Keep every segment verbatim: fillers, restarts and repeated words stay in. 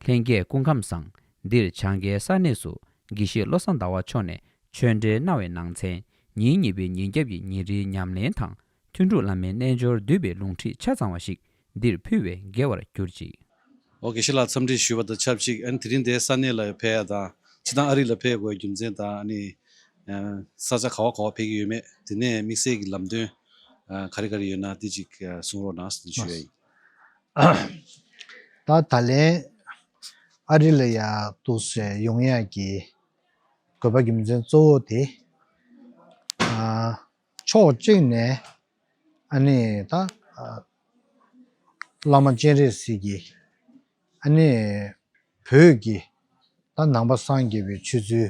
ལྷན་རྒྱས་སྐུ་ཁམས་བཟང་། འདིར་བྱང་འགལ་ས་གནས་སུ་དགེ་བཤེས་བློ་བཟང་ཟླ་བ་མཆོག་ནས་ཆོས་འབྲེལ་གནང་བའི་ནང་ཚན། ཉིན་གཉིས་པའི་ཉིན་རྒྱབ་ཀྱི་ཉིན་རེའི་ཉམས་ལེན་དང་། ཐུན་དྲུག་བླ་མའི་རྣལ་འབྱོར་འདུས་པའི་ལུང་ཁྲིད་ཆ་ཚང་བ་ཞིག་འདིར་ཕུལ་བས་དགེ་བར་གྱུར་ཅིག། ཨོ། དགེ་བཤེས་ལགས་འཚམས་འདྲི་ཞུས་པ་དང་ཆབས་ཅིག་ཨ་ནི་དེ་རིང་འདིར་ས་གནས་ལ་ཕེབས་ཡ་དང་། སྤྱིར་བཏང་ཨ་རི་ལ་ཕེབས་དགོས་རྒྱུ་མཚན་དང་། ཨ་ནི་ས་ཆ་ག་བ་ག་བ་ཕེབས་ཀྱི་ཡོད་མེད། དེ་ནས་དམིགས་བསལ་གྱི་ལམ་སྟོན་ག་རེ་ག་རེ་ཡོད་ན་དེ་ཅིག་གསུང་རོགས་གནང་ཞུ་ཡ་ཡིན། ད་ད་ལན་ཨ་རི་ལ་ཡ་འདུག་སེ་ཡོང་ཡ་གི་དགོས་པ་རྒྱུ་མཚན་གཙོ་བོ་དེ། ཨ། ཕྱོགས་གཅིག་ནས་ཨ་ནི་ད་ཨ་བླ་མ་སྤྱན་རས་གཟིགས་ཀྱི་ཨ་ནི་བོད་ཀྱི་ད་ནང་པ་སངས་རྒྱས་པའི་ཆོས་ཚུལ་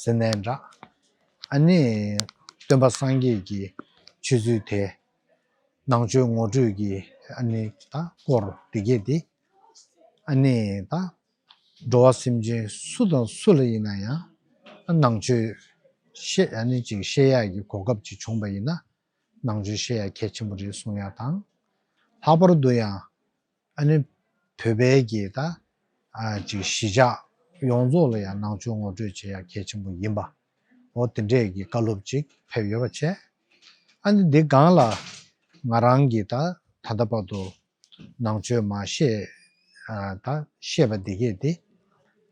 ཟེར་ནའི་འདྲ། ཨ་ནི་སྟོན་པ་སངས་རྒྱས་ཀྱི་ཆོས་ཚུལ་དེ། ནང་ཆོས་ངོ་སྤྲོད་ཀྱི་ཨ་ནི་ད་སྐོར་དེ་གས་དེ། ཨ་ནི་ད་འགྲོ་བ་སེམས་ཅན་སུ་དང་སུ་ལ་ཡིན་ན་ཡང་ནང་ཆོས་བཤད། ཨ་ནི་ཅིག་བཤད་ཡག་གི་གོ་སྐབས་ཅིག་བྱུང་པ་ཡིན་ན། ནང་ཆོས་བཤད་ཡག་གལ་ཆེན་པོ་རེད་གསུང་ཡག་དང་། ལྷག་པར་དུ་ཡང་ཨ་ནི་བོད་པའི་གི་ད་ཨ་ཅིག་གཞིས་ཆགས་ཡོངས་རྫོགས་ལ་ཡང་ནང་ཆོས་ངོ་སྤྲོད་བྱེད་ཡག་གལ་ཆེན་པོ་ཡིན་པ། འོ་དེ་འདྲས་ཀྱི་བཀའ་སློབ་ཅིག་ཕེབས་ཡོད་པ་བྱས། ཨ་ནི་འདི་སྒང་ལ་ང་རང་གིས་ད་ད་ལྟ་བར་དུ་ནང་ཆོས་མ་བཤད། ཨ་ད་བཤད་པ་འདི་གས་དེ།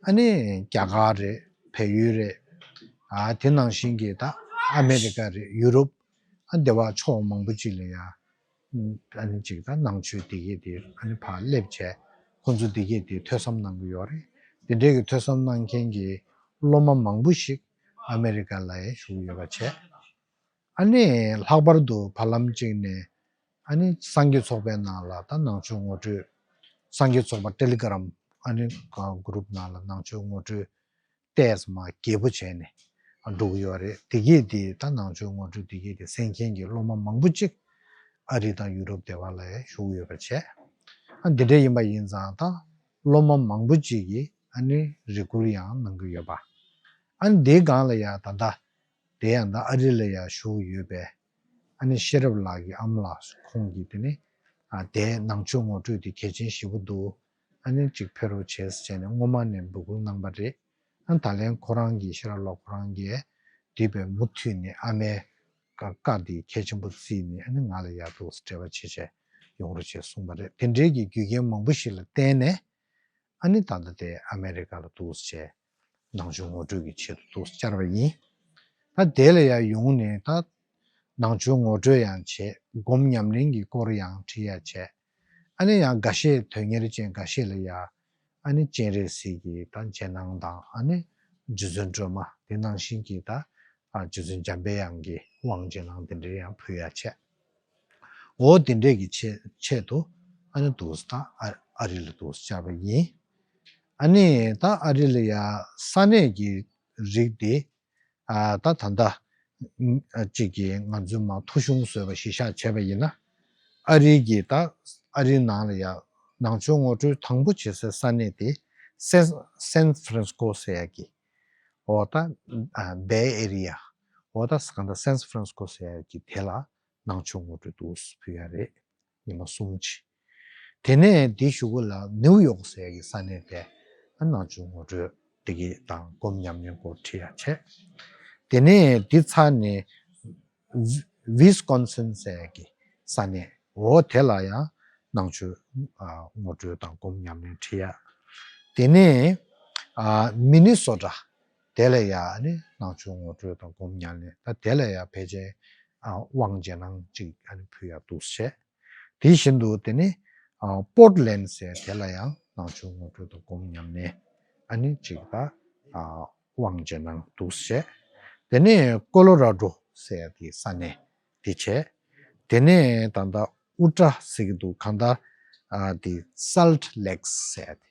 ཨ་ནི་རྒྱ་གར་རེད། བལ་ཡུལ་རེད། ཨ་དེ་ནང་བཞིན་གྱི་ད་ཨ་མེ་རི་ཀ་རེད། ཡུ་རོབ། ཨ་དེ་བ་ཕྱོགས་མང་པོ་ཅིག་ལ་ཡ། ཨ་ནི་ཅིག་ད་ནང་ཆོས་འདི་གས་དེ་ཨ་ནི་ཕར་སླེབས་བྱས། ཁོང་ཚོ་འདི་གས་དེ་ཐོས་བསམ་གནང་གི་ཡོད་རེད། དེ་འདྲས་ཀྱི་ཐོས་བསམ་གནང་མཁན་གྱི་སློབ་མ་མང་པོ་ཞིག་ཨ་མེ་རི་ཀ་ལ་ཡང་བཞུགས་ཡོད་པ་བྱས། ཨ་ནི་ལྷག་པར་དུ་བར་ལམ་ཅིག་ནས་ཨ་ནི་སངས་རྒྱས་ཚོགས་པའི་ནང་ལ་ད་ནང་ཆོས་ངོ་སྤྲོད། སངས་རྒྱས་ཚོགས་པ་ཊེ་ལི་གྷ་རམ་ཨ་ནི་ག་གུ་རུབ་ནང་ལ་ནང་ཆོས་ངོ་སྤྲོད་ཏོག་ཙམ་རྒྱས་པོ་བྱས་ནས་འགྲོ་གི་ཡོད་རེད། དེ་གས་དེ་ད་ནང་ཆོས་ངོ་སྤྲོད་དེ་གས་དེ་གསན་མཁན་གྱི་སློབ་མ་མང་པོ་ཅིག་ཨ་རི་དང་ཡུ་རོབ་དེ་བ་ལ་ཡང་བཞུགས་ཡོད་པ་བྱས། ཨ་འདི་འདྲ་ཡིན་པ་ཡིན་ཙང་ད་སློབ་མ་མང་པོ་ཅིག་གིས་ཨ་ནི་རེ་སྐུལ་ཡང་གནང་གི་ཡོད་པ། ཨ་ནི་འདིའི་སྒང་ལ་ཡང་ད་ལྟ་དེ་ཡང་ད་ཨ་རི་ལ་ཡང་བཞུགས་ཡོད་པའི་ཨ་ནི་ཤེས་རབ་ལགས་ཀྱི་ཨ་མ་ལགས་ཁོང་གིས་དེ་ནི་ཨ་དེ་ནང་ཆོས་ངོ་སྤྲོད་དེ་གལ་ཆེན་ཞེ་པོ་འདུག་ཨ་ནི་ཅིག་ཕེབས་རོགས་བྱེད་ཟེར་ནས་སྔོན་མ་ནས་འབོད་སྐུལ་གནང་པ་རེད། ཨ་ད་ལན་ཁོ་རང་གིས་ཤེས་རབ་ལགས་ཁོ་རང་གིས་དེ་བས་མུ་མཐུད་ནས་ཨ་མའི་བཀའ་བཀའ་དེ་གལ་ཆེན་པོ་བརྩིས་ནས་ཨ་ནི་ང་ལ་ཡག་འདུག་ཟེར་འབྲེལ་བ་བྱེད་བྱས་ཡོང་རོགས་བྱེད་གསུངས་པ་རེད། དེ་འདྲའི་གི་རྒྱུ་རྐྱེན་མང་པོ་ཞིག་ལ་བརྟེན་ནས་ཨ་ནི་ད་ལྟ་དེ་ཨ་མེ་རི་ཀ་ལ་འདུག་སེ་བྱས་ནང་ཆོས་ངོ་སྤྲོད་ཀྱི་ཆེད་དུ་འདུག་སེ་བཅར་བ་ཡིན། ད་དེ་ལ་ཡང་ཡོང་ནས་ད་ནང་ཆོས་ངོ་སྤྲོད་ཡང་བྱས། སྒོམ་ཉམས་ལེན་གྱི་སྐོར་ཡང་ཁྲིད་ཡ་བྱས། ཨ་ནི་ཡང་འགའ་ཤས་དོན་གཉེར་ཅན་འགའ་ཤས་ལ་ཡ་ཨ་ནི་སྤྱན་རས་གཟིགས་ཀྱི་ད་རྗེས་གནང་དང་། ཨ་ནི་རྗེ་བཙུན་སྒྲོལ་མ་དེ་ནང་བཞིན་གྱི་ད་ཨ་རྗེ་བཙུན་འཇམ་པའི་དབྱངས་ཀྱི་དབང་རྗེས་གནང་དེ་འདྲ་ཡང་ཕུལ་ཡ་བྱས། འོ་དེ་འདྲས་ཀྱི་ཆེད་ཆེད་དུ་ཨ་ནི་འདུག་སེ་ད་ཨ་ཨ་རི་ལ་འདུག་སེ་བཅར་བ་ཡིན། ཨ་ནི་ད་ཨ་རི་ལ་ཡ་ས་གནས་ཀྱི་རིགས་དེ། ཨ་ད་ད་ལྟ་ཨ་གཅིག་གིས་ང་ཚོས་མར་ཐོ་གཞུང་བཟོས་པ་གཞི་བཞག་བྱས་པ་ཡིན་ན། ཨ་རི་གི་ད་ཨ་རིའི་ནང་ལ་ཡ་ནང་ཆོས་ངོ་སྤྲོད་དང་པོ་བྱེད་སའི་ས་གནས་དེ་སན་སན་ཧྥ་རན་སི་ཀོ་ཟེར་ཡ་གི། འོ་ད་ཨ་བེ་ཨེ་རི་ཡ། འོ་ད་གང་ལྟར་སན་ཧྥ་རན་སི་ཀོ་ཟེར་ཡ་གི་དེ་ལ་ནང་ཆོས་ངོ་སྤྲོད་འདུག་སེ་ཕུལ་ཡ་རེད། ཉི་མ་གསུམ་ཅིག་དེ་ནས་དེའི་གཞུག་གུ་ལ་ནིའུ་ཡོག་ཟེར་ཡ་གི་ས་གནས་དེ་ཨ་ནང་ཆོས་ངོ་སྤྲོད་དེ་གི་དང་སྒོམ་ཉམས་ལེན་སྐོར་ཁྲིད་ཡ་བྱས། དེ་ནས་དེ་ཚར་ནས་ཝི་སི་ཀོན་སིན་ཟེར་ཡ་གི་ས་གནས། འོ་དེ་ལ་ཡང་ནང་ཆོས་ཨ་ངོ་སྤྲོད་དང་སྒོམ་ཉམས་ལེན་ཁྲིད་ཡ། དེ་ནས་ཨ་མི་ནི་སོ་ཊ་དེ་ལ་ཡ་ཨ་ནི་ནང་ཆོས་ངོ་སྤྲོད་དང་སྒོམ་ཉམས་ལེན། ད་དེ་ལ་ཡ་ཕལ་ཆེར་ཨ་དབང་རྗེས་གནང་གཅིག་ཨ་ནི་ཕུལ་ཡ་འདུག་སེ་བྱས། དེ་བཞིན་དུ་དེ་ནི་ཨ་པོར་ཊ་ལེན་ཌ་ཟེར་དེ་ལ་ཡང་ནང་ཆོས་ངོ་སྤྲོད་དང་སྒོམ་ཉམས་ལེན་ཨ་ནི་གཅིག་ད་ཨ་དབང་རྗེས་གནང་འདུག་སེ་བྱས། དེ་ནས་ཀོ་ལོ་ར་ཌོ་ཟེར་དེ་ས་གནས་དེ་བྱས། དེ་ནས་ད་ལྟ་ཨུ་ཊ་ཟེར་གྱི་འདུག་གང་ལྟར་ཨ་དེ་སལ་ཊི་ལེག་ཟེར་དེ།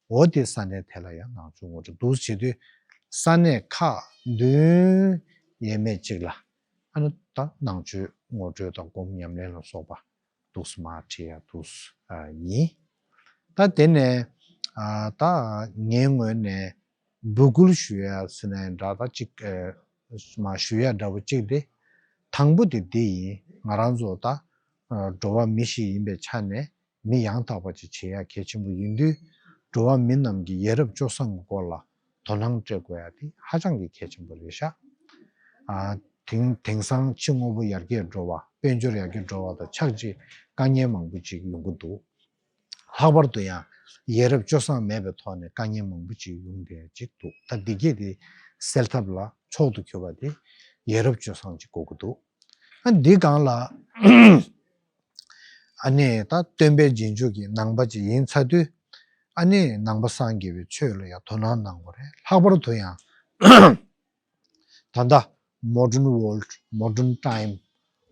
འོ་དེ་ས་གནས་དེ་ལ་ཡང་ནང་ཆོས་ངོ་སྤྲོད་འདུག་བྱེད་དུས་ས་གནས་ཁག་བདུན་ཡས་མས་གཅིག་ལ་ཨ་ནི་ད་ནང་ཆོས་ངོ་སྤྲོད་དང་སྒོམ་ཉམས་ལེན་ལ་སོགས་པ་འདུག་སེ་མར་ཁྲིད་ཡ་འདུག་སེ་ཡིན། ད་དེ་ནས་ཨ་ད་ངའི་ངོས་ནས་འབོད་སྐུལ་ཞུ་ཡ་ཟེར་ནའི་འདྲ། ད་གཅིག་ཨ་མར་ཞུ་ཡ་འདྲ་བོ་གཅིག་དེ། དང་པོ་དེ་འདི་ཡིན། ང་རང་ཚོ་ད་ཨ་འགྲོ་བ་མི་ཞིག་ཡིན་པའི་ཆ་ནས་མི་ཡང་དག་པ་ཅིག་བྱེད་ཡ་གལ་ཆེན་པོ་ཡིན་དུས། འགྲོ་བ་མི་རྣམས་ཀྱི་ཡ་རབས་སྤྱོད་བཟང་གི་སྐོར་ལ་དོ་སྣང་སྤྲད་དགོས་ཡ་དེ་ཧ་ཅང་གི་གལ་ཆེན་པོ་རེད་ཤག་ཨ། དེང་དེང་སང་ཕྱི་དངོས་པོ་ཡར་རྒྱས་འགྲོ་བ། དཔལ་འབྱོར་ཡར་རྒྱས་འགྲོ་བ་དང་ཆབས་ཅིག་དཀའ་ངལ་མང་པོ་ཅིག་ཡོང་གི་འདུག་ལྷག་པར་དུ་ཡང་ཡ་རབས་སྤྱོད་བཟང་མེད་པའི་ཐོག་ནས་དཀའ་ངལ་མང་པོ་ཅིག་ཡོང་བསྡད་ཅིག་འདུག་ད་འདི་གས་དེ་སེལ་ཐབས་ལ་མཆོག་ཏུ་གྱུར་པ་དེ་ཡ་རབས་སྤྱོད་བཟང་ཅིག་དགོས་ཀྱི་འདུག་ཨ། འདི་སྒང་ལ་ཨ་ནི་ད་སྟོན་པའི་རྗེས་འཇུག་གི་ནང་པ་ཅིག་ཡིན་ཚར་དུས། ཨ་ནི་ནང་པ་སངས་རྒྱས་པའི་ཆོས་ལ་ཡང་དོ་སྣང་གནང་དགོས་རེད། ལྷག་པར་དུ་ཡང་ད་ལྟ་modern world, modern time,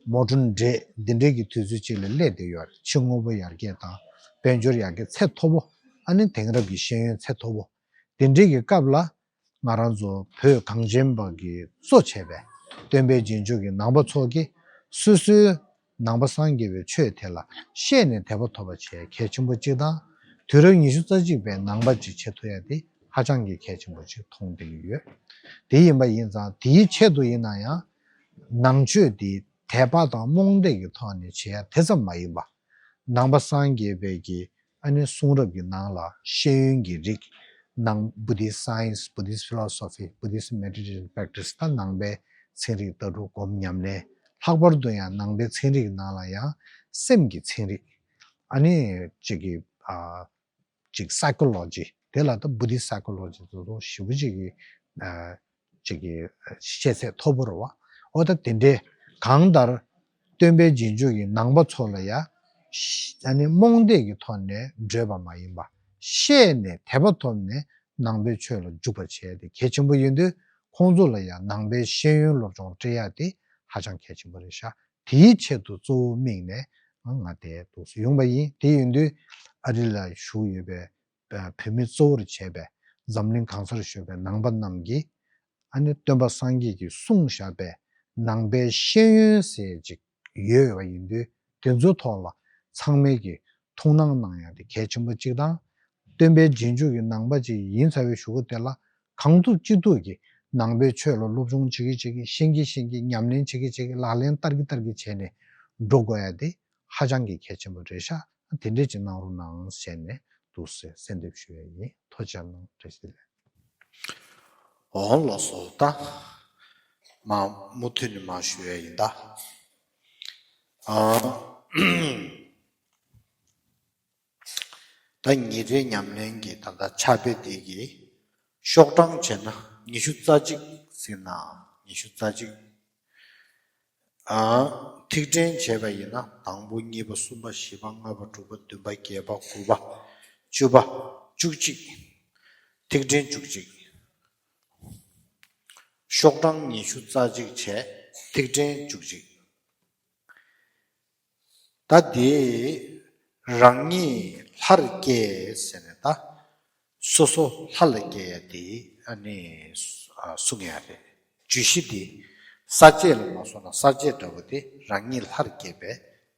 modern day འདི་འདྲའི་གི་དུས་ཚོད་ཅིག་ལ་སླེབས་བསྡད་ཡོད་རེད། ཕྱི་དངོས་པོ་ཡར་རྒྱས་དང་དཔལ་འབྱོར་ཡར་རྒྱས་ཚད་མཐོ་པོ། ཨ་ནི་དེང་རབས་ཀྱི་ཤེས་ཡོན་ཚད་མཐོ་པོ། དེ་འདྲའི་གི་སྐབས་ལ་ང་རང་ཚོ་བོད་གངས་ཅན་པ་གི་གཙོ་བྱས་པའི་སྟོན་པའི་རྗེས་འཇུག་གི་ནང་པ་ཚོ་གིས་སོ་སོའི་ནང་པ་སངས་རྒྱས་པའི་ཆོས་དེ་ལ་ཤེས་ནས་དད་པ་ཐོབ་པ་བྱེད་གལ་ཆེན་པོ་གཅིག་དང་། དུས་རབས་ཉི་ཤུ་རྩ་གཅིག་པའི་ནང་པ་ཅིག་བྱེད་ཐུབ་ཡ་དེ་ཧ་ཅང་གི་གལ་ཆེན་པོ་ཅིག་མཐོང་བསྡད་ཀྱི་ཡོད། དེ་ཡིན་པ་ཡིན་ཙང་དེའི་ཆེད་དུ་ཡིན་ན་ཡང་ནང་ཆོས་དེ་དད་པ་དང་རྨོངས་དད་ཀྱི་ཐོག་ནས་བྱེད་ཡ་དེ་ཙམ་མ་ཡིན་པ། ནང་པ་སངས་རྒྱས་པའི་གི་ཨ་ནི་གསུང་རབ་ཀྱི་ནང་ལ་ཤེས་ཡོན་གྱི་རིགས། ནང་Buddhist science, Buddhist philosophy, Buddhist meditation practice ད་ནང་པའི་ཚན་རིག་ལྟ་གྲུབ་སྒོམ་ཉམས་ལེན། ལྷག་པར་དུ་ཡང་ནང་པའི་ཚན་རིག་ནང་ལ་ཡང་སེམས་ཀྱི་ཚན་རིག་ཨ་ནི་ཅིག་གི་ཨ་ཅིག་psychology དེ་ལ་ད་Buddhist psychology དེ་ཚོ་ཞེ་པོ་ཅིག་གི་ཨ་ཅིག་གི་ཤེས་ཚད་མཐོ་པོ་རེད་བ། འོ་ད་དེ་འདྲའི་གང་ལྟར་སྟོན་པའི་རྗེས་འཇུག་གི་ནང་པ་ཚོ་ལ་ཡ་ཨ་ནི་རྨོངས་དད་ཀྱི་ཐོག་ནས་བགྲོད་པ་མ་ཡིན་པ། ཤེས་ནས་དད་པ་ཐོབ་ནས་ནང་པའི་ཆོས་ལ་འཇུག་པ་བྱས་ཏེ་གལ་ཆེན་པོ་ཡིན་དུས། ཁོང་ཚོ་ལ་ཡང་ནང་པའི་ཤེས་ཡོན་སློབ་སྦྱོང་སྤྲད་ཡ་དེ་ཧ་ཅང་གལ་ཆེན་པོ་རེད་ཤག་དེའི་ཆེད་དུ་གཙོ་བོ་དམིགས་ནས་ང་དེ་འདུག་སེ་ཡོང་པ་ཡིན། དེ་ཡིན་དུས་ཨ་རི་ལ་བཞུགས་ཡོད་པའི་བོད་མི་གཙོ་བོར་བྱས་པའི་འཛམ་གླིང་གང་སར་བཞུགས་པའི་ནང་པ་རྣམས་ཀྱིས་ཨ་ནི་སྟོན་པ་སངས་རྒྱས་ཀྱིས་གསུངས་བཞག་པའི་ནང་པའི་ཤེས་ཡོན་ཟེར་ཅིག་ཡོད་པ་ཡིན་དུས། དེ་ཚོའི་ཐོག་ལ་ཚང་མས་ཀྱི་ཐུགས་སྣང་གནང་ཡ་དེ་གལ་ཆེན་པོ་གཅིག་དང་། སྟོན་པའི་རྗེས་འཇུག་གི་ནང་པ་ཅིག་ཡིན་ཚར་བའི་གཞུག་གུ་དེ་ལ་གང་ཐུབ་ཅི་ཐུབ་ཀྱིས་ནང་པའི་ཆོས་ལ་སློབ་སྦྱོང་བྱེད་ཀྱི་བྱེད་ཀྱི། ཤེས་ཀྱི་ཤེས་ཀྱི། ཉམས་ལེན་བྱེད་ཀྱི་བྱེད་ཀྱི། ལག་ལེན་བསྟར་གྱི་བསྟར་གྱི་བྱས་ནས་འགྲོ་དགོས་ཡ་དེ་ཧ་ཅང་གི་གལ་ཆེན་པོ་རེད་ཤག་དེ་འདྲས་ཅིག་གནང་རོགས་གནང་ཟེར་ནས་འདུག་སེ་གསོལ་འདེབས་ཞུ་ཡ་ཡིན། ཐུགས་རྗེ་གནང་། བཀྲ་ཤིས་བདེ་ལེགས། འོང་ལགས་སོ། ད་མ་མུ་མཐུད་ནས་མ་ཞུ་ཡ་ཡིན་ད། ཨ། ད་ཉིན་རེའི་ཉམས་ལེན་གྱི་ད་ལྟ་ཕྱག་དཔེ་འདི་གི་ཤོག་གྲངས་བྱས་ན་ཉི་ཤུ་རྩ་གཅིག་ཟིན་ན། ཉི་ཤུ་རྩ་གཅིག་ཨ། ཐིག་ཕྲེང་བྱས་པ་ཡིན་ན་དང་པོ་གཉིས་པ་གསུམ་པ་བཞི་པ་ལྔ་པ་དྲུག་པ་བདུན་པ་བརྒྱད་པ་དགུ་པ་བཅུ་པ་བཅུ་གཅིག་ཐིག་ཕྲེང་བཅུ་གཅིག་ཤོག་གྲངས་ཉི་ཤུ་རྩ་གཅིག་བྱས། ཐིག་ཕྲེང་བཅུ་གཅིག་ད་དེ་རང་ཉིད་ལྷར་སྐྱེས་ཟེར་ནས་ད་སོ་སོ་ལྷ་ལ་སྐྱེ་ཡ་དེ་ཨ་ནི་གསུང་ཡ་རེད། བརྗོད་གཞི་དེ་ས་བཅད་ལ་མ་སོང་ན་ས་བཅད་འདྲ་བོ་དེ་རང་ཉིད་ལྷར་སྐྱེས་པའི་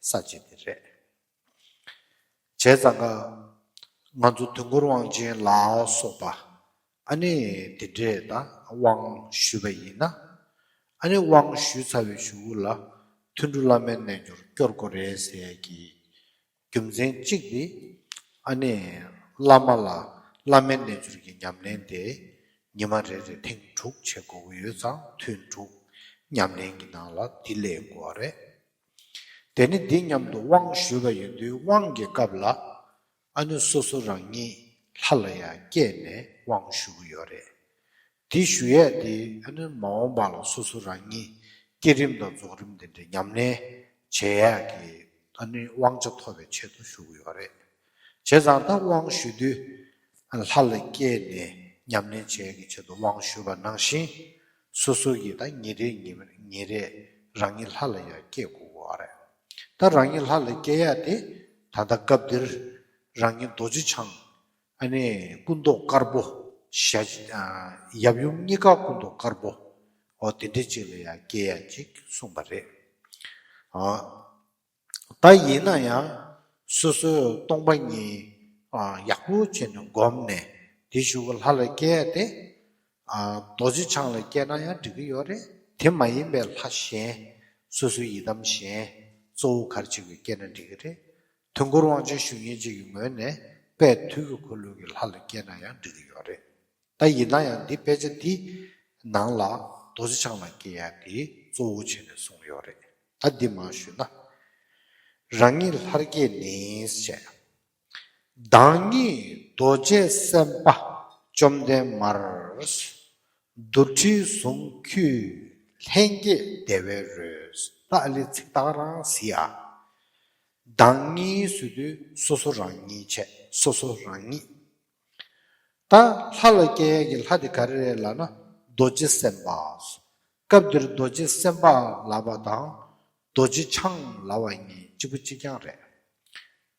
ས་བཅད་དེ་རེད། བྱས་ཙང་ཀ་ང་ཚོ་དུས་འཁོར་དབང་ཆེན་ལ་སོགས་པ་ཨ་ནི་དེ་འདྲས་ད་དབང་ཞུས་པ་ཡིན་ན། ཨ་ནི་དབང་ཞུས་ཚར་བའི་གཞུག་གུ་ལ་ཐུན་དྲུག་བླ་མའི་རྣལ་འབྱོར་སྐྱོར་དགོས་རེད་ཟེར་ཡ་གི་རྒྱུ་མཚན་གཅིག་དེ། ཨ་ནི་བླ་མ་ལ་བླ་མའི་རྣལ་འབྱོར་གྱི་ཉམས་ལེན་དེ་ཉི་མ་རེ་རེ་ཐེངས་དྲུག་བྱེད་དགོས་ཀྱི་ཡོད་ཙང་ཐུན་དྲུག་ཉམས་ལེན་གྱི་ནང་ལ་དེ་སླེབས་དགོས་པ་རེད། དེ་ནི་འདི་མཉམ་དུ་དབང་ཞུས་པ་ཡིན་དུས་དབང་གི་སྐབས་ལ་ཨ་ནི་སོ་སོ་རང་ཉིད་ལྷ་ལ་ཡང་སྐྱེས་ནས་དབང་ཞུ་གི་ཡོད་རེད། དེ་ཞུ་ཡས་དེ་ཨ་ནི་མ་འོངས་པ་ལ་སོ་སོ་རང་ཉིད་བསྐྱེད་རིམ་དང་རྫོགས་རིམ་དེ་འདྲའི་ཉམས་ལེན་བྱེད་ཡས་ཀྱི་ཨ་ནི་དབང་ཆ་ཐོབ་པའི་ཆེད་དུ་ཞུ་གི་ཡོད་རེད། བྱས་ཙང་ད་དབང་ཞུ་དུས་ལྷ་ལ་སྐྱེས་ནས་ཉམས་ལེན་བྱེད་ཡས་ཀྱི་ཆེད་དུ་དབང་ཞུས་པ་ནང་བཞིན། སོ་སོ་ཡི་ད་ཉིན་རེ་ཉིན་ཉིན་རེ་རང་ཉིད་ལྷ་ལ་ཡང་སྐྱེ་དགོས་པ་རེད། ད་རང་ཉིད་ལྷ་ལ་སྐྱེ་ཡ་དེ་ད་ལྟ་སྐབས་འདིར་རང་ཉིད་རྡོ་རྗེ་འཆང་ཨ་ནི་སྐུ་མདོག་དཀར་པོ་ཞལ་ཡབ་ཡུམ་གཉིས་ཀ་སྐུ་མདོག་དཀར་པོ་འོ་དེ་འདྲ་ཅིག་ལ་ཡང་སྐྱེ་ཡ་ཅིག་གསུངས་པ་རེད། ཨ། ད་ཡིན་ན་ཡང་སོ་སོས་སྟོང་པ་ཉིད་ཡག་པོ་བྱས་ནས་བསྒོམས་ནས་དེ་གཞུག་གུ་ལྷ་ལ་སྐྱེ་ཡ་དེ། རྡོ་རྗེ་འཆང་ལ་སྐྱེས་ན་ཡང་འགྲིག་གི་ཡོད་རེད། དེ་མ་ཡིན་པའི་ལྷ་གཞན་སོ་སོའི་ཡི་དམ་གཞན་གཙོ་བོ་ག་རེ་ཅིག་གིས་སྐྱེས་ན་འགྲིག་གི་རེད། དུས་འཁོར་དབང་ཆེན་ཞུ་མཁན་ཅིག་གི་ངོས་ནས་ དཔེ་དུས་ཀྱི་འཁོར་ལོ་གི་ལྷ་ལ་སྐྱེས་ན་ཡང་འགྲིག་གི་ཡོད་རེད། ད་ཡིན་ན་ཡང་འདི་དཔེ་ཆ་འདི་ནང་ལ་རྡོ་རྗེ་འཆང་ལ་སྐྱེ་ཡ་དེ་གཙོ་བོ་བྱས་ནས་གསུངས་ཡོད་རེད། ད་འདི་མར་ཞུས་ན། རང་ཉིད་ལྷར་སྐྱེས་ནས་བྱས། བདག་ཉིད་རྡོ་རྗེ་སེམས་དཔའ་བཅོམ་ལྡན་མར། རྡོར་དྲིལ་བཟུང་ཁྱོད་ལྷན་སྐྱེས་བདེ་བའི་རོས། ད་ཨ་ལེ་ཚིག་དག་རང་གཟིགས་ཨ། བདག་ཉིད་ཟེར་དུས་སོ་སོ་རང་ཉིད་བྱས། སོ་སོ་རང་ཉིད། ད་ལྷ་ལ་སྐྱེ་ཡས་ཀྱི་ལྷ་དེ་ག་རེ་རེད་ལབ་ན་རྡོ་རྗེ་སེམས་དཔའ། སྐབས་འདིར་རྡོ་རྗེ་སེམས་དཔའ་ལབ་པ་དང་རྡོ་རྗེ་འཆང་ལབ་པ་གཉིས་གཅིག་པ་གཅིག་རྐྱང་རེད།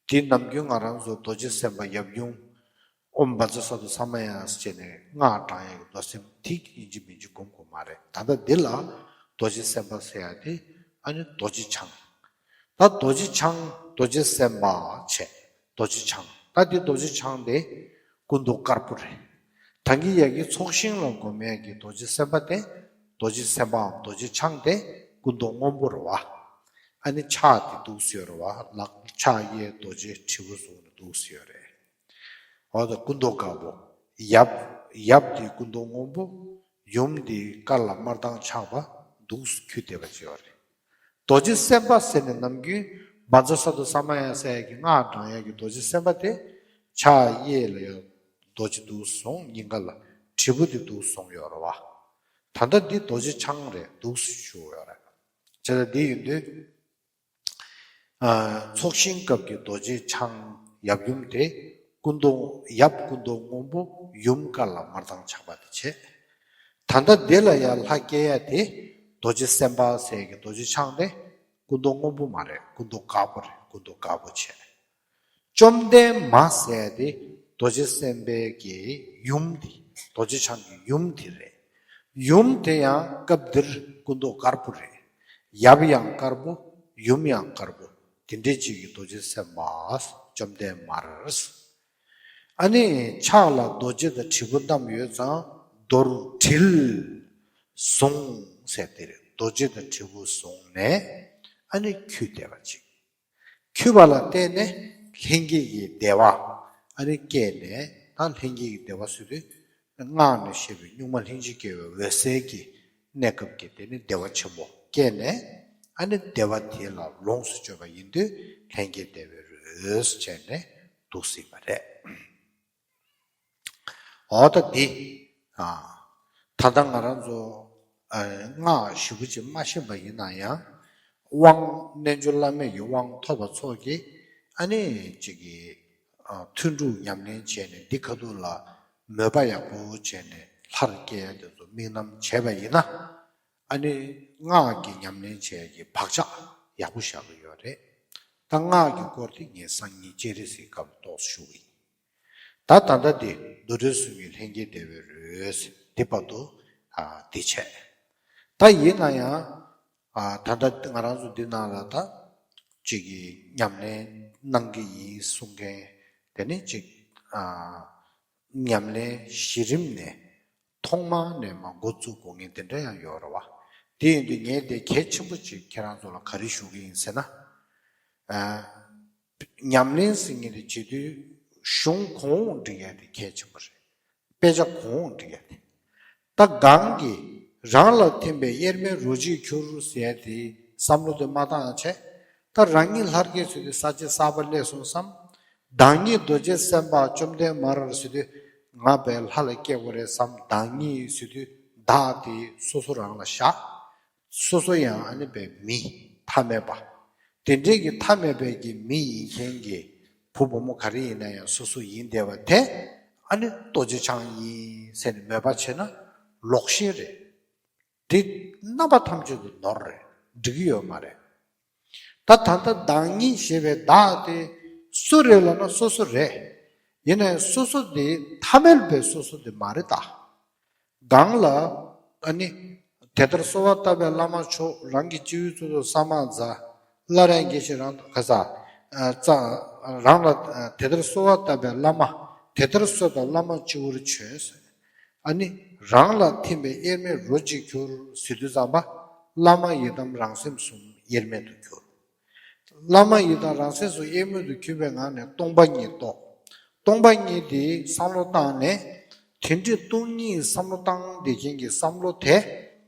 དེ་ནམ་རྒྱུན་ང་རང་ཚོ་རྡོ་རྗེ་སེམས་དཔའ་ཡབ་ཡུམ། ཨོཾ་བཛྲ་སཏྭ་ས་མ་ཡ་ཟེར་བྱས་ནས་སྔགས་བགྲང་ཡས་ཀྱི་མདོ་སེམས་དེ་ཡིན་གཅིག་མིན་གཅིག་སྒོམ་དགོས་མ་རེད། ད་ལྟ་འདི་ལ་རྡོ་རྗེ་སེམས་དཔའ་ཟེར་ཡ་དེ་ཨ་ནི་རྡོ་རྗེ་འཆང་། ད་རྡོ་རྗེ་འཆང་རྡོ་རྗེ་སེམས་དཔའ་བྱས། རྡོ་རྗེ་འཆང་། ད་འདི་རྡོ་རྗེ་འཆང་དེ་སྐུ་མདོག་དཀར་པོ་རེད། ད་གིན་ཡ་གི་ཚོགས་ཞིང་ལ་སྒོམ་ཡས་ཀྱི་རྡོ་རྗེ་སེམས་དཔའ་དེ། རྡོ་རྗེ་སེམས་དཔའམ་རྡོ་རྗེ་འཆང་དེ་སྐུ་མདོག་སྔོན་པོ་རེད་བ། ཨ་ནི་ཕྱག་དེ་འདུག་སེ་ཡོད་རེད་བ། ལག་ཕྱག་གཡས་རྡོ་རྗེ་དྲིལ་བུ་བཟུང་ནས་འདུག་སེ་ཡོད་རེད། འོ་ད་སྐུ་མདོག་དཀར་པོ། ཡབ། ཡབ་དེ་སྐུ་མདོག་སྔོན་པོ། ཡུམ་དེ་དཀར་ལ་དམར་མདངས་ཆགས་པ་འདུག་སེ་འཁྱུད་བསྡད་པ་ཅིག་ཡོད་རེད། རྡོ་རྗེ་སེམས་དཔའ་ཟེར་ནས་ནམ་རྒྱུན་བཛྲ་སཏྭ་ས་མ་ཡ་ཟེར་ཡ་གི་སྔགས་བགྲང་ཡ་གི་རྡོ་རྗེ་སེམས་དཔའ་དེ་ཕྱག་གཡས་ལ་ཡང་རྡོ་རྗེ་འདུག་སེ་བཟུང་། སྙིང་ག་ལ་དྲིལ་བུ་དེ་འདུག་སེ་བཟུང་ཡོད་རེད་བ། ད་ལྟ་འདི་རྡོ་རྗེ་འཆང་རེད། འདུག་སེ་བཞུགས་ཡོད་རེད། བྱས་ཙང་འདི་ཡིན་དུས། ཨ། ཚོགས་ཞིང་སྐབས་ཀྱི་རྡོ་རྗེ་འཆང་ཡབ་ཡུམ་དེ་སྐུ་མདོག་ཡབ་སྐུ་མདོག་སྔོན་པོ། ཡུམ་དཀར་ལ་དམར་མདངས་ཆགས་པ་དེ་བྱས། ད་ལྟ་འདི་ལ་ཡང་ལྷ་སྐྱེ་ཡ་དེ་རྡོ་རྗེ་སེམས་དཔའ་ཟེར་གྱི་རྡོ་རྗེ་འཆང་དེ་སྐུ་མདོག་སྔོན་པོ་མ་རེད། སྐུ་མདོག་དཀར་པོ་རེད། སྐུ་མདོག་དཀར་པོ་བྱས། བཅོམ་ལྡན་མ་ཟེར་དེ་རྡོ་རྗེ་སེམས་དཔའི་གི་ཡུམ་དེ། རྡོ་རྗེ་འཆང་གི་ཡུམ་དེ་རེད། ཡུམ་དེ་ཡང་སྐབས་འདིར་སྐུ་མདོག་དཀར་པོ་རེད། ཡབ་ཡང་དཀར་པོ། ཡུམ་ཡང་དཀར་པོ། དེ་འདྲའི་ཅིག་གི་རྡོ་རྗེ་སེམས་དཔའ་བཅོམ་ལྡན་མར། ཨ་ནི་ཕྱག་ལ་རྡོ་རྗེ་དང་དྲིལ་བུ་བསྣམས་ཡོད་ཙང་རྡོར་དྲིལ་བཟུང་ཟེར་དེ་རེད། རྡོ་རྗེ་དང་དྲིལ་བུ་བཟུང་ནས་ཨ་ནི་འཁྱུད་བསྡད་པ་ཅིག་འཁྱུད་པ་ལ་བརྟེན་ནས་ལྷན་སྐྱེས་ཀྱི་བདེ་བ། ཨ་ནི་སྐྱེས་ནས་ད་ལྷན་སྐྱེས་ཀྱི་བདེ་བ་ཟེར་དུས། སྔགས་ནས་བཤད་པའི་གཉུག་མ་ལྷན་ཅིག་སྐྱེས་པའི་འོད་གསལ་གྱི་གནས་སྐབས་ཀྱི་དེ་ནི་བདེ་བ་ཆེན་པོ་སྐྱེས་ནས། ཨ་ནི་བདེ་བ་དེ་ལ་ལོངས་སུ་སྤྱོད་པ་ཡིན་དུས་ལྷན་སྐྱེས་བདེ་བའི་རོས་བྱས་ནས་འདུག་སྲིད་པ་རེད། འོ་ད་འདི། ཨ། ད་ལྟ་ང་རང་ཚོ། ཨ། སྔགས་ཞེ་པོ་ཅིག་མ་ཤེས་པ་ཡིན་ན་ཡང་། དབང་། རྣལ་འབྱོར་བླ་མེད་ཀྱི་དབང་ཐོབ་པ་ཚོ་གིས་ཨ་ནི་ཅིག་གི། ཨ། ཐུན་དྲུག་ཉམས་ལེན་བྱས་ནས་འདི་ཁ་ཐུག་ལ་མོས་པ་ཡག་པོ་བྱས་ནས་ལྷར་སྐྱེ་ཡ་དེ་ཚོ་དམིགས་རྣམ་བྱས་པ་ཡིན་ན། ཨ་ནི་སྔགས་ཀྱི་ཉམས་ལེན་བྱས་ཀྱི་བག་ཆགས་ཡག་པོ་བཞག་གི་ཡོད་རེད། ད་སྔགས་ཀྱི་སྐོར་དེ་ངས་སང་ཉིན་སྤྱན་རས་གཟིགས་སྐབས་ཏོག་ཙམ་ཞུ་གི་ཡིན། ད་ད་ལྟ་དེ་མདོ་སྡེ་གསུམ་གྱི་ལྷན་སྐྱེས་བདེ་བའི་རོས་འདི་བར་དུ། ཨ། འདི་བྱས། ད་ཡིན་ན་ཡང་། ཨ། ད་ལྟ་ང་རང་ཚོ་འདི་ནང་ལ་ད་ཅིག་གི་ཉམས་ལེན་གནང་གི་ཡིན་གསུང་མཁན་དེ་ནི་ཅིག་ཨ། ཉམས་ལེན་གཞི་རིམ་ནས་ཐོག་མ་ནས་མར་འགོ་བཙུགས་དགོས་མཁན་དེ་འདྲ་ཡང་ཡོད་རེད་བ། དེ་ཡིན་དུས་ངས་དེ་གལ་ཆེན་པོ་ཅིག་ཁྱེད་རང་ཚོ་ལ་ག་རེ་ཞུ་གི་ཡིན་ཟེར་ན། ཨ། ཉམས་ལེན་ཟེར་མཁན་དེ་བྱེད་དུས་གཞུང་གོང་འོག་འབྲི་ཡ་དེ་གལ་ཆེན་པོ་རེད། དཔེ་ཆ་གོང་འོག་འབྲི་ཡ་དེ། ད་གང་གིས་རང་ལ་ཐིམ་པས་དབྱེར་མེད་རོ་གཅིག་གྱུར་ཟེར་ཡ་དེ་བསམ་བློ་དེ་མ་བཏང་བྱས། ད་རང་ཉིད་ལྷར་སྐྱེས་ཚུལ་དེ་ས་བཅད་གསར་པ་སླེབས་སོང་བསམ། བདག་ཉིད་རྡོ་རྗེ་སེམས་དཔའ་བཅོམ་ལྡན་མར་ཟེར་དུས་ང་བས་ལྷ་ལ་སྐྱེ་དགོས་རེད་བསམ། བདག་ཉིད་ཟེར་དུས་བདག་དེ་སོ་སོ་རང་ལ་བཞག་སོ་སོ་ཡང་ཨ་ནི་བས་མི་ཐ་མལ་པ། དེ་འདྲའི་གི་ཐ་མལ་པའི་གི་མི་ཡིན་མཁན་གྱི་བུ་བུ་མོ་ག་རེ་ཡིན་ན་ཡང་སོ་སོ་ཡིན་བསྡད་པ་དེ་ཨ་ནི་རྡོ་རྗེ་འཆང་ཡིན་ཟེར་ནས་མོས་པ་བྱས་ན་ལོག་ཤེས་རེད། དེ་རྣམ་པ་ཐམས་ཅད་དུ་ནོར་རེད། འགྲིག་གི་ཡོད་མ་རེད། ད་ད་ལྟ་བདག་ཉིད་ཞེས་པའི་བདག་དེ་སུ་རེད་ལབ་ན་སོ་སོ་རེད། ཡིན་ནའི་སོ་སོ་དེ་ཐ་མལ་པའི་སོ་སོ་དེ་མ་རེད་ད། གང་ལ། ཨ་ནི། དེ་ལྟར་གསོལ་བ་བཏབ་པས་བླ་མ་མཆོག་རང་གི་སྤྱི་བོའི་གཙུག་ཏོར་ས་མ་ཛཿ། སླར་ཡང་དགྱེས་ཤིང་རང་དུ་ག་ས། ཨ། ཙ། རང་ལ། ཨ། དེ་ལྟར་གསོལ་བ་བཏབ་པས་བླ་མ། དེ་ལྟར་གསོལ་བཏབ་བླ་མ་སྤྱི་བོར་བྱོན། ཨ་ནི། རང་ལ་ཐིམ་པས་དབྱེར་མེད་རོ་གཅིག་གྱུར་ཟེར་དུས་ཙམ་པ། བླ་མ་ཡི་དམ་རང་སེམས་གསུམ་དབྱེར་མེད་དུ་གྱུར། བླ་མ་ཡི་དམ་རང་སེམས་གསུམ་དབྱེར་མེད་དུ་གྱུར་པའི་ངང་ནས་སྟོང་པ་ཉིད་རྟོགས། སྟོང་པ་ཉིད་དེ་བསམ་བློ་བཏང་ནས། དེ་འདྲའི་སྟོང་ཉིད་བསམ་བློ་བཏང་བསྡད་མཁན་གྱི་བསམ་བློ་དེ།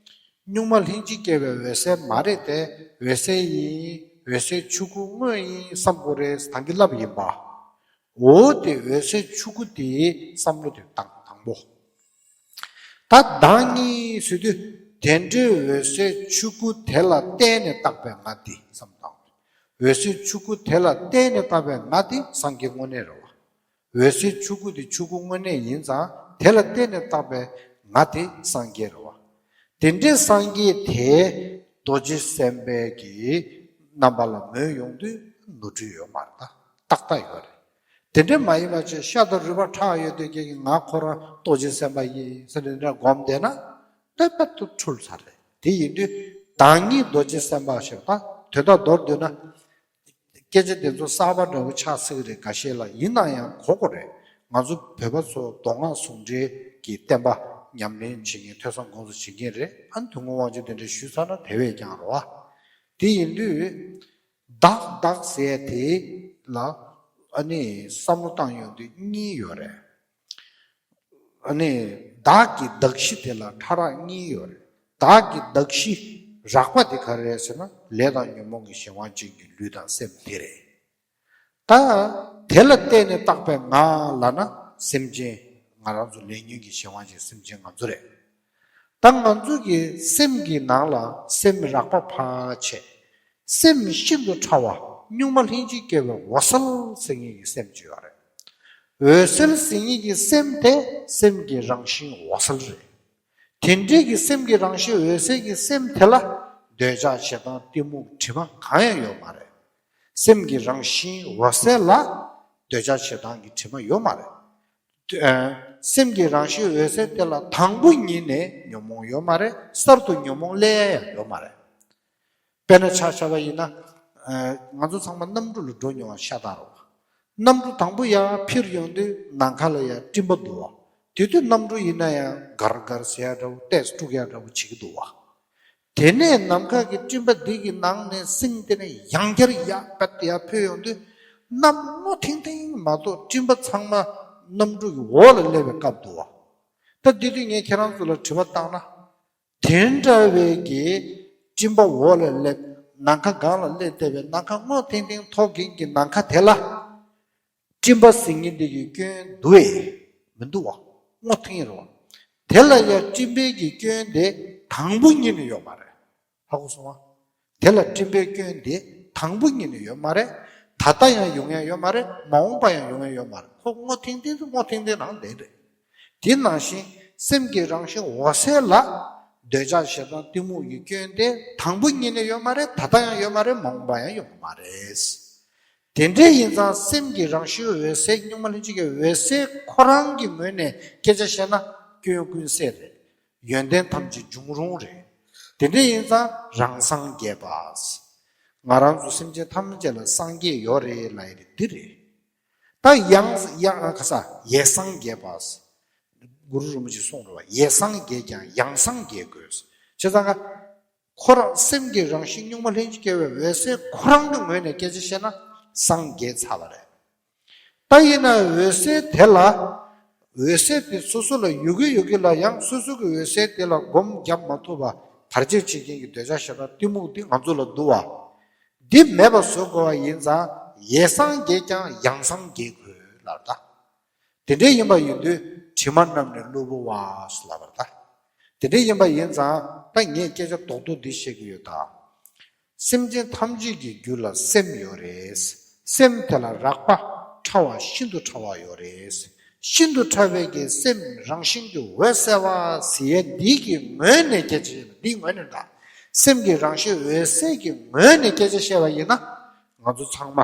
གཉུག་མ་ལྷན་ཅིག་སྐྱེས་པའི་འོད་གསལ་མ་རེད་དེ། འོད་གསལ་ཡིན། འོད་གསལ་ཆོས་སྐུ་དངོས་ཡིན་བསམ་དགོས་རེད་ཟེར་ད་གིན་ལབ་ཡིན་པ། འོ་དེ་འོད་གསལ་ཆོས་སྐུ་དེའི་བསམ་བློ་དེ་དང་དང་པོ། ད་བདག་ཉིད་ཟེར་དུས། དེ་འདྲའི་འོད་གསལ་ཆོས་སྐུ་དེ་ལ་བརྟེན་ནས་བཏགས་པའི་ང་དེ་བསམ་བཏང་། འོད་གསལ་ཆོས་སྐུ་དེ་ལ་བརྟེན་ནས་བཏགས་པའི་ང་དེ་སངས་རྒྱས་དངོས་གནས་རེད་བ། འོད་གསལ་ཆོས་སྐུ་དེ་ཆོས་སྐུ་དངོས་གནས་ཡིན་ཙང་། དེ་ལ་བརྟེན་ནས་བཏགས་པའི་ང་དེ་སངས་རྒྱས་རེད་བ། དེ་འདྲའི་སངས་རྒྱས་དེ་རྡོ་རྗེ་སེམས་དཔའི་གི་རྣམ་པ་ལ་མོས་ཡོང་དུས་ནོར་འཁྲུལ་ཡོད་མ་རེད། ད་ཏག་ཏག་ཡོད་རེད། དེ་འདྲ་མ་ཡིན་པ་ཅིག་ཤ་དང་རུས་པ་ཁྲག་ཡོད་དུས་ཀྱི་ང་ཁོ་རང་རྡོ་རྗེ་སེམས་དཔའ་ཡིན་ཟེར་ནས་འདྲ་སྒོམ་བསྡད་ན། ད་པད་དུ་འཁྲུལ་ཚར་རེད། དེ་ཡིན་དུས་བདག་ཉིད་རྡོ་རྗེ་སེམས་དཔའ་ཞེས་པ་དོན་དག་མདོར་བསྡུས་ན། སྐད་ཆ་དེ་ཚོ་གསར་པ་འདྲ་བོ་ཆགས་སྲིད་ཀྱི་རེད། འགའ་ཤས་ལ་ཡིན་ན་ཡང་གོ་དགོས་རེད། ང་ཚོ་བོད་པ་ཚོ་མདོ་སྔགས་ཟུང་འབྲེལ་གྱི་བསྟན་པ་ཉམས་ལེན་བྱེད་མཁན་ཐོས་བསམ་སྒོམ་གསུམ་བྱེད་མཁན་རེད། ཨ་ནི་དོན་དངོས་དབང་ཆེན་དེ་འདྲ་ཞུས་ཚར་ན་དེ་བས་ཀྱང་རེད་བ། དེ་ཡིན་དུས། བདག་བདག་ཟེར་དེ་ལ་ཨ་ནི་བསམ་བློ་བཏང་ཡོང་དུས་གཉིས་ཡོད་རེད། ཨ་ནི་བདག་གི་གདགས་གཞི་དེ་ལ་ཕྲ་རགས་གཉིས་ཡོད་རེད། བདག་གི་གདགས་གཞི་རགས་པ་དེ་ག་རེ་རེད་ཟེར་ན། ལས་དང་ཉོན་མོངས་ཀྱི་གཞན་དབང་ཅན་གྱི་ལུས་དང་སེམས་དེ་རེད། ད་དེ་ལ་བརྟེན་ནས་བཏགས་པའི་ང་ལབ་ན་སེམས་ཅན། ང་རང་ཚོ་ལས་ཉོན་གྱི་གཞན་དབང་ཅན་སེམས་ཅན་ང་ཚོ་རེད། ད་ང་ཚོ་གི་སེམས་ཀྱི་ནང་ལ་སེམས་རགས་པ་ཕར་བྱས། སེམས་ཤིན་ཏུ་ཕྲ་བ་གཉུག་མ་ལྷན་ཅིག་སྐྱེས་པའི་འོད་གསལ་ཟེར་མཁན་གྱི་སེམས་ཅིག་ཡོད་རེད། འོད་གསལ་ཟེར་མཁན་གྱི་སེམས་དེ་སེམས་ཀྱི་རང་བཞིན་འོད་གསལ་རེད། དེ་འདྲའི་གི་སེམས་ཀྱི་རང་བཞིན་འོད་གསལ་གྱི་སེམས་དེ་ལ་འདོད་ཆགས་ཞེ་སྡང་གཏི་མུག་དྲི་མ་གང་ཡང་ཡོད་མ་རེད། སེམས་ཀྱི་རང་བཞིན་འོད་གསལ་ལ་འདོད་ཆགས་ཞེ་སྡང་གི་དྲི་མ་ཡོད་མ་རེད། ཨ། སེམས་ཀྱི་རང་བཞིན་འོད་གསལ་དེ་ལ་དང་པོ་ཉིད་ནས་ཉོན་མོངས་ཡོད་མ་རེད། གསར་དུ་ཉོན་མོངས་སླེབས་ཡ་ཡང་ཡོད་མ་རེད། དཔེར་ན་ཆ་བཞག་པ་ཡིན་ན། ཨ། ང་ཚོ་ཚང་མ་གནམ་གྲུ་ལ་འགྲོ་མྱོང་བ་ཤ་སྟག་རེད་བ། གནམ་གྲུ་དང་པོ་ཡར་འཕུར་ཡོང་དུས་ནམ་མཁའ་ལ་ཡར་སྤྲིན་པ་འདུག་བ། དེ་དུས་གནམ་གྲུ་ཡིན་ན་ཡང་གར་གར་ཟེར་ཡ་འདྲ་བོ། ཏོག་ཙམ་དཀྲུག་ཡ་འདྲ་བོ་བྱེད་ཀྱི་འདུག་བ། དེ་ནས་ནམ་མཁའ་གི་སྤྲིན་པ་འདི་གི་ནང་ནས་བསྲིངས་ཏེ་ནས་ཡང་བསྐྱར་ཡར་པད་ཡར་འཕུར་ཡོང་དུས། གནམ་སྔོ་ཐིང་ཐིང་མ་གཏོགས་སྤྲིན་པ་ཚང་མ་གནམ་གྲུ་གི་འོག་ལ་སླེབས་པའི་སྐབས་འདུག་བ། ད་འདི་དུས་ངས་ཁྱེད་རང་ཚོ་ལ་དྲི་བ་བཏང་ན། དེ་འདྲ་བའི་གི་སྤྲིན་པ་འོག་ལ་སླེབས། ནམ་མཁའ་སྒང་ལ་སླེབས་བསྡད་པའི་ནམ་མཁའ་སྔོ་ཐིང་ཐིང་མཐོ་གིན་གི་ནམ་མཁའ་དེ་ལ། སྤྲིན་པ་ཟེར་མཁན་འདི་གི་སྐྱོན་འདུག་ཨེ། མི་འདུག་བ། སྔོ་ཐིང་རེད་བ། དེ་ལ་ཡང་སྤྲིན་པའི་གི་སྐྱོན་དེ་དང་པོ་ཉིད་ནས་ཡོད་མ་རེད། ཧ་གོ་སོང་བ། དེ་ལ་སྤྲིན་པའི་སྐྱོན་དེ་དང་པོ་ཉིད་ནས་ཡོད་མ་རེད། ད་ལྟ་ཡང་ཡོང་ཡ་ཡོད་མ་རེད། མ་འོངས་པ་ཡང་ཡོང་ཡ་ཡོད་མ་རེད། ཁོ་སྔོ་ཐིང་ཐིང་དུ་སྔོ་ཐིང་ཐིང་ནང་བསྡད་རེད། དེ་ནང་བཞིན་སེམས་ཀྱི་རང་བཞིན་འོད་གསལ་ལ་འདོད་ཆགས་ཞེ་སྡང་གཏི་མུག་གི་སྐྱོན་དེ་དང་པོ་ཉིད་ནས་ཡོད་མ་རེད། ད་ལྟ་ཡང་ཡོད་མ་རེད། མ་འོངས་པ་ཡང་ཡོང་གི་མ་རེད། དེ་འདྲ་ཡིན་ཙང་སེམས་ཀྱི་རང་བཞིན་འོད་གསལ་གཉུག་མ་ལྷན་ཅིག་གི་འོད་གསལ་ཁོ་རང་གི་ངོས་ནས་སྐད་ཆ་བཤད་ན་སྐྱོན་ཀུན་ཟད་རེད། ཡོན་ཏན་ཐམས་ཅད་འབྱུང་རུང་རེད། དེ་འདྲ་ཡིན་ཙང་རང་སངས་རྒྱས་པ། ང་རང་ཚོ་སེམས་ཅན་ཐམས་ཅད་ལ་སངས་རྒྱས་ཡོད་རེད་ལབ་ཡ་དེ་འདི་རེད། ད་ཡང་ཡང་ཁ་ས་ཡེ་སངས་རྒྱས་པ། གུ་རུ་རིན་པོ་ཆེས་གསུངས་རེད་བ། ཡེ་སངས་རྒྱས་ཀྱང་ཡང་སངས་རྒྱས་དགོས། བྱས་ཙང་ཀ། ཁོ་རང་སེམས་ཀྱི་རང་བཞིན་གཉུག་མ་ལྷན་ཅིག་སྐྱེས་པའི་འོད་གསལ་ཁོ་རང་གི་ངོས་ནས་སྐད་ཆ་བཤད་ན་སངས་རྒྱས་ཚར་བ་རེད། ད་ཡིན་ན་འོད་གསལ་དེ་ལ། འོད་གསལ་དེ་སོ་སོ་ལ་ཡོད་ཀྱི་ཡོད་ཀྱི་ལ་ཡང་སོ་སོ་གི་འོད་གསལ་དེ་ལ་སྒོམ་བརྒྱབ་མ་ཐུབ་པ་བར་ཆད་བྱེད་མཁན་གྱི་འདོད་ཆགས་ཞེ་སྡང་གཏི་མུག་འདི་ང་ཚོ་ལ་འདུག་བ། འདི་མེད་པ་བཟོ་དགོས་པ་ཡིན་ཙང་ཡེ་སངས་རྒྱས་ཀྱང་ཡང་སངས་རྒྱས་དགོས་ལབ་ད། དེ་འདྲ་ཡིན་པ་ཡིན་དུས་དྲི་མ་རྣམས་ནི་གློ་བུར་བ་ལབ་པར་ད། དེ་འདྲ་ཡིན་པ་ཡིན་ཙང་ད་ངས་སྐད་ཆ་རྡོག་རྡོག་འདི་བཤད་ཀྱི་ཡོད་ད། སེམས་ཅན་ཐམས་ཅད་ཀྱི་རྒྱུད་ལ་སེམས་ཡོད་རེད། སེམས་དེ་ལ་རགས་པ་ཕྲ་བ་ཤིན་ཏུ་ཕྲ་བ་ཡོད་རེད། ཤིན་ཏུ་ཕྲ་བའི་གི་སེམས་རང་བཞིན་གྱི་འོད་གསལ་བ་ཟེར་ཡས་འདི་གི་ངོས་ནས་སྐད་ཆ་བཤད་ན། འདིའི་ངོས་ནས་ད། སེམས་ཀྱི་རང་བཞིན་འོད་གསལ་གྱི་ངོས་ནས་སྐད་ཆ་བཤད་པ་ཡིན་ན། ང་ཚོ་ཚང་མ་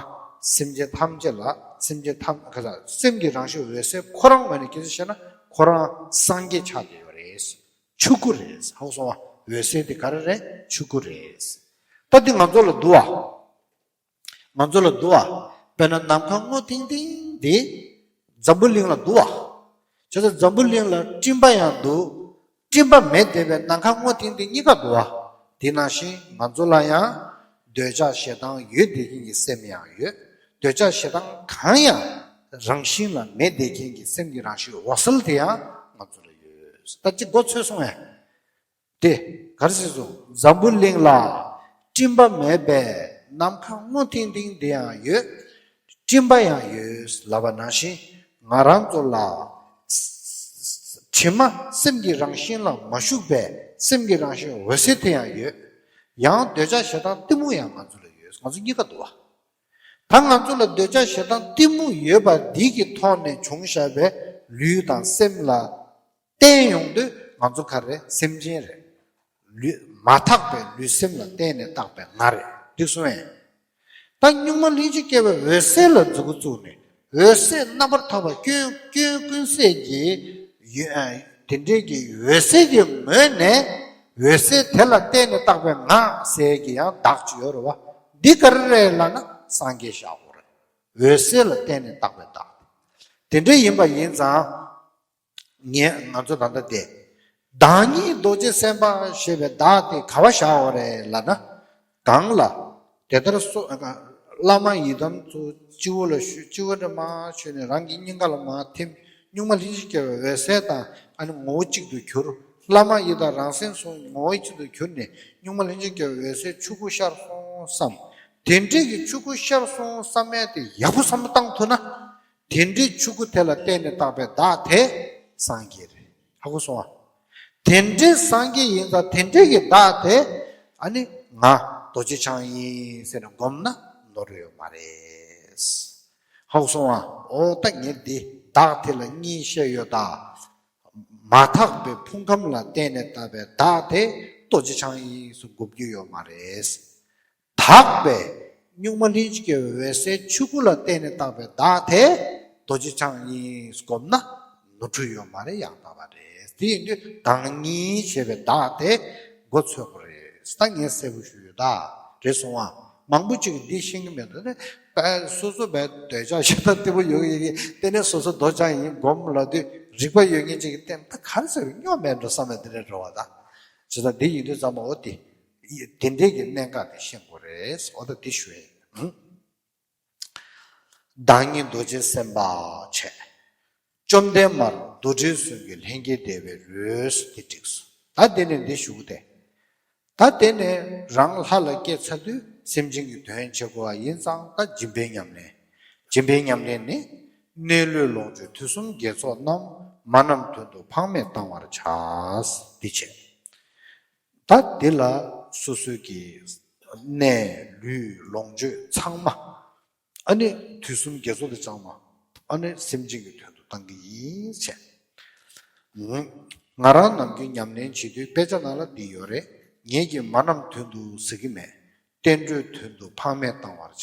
སེམས་ཅན་ཐམས་ཅད་ལ། སེམས་ཅན་ཐམས་ཁ་ས་སེམས་ཀྱི་རང་བཞིན་འོད་གསལ་ཁོ་རང་ངོས་ནས་སྐད་ཆ་བཤད་ན་ཁོ་རང་སངས་རྒྱས་ཆགས་བསྡད་ཡོད་རེད། ཆོས་སྐུ་རེད། ཧ་གོ་སོང་བ། འོད་གསལ་དེ་ག་རེ་རེད། ཆོས་སྐུ་རེད། ད་འདི་ང་ཚོ་ལ་འདུག་བ། ང་ཚོ་ལ་འདུག་བ། དཔེར་ན་ནམ་མཁའ་སྔོ་ཐིང་ཐིང་འདི་འཛམ་བུ་གླིང་ལ་འདུག་བ། བྱས་ཙང་འཛམ་བུ་གླིང་ལ་སྤྲིན་པ་ཡང་འདུག་སྤྲིན་པ་མེད་བསྡད་པའི་ནམ་མཁའ་སྔོ་ཐིང་ཐིང་གཉིས་ཀ་འདུག་བ། དེ་ནང་བཞིན་ང་ཚོ་ལ་ཡང་འདོད་ཆགས་ཞེ་སྡང་ཡོད་བསྡད་མཁན་གྱི་སེམས་ཡང་ཡོད། འདོད་ཆགས་ཞེ་སྡང་གང་ཡང་ རང་བཞིན་ལ་མེད་བསྡད་མཁན་གྱི་སེམས་ཀྱི་རང་བཞིན་འོད་གསལ་དེ་ཡང་ང་ཚོ་ལ་ཡོད། ད་ཅི་མགོ་ཚོས་སོང་ངས། དེ་ག་རེ་ཟེར་སོང་། འཛམ་བུ་གླིང་ལ་སྤྲིན་པ་མེད་པའི་ནམ་མཁའ་སྔོ་ཐིང་ཐིང་དེ་ཡང་ཡོད། སྤྲིན་པ་ཡང་ཡོད་ལབ་པ་ནང་བཞིན། ང་རང་ཚོ་ལ་དྲི་མ་སེམས་ཀྱི་རང་བཞིན་ལ་མ་ཞུགས་པའི་སེམས་ཀྱི་རང་བཞིན་འོད་གསལ་དེ་ཡང་ཡོད། ཡང་འདོད་ཆགས་ཞེ་སྡང་གཏི་མུག་ཡང་ང་ཚོ་ལ་ཡོད། ང་ཚོ་གཉིས་ཀ་འདུག་བ། ད་ང་ཚོ་ལ་འདོད་ཆགས་ཞེ་སྡང་གཏི་མུག་ཡོད་པ་འདི་གི་ཐོག་ནས་བྱུང་བཞག་པའི་ལུས་དང་སེམས་ལ་བརྟེན་ཡོང་དུས། ང་ཚོ་ག་རེ་རེད། སེམས་ཅན་རེད། ལུས་མ་དག་པའི་ལུས་སེམས་ལ་བརྟེན་ནས་བཏགས་པའི་ང་རེད། འགྲིག་སོང་ངས། ད་གཉུག་མ་ལྷན་ཅིག་སྐྱེས་པའི་འོད་གསལ་ལ་འཛུགས་འཛུགས་ནས། འོད་གསལ་རྣམ་པར་དག་པ་སྐྱོན་སྐྱོན་ཀུན་ཟད་ཀྱི་ཡོད། ཨ། དེ་འདྲའི་གི་འོད་གསལ་གྱི་ངོས་ནས། འོད་གསལ་དེ་ལ་བརྟེན་ནས་བཏགས་པའི་ང་ཟེར་གྱི་ཡང་བདག་ཅིག་ཡོད་རེད་བ། འདི་ག་རེ་རེད་ལབ་ན་སངས་རྒྱས་བཞག་དགོས་རེད། འོད་གསལ་ལ་བརྟེན་ནས་བཏགས་པའི་བདག་དེ་འདྲ་ཡིན་པ་ཡིན་ཙང་། ངས་ང་ཚོ་ད་ལྟ་དེ། བདག་ཉིད་རྡོ་རྗེ་སེམས་དཔའ་ཞེས་པའི་བདག་དེ་ག་བ་བཞག་དགོས་རེད་ལབ་ན། གང་ལ། དེ་ལྟར་སོ། བླ་མ་ཡི་དམ་ཚོ་སྤྱི་བོ་ལ་ཞུ། སྤྱི་བོ་ནས་མར་ཞུས་ནས་རང་གི་སྙིང་ག་ལ་མར་ཐིམ། གཉུག་མ་ལྷན་ཅིག་སྐྱེས་པའི་འོད་གསལ་དང་། ཨ་ནི་ངོ་བོ་གཅིག་ཏུ་གྱུར། བླ་མ་ཡི་དམ་རང་སེམས་སུ་ངོ་བོ་གཅིག་ཏུ་གྱུར་ནས། གཉུག་མ་ལྷན་ཅིག་སྐྱེས་པའི་འོད་གསལ་ཆོས་སྐུ་ཤར་སོང་བསམ། དེ་འདྲའི་གི་ཆོས་སྐུ་ཤར་སོང་བསམ་ཡས་དེ་ཡག་པོ་བསམ་བློ་བཏང་ཐུབ་ན། དེ་འདྲའི་ཆོས་སྐུ་དེ་ལ་བརྟེན་ནས་བཏགས་པའི་བདག་དེ་སངས་རྒྱས་རེད། ཧ་གོ་སོང་ཨ། དེ་འདྲའི་སངས་རྒྱས་ཡིན་ཙང་། དེ་འདྲའི་གི་བདག་དེ། ཨ་ནི་ང་རྡོ་རྗེ་འཆང་ཡིན་ཟེར་ནས་སྒོམ་ན་ནོར་ཡོད་མ་རེད། ཧ་གོ་སོང་ཨ། འོ་ད་ངས་འདི་བདག་དེ་ལ་གཉིས་བཤད་ཡོད་ད། མ་དག་པའི་ཕུང་ཁམས་ལ་བརྟེན་ནས་བཏགས་པའི་བདག་དེ་རྡོ་རྗེ་འཆང་ཡིན་ཟེར་སྒོམ་རྒྱུ་ཡོད་མ་རེད། དག་པའི་གཉུག་མ་ལྷན་ཅིག་སྐྱེས་པའི་འོད་གསལ་ཆོས་སྐུ་ལ་བརྟེན་ནས་བཏགས་པའི་བདག་དེ་རྡོ་རྗེ་འཆང་ཡིན་སྒོམ་ན་ནོར་འཁྲུལ་ཡོད་མ་རེད། ཡང་དག་པ་རེད། དེ་ཡིན་དུས་བདག་ཉིད་ཞེས་པའི་བདག་དེ་མགོ་ཚོས་དགོས་རེད། ད་ངས་གསལ་པོ་ཞུ་ཡོད་ད། རེད་སོང་ཨ། མང་པོ་ཅིག་གིས་འདི་ཤེས་ཀྱི་མེད་དོ། དེ་ནས་སོ་སོ་བས་འདོད་ཆགས་ཞེ་སྡང་གཏི་མུག་ཡོད་ཀྱི་ཡིན། དེ་ནས་སོ་སོ་རྡོ་རྗེ་འཆང་ཡིན་སྒོམ་ལབ་དུས། རིག་པ་ཡོད་མཁན་ཅིག་གིས་བལྟས་ན་ད་ག་རེ་ཟེར་རྙོག་མེད་འགྲོ་བསམ་ནས་དེ་འདྲ་འགྲོ་བ་ད། བྱས་ཙང་འདི་ཡིན་དུས་ཙམ་པ་འོ་དེ། དེ་འདྲའི་གི་གནད་འགག་དེ་ཤེས་དགོས་རེད། འོ་ད་འདི་ཞུ་ཡིན། བདག་ཉིད་རྡོ་རྗེ་སེམས་དཔའ་བྱས། བཅོམ་ལྡན་མར་རྡོ་རྗེ་གསུང་གི་ལྷན་སྐྱེས་བདེ་བའི་རོས་དེ་བསྒྲིགས་སོ། ད་དེ་ནས་འདི་ཞུ་གི་དེ། ད་དེ་ནས་རང་ལྷ་ལ་སྐྱེས་ཚར་དུས་སེམས་ཅན་གྱི་དོན་བྱེད་དགོས་པ་ཡིན་ཙང་། ད་སྦྱིན་པའི་ཉམས་ལེན། སྦྱིན་པའི་ཉམས་ལེན་ནི། གནས་ལུས་ལོངས་སྤྱོད་དུས་གསུམ་དགེ་ཚོགས་རྣམས། མ་རྣམས་དོན་དུ་ཕངས་མེད་གཏང་བར་བྱ། འདི་བྱས། ད་འདི་ལ་སོ་སོའི་གི་གནས་ལུས་ལོངས་སྤྱོད་ཚང་མ། ཨ་ནི་དུས་གསུམ་དགེ་ཚོགས་དེ་ཚང་མ། ཨ་ནི་སེམས་ཅན་གྱི་དོན་དུ་བཏང་གི་ཡིན་བྱས། ང་རང་ནམ་རྒྱུན་ཉམས་ལེན་བྱེད་དུས་དཔེ་ཆ་ནང་ལ་འདི་ཡོད་རེད། ངེད་ཀྱིས་མ་རྣམས་དོན་དུ་ཟེར་གྱི་མེད། བསྟན་འགྲོའི་དོན་དུ་ཕངས་མེད་གཏང་བར་བྱ།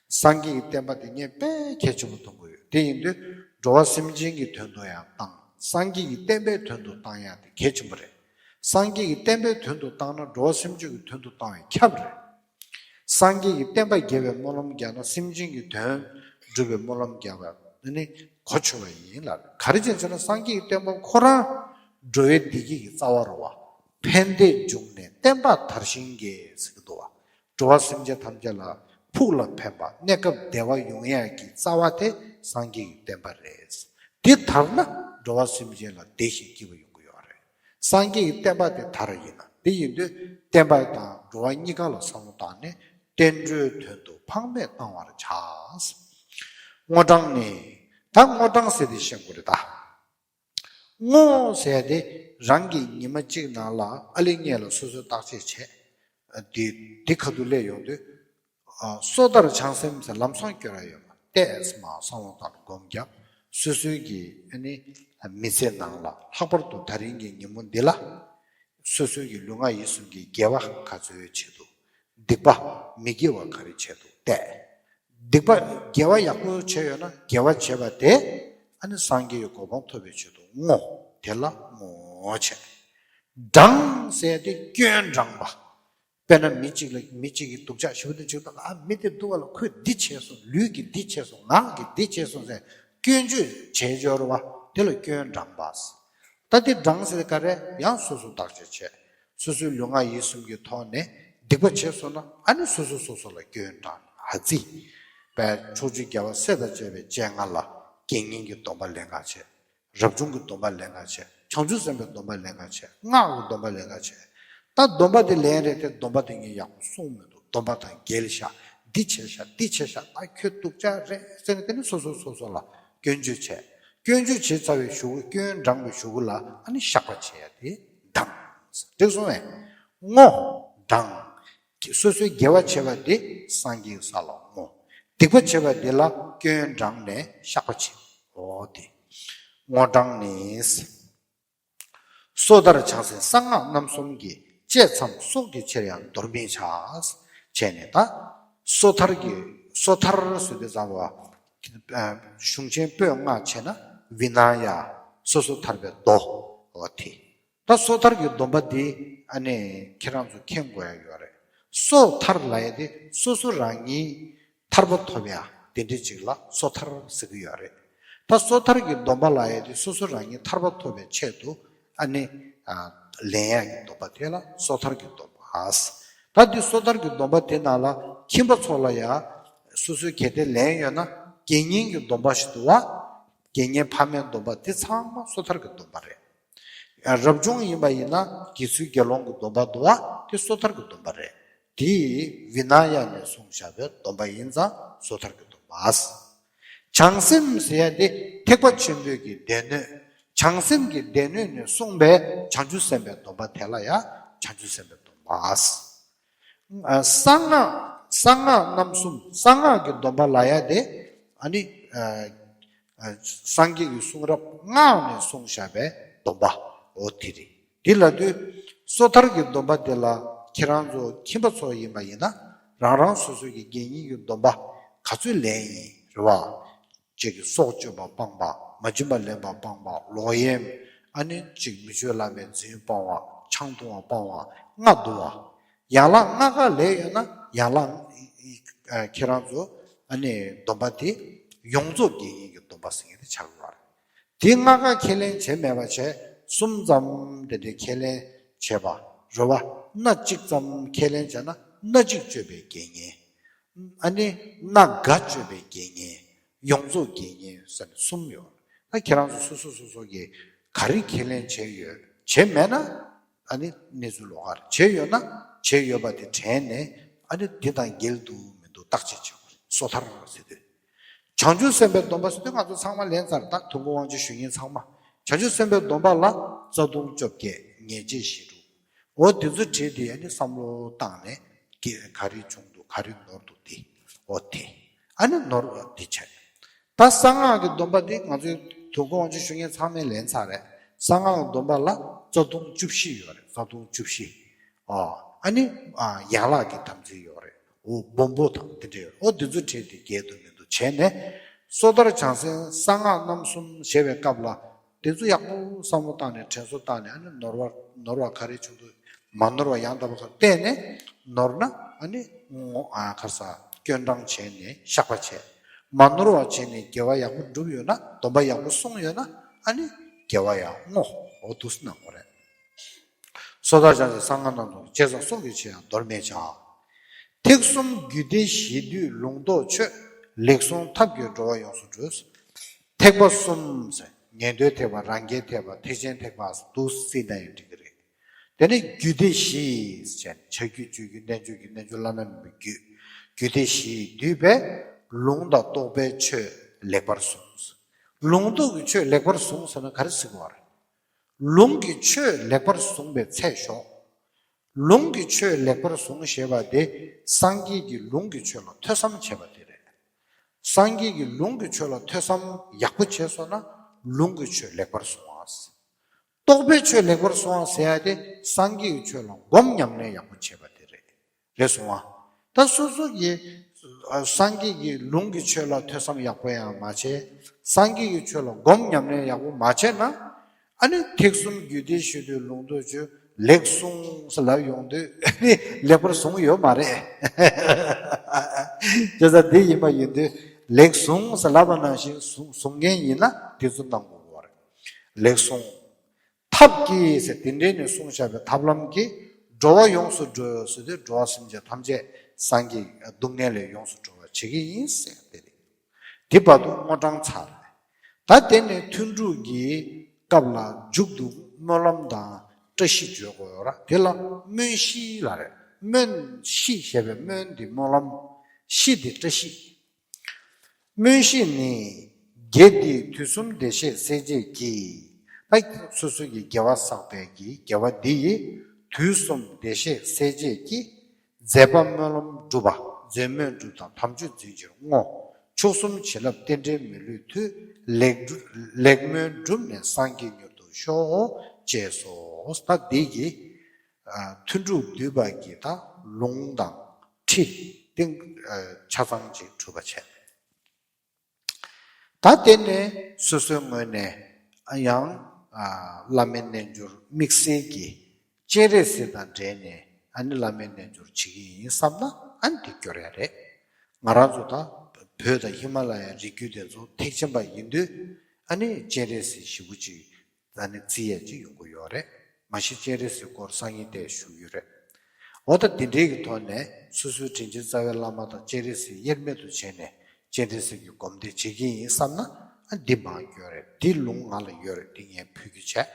སངས་རྒྱས་ཀྱི་བསྟན་པ་དེ་ངས་དཔེ་གལ་ཆེན་པོ་མཐོང་གི་ཡོད། དེ་ཡིན་དུས་འགྲོ་བ་སེམས་ཅན་གྱི་དོན་དུ་ཡང་བཏང་། སངས་རྒྱས་ཀྱི་བསྟན་པའི་དོན་དུ་བཏང་ཡག་དེ་གལ་ཆེན་པོ་རེད། སངས་རྒྱས་ཀྱི་བསྟན་པའི་དོན་དུ་བཏང་ན་འགྲོ་བ་སེམས་ཅན་གྱི་དོན་དུ་བཏང་བས་ཁྱབ་རེད། སངས་རྒྱས་ཀྱི་བསྟན་པ་རྒྱས་པའི་སྨོན་ལམ་རྒྱག་ན་སེམས་ཅན་གྱི་དོན་སྒྲུབ་པའི་སྨོན་ལམ་རྒྱག་པ་ནི་གོ་ཆོད་པ་ཡིན་ལ། ག་རེ་བྱས་ཟེར་ན་སངས་རྒྱས་ཀྱི་བསྟན་པ་ཁོ་རང་འགྲོ་བའི་བདེ་སྐྱིད་ཀྱི་རྩ་བ་རེད་བ། ཕན་བདེ་འབྱུང་གནས་བསྟན་པ་དར་ཞིང་རྒྱས་ཟེར་གྱི་འདུག་བ། འགྲོ་བ་སེམས་ཅན་ཐམས་ཅད་ལ་ཕུགས་ལ་ཕན་པ་གནས་སྐབས་བདེ་བ་ཡོང་ཡག་གི་རྩ་བ་དེ་སངས་རྒྱས་ཀྱི་བསྟན་པ་རེད། འདི་དར་ན་འགྲོ་བ་སེམས་ཅན་ལ་བདེ་ཞིང་སྐྱིད་པ་ཡོང་གི་ཡོད་རེད། སངས་རྒྱས་ཀྱི་བསྟན་པ་དེ་དར་ཡིན་ན། དེ་ཡིན་དུས་བསྟན་པ་དང་འགྲོ་བ་གཉིས་ཀ་ལ་བསམ་བློ་བཏང་ནས་བསྟན་འགྲོའི་དོན་དུ་ཕངས་མེད་གཏང་བར་བྱ། དངོས་བྲང་ནི། ད་དངོས་བྲང་ཟེར་དེ་ཤེས་དགོས་རེད་ད། དངོས་ཟེར་དེ་རང་གི་ཉི་མ་གཅིག་ནང་ལ་ཨ་ལི་སྔས་ལ་སོ་སོས་བརྟག་དཔྱད་བྱས། དེ་དེ་ཁ་ཐུག་སླེབས་ཡོང་དུས། ཨ། སོ་ཐར་བྱང་སེམས་ཟེར་ལམ་སང་སྐྱོར་ཡ་ཡོད་པ། ཏོག་ཙམ་བསམ་བློ་བཏང་སྒོམ་རྒྱབ། སོ་སོའི་གི་ཨ་ནི་མི་ཚེ་ནང་ལ་ལྷག་པར་དུ་ད་རིང་གི་ཉིན་མོ་འདི་ལ། སོ་སོའི་གི་ལུས་ངག་ཡིད་གསུམ་གྱི་དགེ་བ་ག་ཚོད་བྱས་འདུག་སྡིག་པ་མི་དགེ་བ་ག་རེ་བྱས་འདུག་བལྟས། སྡིག་པ་དགེ་བ་ཡག་པོ་བྱས་ཡོད་ན་དགེ་བ་བྱས་པ་དེ་ཨ་ནི་སངས་རྒྱས་ཀྱི་གོ་འཕང་ཐོབ་པའི་ཆེད་དུ་བསྔོ། དེ་ལ་བསྔོ་བྱས། བྲང་ཟེར་དེ་སྐྱོན་བྲང་པ། དཔེར་ན་མི་གཅིག་ལ་མི་གཅིག་གིས་སྡུག་ཅག་ཞེ་པོ་དེ་བྱེད་དུས་ལ། ཨ། མི་དེ་སྡུག་པ་ལ་ཁོས་འདི་བྱས་སོང་། ལུས་ཀྱིས་འདི་བྱས་སོང་། ངག་གིས་འདི་བྱས་སོང་ཟེར་སྐྱོན་བརྗོད་བྱེད་འཇོག་རེད་བ། དེ་ལ་སྐྱོན་བྲང་པ། ད་དེ་བྲང་ཟེར་ག་རེ། ཡང་སོ་སོ་བརྟག་དཔྱད་བྱས། སོ་སོའི་ལུས་ངག་ཡིད་གསུམ་གྱི་ཐོག་ནས་སྡིག་པ་བྱས་སོང་ན་ཨ་ནི་སོ་སོ་སོ་སོ་ལ་སྐྱོན་བྲང་ཨ་ཙི། པའི་ཕྱོགས་བཅུའི་རྒྱལ་བ་སྲས་དང་བཅས་པའི་སྤྱན་སྔར་ལ་དགེ་བསྙེན་གྱི་སྡོམ་པ་ལེན་ག་བྱས། རབ་བྱུང་གི་སྡོམ་པ་ལེན་ག་བྱས། བྱང་ཆུབ་སེམས་དཔའི་སྡོམ་པ་ལེན་ག་བྱས། སྔགས་ཀྱི་སྡོམ་པ་ལེན་ག་བྱས། ད་སྡོམ་པ་དེ་ལེན་རེད་དེ། སྡོམ་པ་དེ་ངས་ཡག་པོ་སྲུང་མི་འདུག་སྡོམ་པ་དང་འགལ་ཤག་འདི་བྱས་ཤག་འདི་བྱས་ཤག་ད་ཁྱོད་སྡུག་ཅག་རེད་ཟེར་ནས། དེ་ནི་སོ་སོ་སོ་སོ་ལ་སྐྱོན་བརྗོད་བྱས། སྐྱོན་བརྗོད་བྱས་ཚར་བའི་གཞུག་གུ། སྐྱོན་བྲང་བའི་གཞུག་གུ་ལ་ཨ་ནི་བཤགས་པ་བྱེད་ཡ་དེ་བྲང་། འགྲིག་སོང་ངས། བསྔོ། བྲང་། སོ་སོའི་དགེ་བ་བྱས་པ་དེ་སངས་རྒྱས་ཀྱི་ས་ལ་བསྔོ། སྡིག་པ་བྱས་པ་དེ་ལ་སྐྱོན་བྲང་ནས་བཤགས་པ་བྱེད། འོ་དེ་བསྔོ་བྲང་ནི། སོ་ཐར་བྱང་སེམས་གསང་སྔགས་རྣམ་གསུམ་གྱི། བཅས་མཚམས་སྲོག་གི་ཕྱིར་ཡང་འདོར་མི་བྱ། བྱས་ནས་ད། སོ་ཐར་གྱི། སོ་ཐར་ཟེར་དུས་ཙམ་པ། གཞུང་ཆེན་པོད་ལྔ་བྱས་ན་བི་ན་ཡ། སོ་སོ་ཐར་པའི་མདོ། འོ་དེ། ད་སོ་ཐར་གྱི་སྡོམ་པ་འདི་ཨ་ནི་ཁྱེད་རང་ཚོ་མཁྱེན་དགོས་ཡ་ཡོད་རེད། སོ་ཐར་ལབ་ཡ་དེ་སོ་སོ་རང་ཉིད་ཐར་པ་ཐོབ་ཡ་དེ་འདྲ་ཅིག་ལ་སོ་ཐར་ཟེར་གྱི་ཡོད་རེད། ད་སོ་ཐར་གྱི་སྡོམ་པ་ལབ་ཡ་དེ་སོ་སོ་རང་ཉིད་ཐར་པ་ཐོབ་པའི་ཆེད་དུ་ཨ་ནི་ཨ་ལེན་ཡ་གི་སྡོམ་པ་དེ་ལ་སོ་ཐར་གྱི་སྡོམ་པ། ད་འདི་སོ་ཐར་གྱི་སྡོམ་པ་དེ་ནང་ལ་ཁྱིམ་པ་ཚོ་ལ་ཡ་སོ་སོའི་གལ་ཏེ་ལེན་ཡོད་ན་དགེ་བསྙེན་གྱི་སྡོམ་པ་ཞིག་འདུག་བ། དགེ་བསྙེན་ཕ་མའི་སྡོམ་པ་དེ་ཚང་མ་སོ་ཐར་གྱི་སྡོམ་པ་རེད། རབ་བྱུང་ཡིན་པ་ཡིན་ན་དགེ་ཚུལ་དགེ་སློང་གི་སྡོམ་པ་འདུག་བ། དེ་སོ་ཐར་གྱི་སྡོམ་པ་རེད། དེ་བི་ན་ཡ་ནས་གསུངས་བཞག་པའི་སྡོམ་པ་ཡིན་ཙང་སོ་ཐར་གྱི་སྡོམ་པ། བྱང་སེམས་ཟེར་ཡ་དེ་ཐེག་པ་ཆེན་པོའི་གི་སྡེ་སྣོད། བྱང་སེམས་ཀྱི་སྡེ་སྣོད་ནས་གསུངས་པའི་བྱང་ཆུབ་སེམས་དཔའི་སྡོམ་པ་དེ་ལ་ཡ་བྱང་ཆུབ་སེམས་དཔའི་སྡོམ་པ། གསང་སྔགས། གསང་སྔགས་རྣམ་གསུམ། གསང་སྔགས་ཀྱི་སྡོམ་པ་ལབ་ཡ་དེ་ཨ་ནི་སངས་རྒྱས་ཀྱི་གསུང་རབ་སྔགས་ནས་གསུངས་བཞག་པའི་སྡོམ་པ། འོ་དེ་རེད། དེ་ལབ་དུས་སོ་ཐར་གྱི་སྡོམ་པ་དེ་ལ་ཁྱེད་རང་ཚོ་ཁྱིམ་པ་ཚོ་ཡིན་པ་ཡིན་ན་རང་རང་སོ་སོ་གི་དགེ་བསྙེན་གྱི་སྡོམ་པ་ག་ཚོད་ལེན་ཡིན་རེད་བ། གཅིག་གིས་སྲོག་གཅོད་པ་སྤངས་པ། མ་བྱིན་པ་ལེན་པ་སྤངས་པ། ལོག་གཡེམ། ཨ་ནི་གཅིག་མི་ཆོས་བླ་མའི་རྫུན་སྤངས་པ། ཆང་འཐུང་བ་སྤངས་པ། ལྔ་བསྡུ་བ། ཡན་ལག་ལྔ་ཀ་ལས་ཡོད་ན་ཡན་ལག་ཨ་ཁྱེད་རང་ཚོ་ཨ་ནི་སྡོམ་པ་དེ་ཡོངས་རྫོགས་དགེ་བསྙེན་གྱི་སྡོམ་པ་ཟེར་མཁན་དེ་ཆགས་ཀྱི་ཡོད་རེད། དེ་ལྔ་ཀ་ཁས་ལེན་བྱས་མེད་པ་བྱས་གསུམ་ཙམ་དེ་འདྲའི་ཁས་ལེན་བྱས་པ་རེད་བ། སྣ་གཅིག་ཙམ་ཁས་ལེན་བྱས་ན་སྣ་གཅིག་སྤྱོད་པའི་དགེ་བསྙེན། ཨ་ནི་སྣ་འགའ་སྤྱོད་པའི་དགེ་བསྙེན། ཡོངས་རྫོགས་དགེ་བསྙེན་ཟེར་ནས་གསུམ་ཡོད། ད་ཁྱེད་རང་ཚོ་སོ་སོ་སོ་སོ་གིས་ག་རེ་ཁས་ལེན་བྱས་ཡོད། བྱས་མེད་ན་ཨ་ནི་གནས་ཚུལ་ལོགས་ཀ་རེད། བྱས་ཡོད་ན་བྱས་ཡོད་པ་དེ་དྲན་ནས་ཨ་ནི་དེ་དང་འགལ་འདུག་མི་འདུག་བརྟག་དཔྱད་བྱེད་དགོས་རེད། སོ་ཐར་ཟེར་དུས། བྱང་ཆུབ་སེམས་དཔའི་སྡོམ་པ་ཟེར་དུས་ང་ཚོ་ཚང་མ་ལེན་ཚར། ད་དུས་འཁོར་དབང་ཕྱུག་ཞུ་མཁན་ཚང་མ། བྱང་ཆུབ་སེམས་དཔའི་སྡོམ་པ་ལ་རྩ་ལྟུང་བཅོ་བརྒྱད། ཉེས་བྱས་བཞི་དྲུག་འོ་དེ་ཚོ་བྲིས་ཏེ་ཨ་ནི་བསམ་བློ་བཏང་ནས་ག་རེ་བྱུང་འདུག་ག་རེ་ནོར་འདུག་དེ། འོ་དེ་ཨ་ནི་ནོར་བ་དེ་བྱས། ད་གསང་སྔགས་ཀྱི་སྡོམ་པ་དེ་ང་ཚོའི་དུས་འཁོར་དབང་ཕྱུག་ཞུ་མཁན་ཚང་མས་ལེན་ཚར་རེད། གསང་སྔགས་ཀྱི་སྡོམ་པ་ལ་རྩ་ལྟུང་བཅུ་བཞི་ཡོད་རེད། རྩ་ལྟུང་བཅུ་བཞི། ཨ་ཨ་ནི་ཨ་ཡན་ལག་གི་དམ་ཚིག་ཡོད་རེད། འོ་སྦོམ་པོ་དང་དེ་འདྲ་ཡོད་རེད། འོ་དེ་ཚོ་བྲིས་ཏེ་འགལ་འདུག་མི་འདུག་བྱས་ནས་སོ་ཐར་བྱང་སེམས་གསང་སྔགས་རྣམ་གསུམ་ཞེས་པའི་སྐབས་ལ། དེ་ཚོ་ཡག་པོ་བསམ་བློ་བཏང་ནས་དྲན་གསོ་བཏང་ནས་ཨ་ནི་ནོར་བ་ནོར་བ་ག་རེ་བྱུང་འདུག་མ་ནོར་བ་ཡང་དག་པ་ཁར་བལྟས་ནས་ནོར་ན་ཨ་ནི་ངོ་ཨ་ཁར་ས་སྐྱོན་བྲང་བྱས་ནས་བཤགས་པ་བྱས། མ་ནོར་བ་བྱས་ནས་དགེ་བ་ཡག་པོ་བསྒྲུབས་ཡོད་ན་སྡོམ་པ་ཡག་པོ་སྲུང་ཡོད་ན་ཨ་ནི་དགེ་བ་ཡང་བསྔོ། འོ་འདུག་སེ་གནང་དགོས་རེད། སོ་ཐར་བྱང་སེམས་གསང་སྔགས་རྣམ་གསུམ། བྱས་ཙང་སྲོག་གི་ཕྱིར་ཡང་འདོར་མི་བྱ། ཐེག་གསུམ་རྒྱུད་སྡེ་བཞིས་བསྡུས་ལུང་རྟོགས་ཆོས། ལེགས་གསུངས་ཐབས་ཀྱིས་འགྲོ་བ་ཡོངས་སུ་སྒྲོལ། ཐེག་པ་གསུམ་ཟེར་ཉན་ཐོས་ཐེག་པ། རང་རྒྱལ་ཐེག་པ། ཐེག་ཆེན་ཐེག་པ་འདུག་སེ་ན་ཡང་འགྲིག་གི་རེད། དེ་ནས་རྒྱུད་སྡེ་བཞི་ཟེར་བྱ་རྒྱུད་སྤྱོད་རྒྱུད་རྣལ་འབྱོར་རྒྱུད་རྣལ་འབྱོར་བླ་ན་མེད་པའི་རྒྱུད། རྒྱུད་སྡེ་བཞིས་བསྡུས་པའི་ལུང་དང་རྟོགས་པའི་ཆོས་ལེགས་པར་གསུངས། ལུང་རྟོགས་ཀྱི་ཆོས་ལེགས་པར་གསུངས་ཟེར་ན་ག་རེ་ཟེར་དགོས་པ་རེད། ལུང་གི་ཆོས་ལེགས་པར་གསུངས་པའི་ཚད་ཞོག་ལུང་གི་ཆོས་ལེགས་པར་གསུངས་ཞེས་པ་དེ་སངས་རྒྱས་ཀྱིས་ལུང་གི་ཆོས་ལ་ཐོས་བསམ་བྱས་པ་དེ་རེད། སངས་རྒྱས་ཀྱིས་ལུང་གི་ཆོས་ལ་ཐོས་བསམ་ཡག་པོ་བྱས་སོང་ན་ལུང་གི་ཆོས་ལེགས་པར་གསུངས་པ། རྟོགས་པའི་ཆོས་ལེགས་པར་གསུངས་པ་ཟེར་ཡ་དེ་སངས་རྒྱས་ཀྱི་ཆོས་ལ་སྒོམ་ཉམས་ལེན་ཡག་པོ་བྱས་པ་དེ་རེད། རེད་སོང་ང་། ད་སོ་སོ་གི་ཨ་སངས་རྒྱས་ཀྱི་ལུང་གི་ཆོས་ལ་ཐོས་བསམ་ཡག་པོ་ཡང་མ་བྱས། སངས་རྒྱས་ཀྱི་ཆོས་ལ་སྒོམ་ཉམས་ལེན་ཡག་པོ་མ་བྱས་ན། ཨ་ནི་ཐེག་གསུམ་རྒྱུད་སྡེ་བཞིས་བསྡུས་ལུང་རྟོགས་ཆོས་ལེགས་གསུངས་ཟེར་ལབ་ཡོང་དུས་ཨ་ནི་ལེགས་པར་གསུངས་ཡོད་མ་རེད། བྱས་ཙང་འདི་ཡིན་པ་ཡིན་དུས་ལེགས་གསུངས་ཟེར་ལབ་པ་ནང་བཞིན་གསུང་གསུང་མཁན་ཡིན་ན་དེ་ཚོ་གནང་དགོས་པ་རེད། ལེགས་གསུངས། ཐབས་ཀྱིས་ཟེར་དེ་འདྲའི་ནས་གསུངས་བཞག་པའི་ཐབས་ལམ་གྱིས་འགྲོ་བ་ཡོངས་སུ་སྒྲོལ་ཟེར་དུས་འགྲོ་བ་སེམས་ཅན་ཐམས་ཅད་སངས་རྒྱས་སྡུག་བསྔལ་ལས་ཡོངས་སུ་སྒྲོལ་བར་བྱེད་ཀྱི་ཡིན་ཟེར་ དེ་བར་དུ་དངོས་བགྲང་ཚར་རེད། ད་དེ་ནས་ཐུན་དྲུག་གི་སྐབས་ལ་མཇུག་ཏུ་སྨོན་ལམ་དང་བཀྲ་ཤིས་བརྗོད་དགོས་ཡོད་ར། དེ་ལ་སྨོན་ཤིས་ལབ་རེད། སྨོན་ཤིས་ཞེས་པའི་སྨོན་དེ་སྨོན་ལམ། ཤིས་དེ་བཀྲ་ཤིས། སྨོན་ཤིས་ནི། རྒྱས་འདི་དུས་གསུམ་བདེ་གཤེགས་སྲས་བཅས་ཀྱིས། ད་སོ་སོ་གི་དགེ་བ་བསགས་པའི་གི་དགེ་བ་འདི་ཡིས་དུས་གསུམ་བདེ་གཤེགས་སྲས་བཅས་ཀྱིས། མཛད་པ་སྨོན་ལམ་སྒྲུབ་པ། མཛད་སྨོན་སྒྲུབ་དང་དམ་ཆོས་འཛིན་ཕྱིར་བསྔོ། མཆོག་གསུམ་བྱིན་རླབས་རྟེན་འབྲེལ་མི་ལུས་མཐུས། ལེགས་སྒྲུབ་ལེགས་སྨོན་གྲུབ་ནས་སངས་རྒྱས་མྱུར་དུ་ཤོག་ཅེས་སོ། ད་འདི་གི་ཨ་ཐུན་དྲུག་བསྡུས་པ་གི་ད་ལུང་དང་ཁྲིད་དེ་ཨ་ཆ་ཚང་ཅིག་གྲུབ་པ་བྱས། ད་དེ་ནས་སོ་སོའི་ངོས་ནས་ཨ་ཡང་ཨ་བླ་མའི་རྣལ་འབྱོར་དམིགས་བསལ་གྱི་སྤྱན་རས་གཟིགས་དང་འབྲེལ་ནས་ཨ་ནི་བླ་མའི་རྣལ་འབྱོར་བྱེད་ཀྱི་ཡིན་བསམ་ན་ཨ་ནི་དེ་སྐྱོར་ཡ་རེད། ང་རང་ཚོ་ད་བོད་དང་ཧི་མ་ལ་ཡའི་རི་རྒྱུད་དེ་ཚོ་ཐེག་ཆེན་པ་ཡིན་དུས་ཨ་ནི་སྤྱན་རས་གཟིགས་ཞེ་པོ་ཅིག་ད་ནི་རྩི་ཡས་ཅིག་ཡོང་གི་ཡོད་རེད། མ་གཞི་སྤྱན་རས་གཟིགས་སྐོར་སང་ཉིན་དེ་ཞུ་རྒྱུ་རེད། འོ་ད་དེ་འདྲའི་གི་ཐོག་ནས་སོ་སོའི་དྲིན་ཅན་རྩ་བའི་བླ་མ་དང་སྤྱན་རས་གཟིགས་དབྱེར་མེད་དུ་བྱས་ནས་སྤྱན་རས་གཟིགས་ཀྱི་སྒོམ་བཟླས་བྱེད་ཀྱི་ཡིན་བསམ་ན་ཨ་འདི་མར་སྐྱོར་རེད། འདི་ལུང་ང་ལ་ཡོད་རེད། འདི་ངས་ཕུལ་རྒྱུ་བྱས།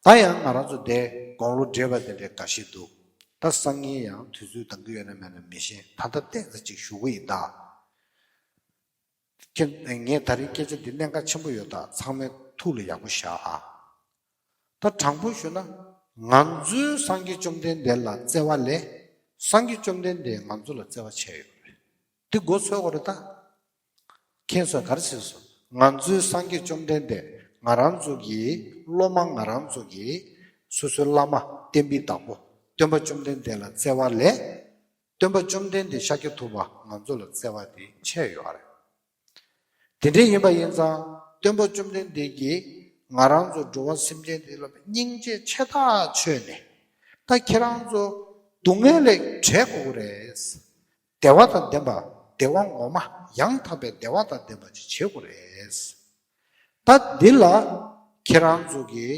ད་ཡང་ང་རང་ཚོ་དེ་དགུང་ལོ་བགྲེས་པ་དེ་འདྲའི་འགའ་ཞིག་འདུག་ད་སང་ཉིན་ཡང་དུས་ཚོད་འདང་གི་ཡོད་ན་མེད་ན་མི་ཤེས། ད་ལྟ་ཏོག་ཙམ་ཅིག་ཞུ་གི་ཡིན་ད། ཁྱེད་ངས་ད་རིང་སྐད་ཆ་འདི་གནད་འགག་ཆེན་པོ་ཡོད་ད། ཚང་མས་ཐུགས་ལ་ཡག་པོ་བཞག་ཨ། ད་དྲང་པོ་ཞུ་ན་ང་ཚོའི་སངས་རྒྱས་བཅོམ་ལྡན་འདས་ལ་བརྩེ་བ་ལས་སངས་རྒྱས་བཅོམ་ལྡན་འདས་ང་ཚོ་ལ་བརྩེ་བ་ཆེ་ཡོད་རེད། འདི་མགོ་ཚོས་དགོས་རེད་ད། མཁྱེན་སོང་། ག་རེ་ཟེར་སོང་། ང་ཚོའི་སངས་རྒྱས་བཅོམ་ལྡན་འདས་ང་རང་ཚོ་གི་སློབ་མ་ང་རང་ཚོ་གི་སོ་སོའི་བླ་མ་བསྟན་པའི་བདག་པོ་སྟོན་པ་བཅོམ་ལྡན་འདས་ལ་བརྩེ་བ་ལས། སྟོན་པ་བཅོམ་ལྡན་འདས་ཤཱཀྱ་ཐུབ་པ་ང་ཚོ་ལ་བརྩེ་བ་དེ་ཆེ་ཡོད་རེད། དེ་འདྲ་ཡིན་པ་ཡིན་ཙང་སྟོན་པ་བཅོམ་ལྡན་འདས་ཀྱིས་ང་རང་ཚོ་འགྲོ་བ་སེམས་ཅན་དེ་ལ་སྙིང་རྗེ་ཆེ་ཐག་ཆོད་ནས་ད་ཁྱེད་རང་ཚོ་སྡུག་བསྔལ་ལས་བྲལ་དགོས་ཀྱི་རེད། བདེ་བ་དང་ལྡན་པ། བདེ་བ་ངོ་མ་ཡང་དག་པའི་བདེ་བ་དང་ལྡན་པ་ཅིག་བྱེད་དགོས་རེད། ད་འདི་ལ་ཁྱེད་རང་ཚོ་གི་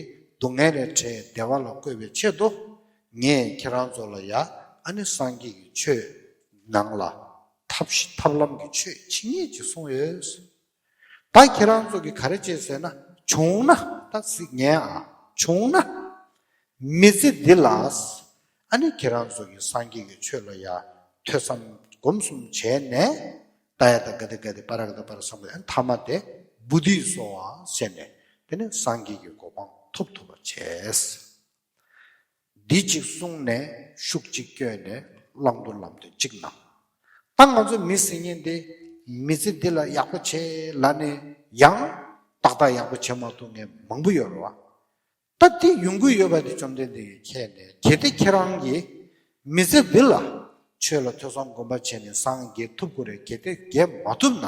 སྡུག་བསྔལ་ལས་བྲལ་བདེ་བ་ལ་བཀོད་པའི་ཆེད་དུ་ངས་ཁྱེད་རང་ཚོ་ལ་ཡ་ཨ་ནི་སངས་རྒྱས་ཀྱི་ཆོས་ནང་ལ་ཐབས་ཤེས་ཐབས་ལམ་གྱི་ཆོས་ཇི་སྙེད་ཅིག་གསུངས་ཡོད། ད་ཁྱེད་རང་ཚོ་གི་ག་རེ་བྱེད་ཟེར་ན་བྱུང་ན་ད་གཟིགས་ཉན་ཨ། བྱུང་ན་མི་ཚེ་འདི་ལ་ཨ་ནི་ཁྱེད་རང་ཚོ་གི་སངས་རྒྱས་ཀྱི་ཆོས་ལ་ཡ་ཐོས་བསམ་སྒོམ་གསུམ་བྱས་ནས་ད་ཡ་ད་ག་དེ་ག་དེ་པ་ར་ག་དེ་པ་ར་སམ་ག་ཐ་མ་དེ་བོ་དྷི་སྭཱ་ཧཱ་ཟེར་ནས་དེ་ནི་སངས་རྒྱས་ཀྱི་གོ་འཕང་ཐོབ་ཐུབ་པ་བྱས། འདི་གཅིག་གསུངས་ནས་ཤུགས་གཅིག་བསྐྱོན་ནས་བླང་དོར་ལམ་སྟོན་གཅིག་གནང་། ད་ང་ཚོ་མི་ཟེར་མཁན་དེ་མི་ཚེ་འདི་ལ་ཡག་པོ་བྱེད་ལབ་ནས་ཡང་ཏག་ཏག་ཡག་པོ་བྱེད་མ་ཐུབ་མཁན་མང་པོ་ཡོད་རེད་བ། ད་དེ་ཡོང་གི་ཡོད་པ་དེ་བཅོམ་ལྡན་འདས་ཀྱིས་མཁྱེན་ནས་གལ་ཏེ་ཁྱེད་རང་གིས་མི་ཚེ་འདི་ལ་ཆོས་ལ་ཐོས་བསམ་སྒོམ་པ་བྱས་ནས་སངས་རྒྱས་ཐུབ་དགོས་རེད། གལ་ཏེ་རྒྱས་མ་ཐུབ་ན།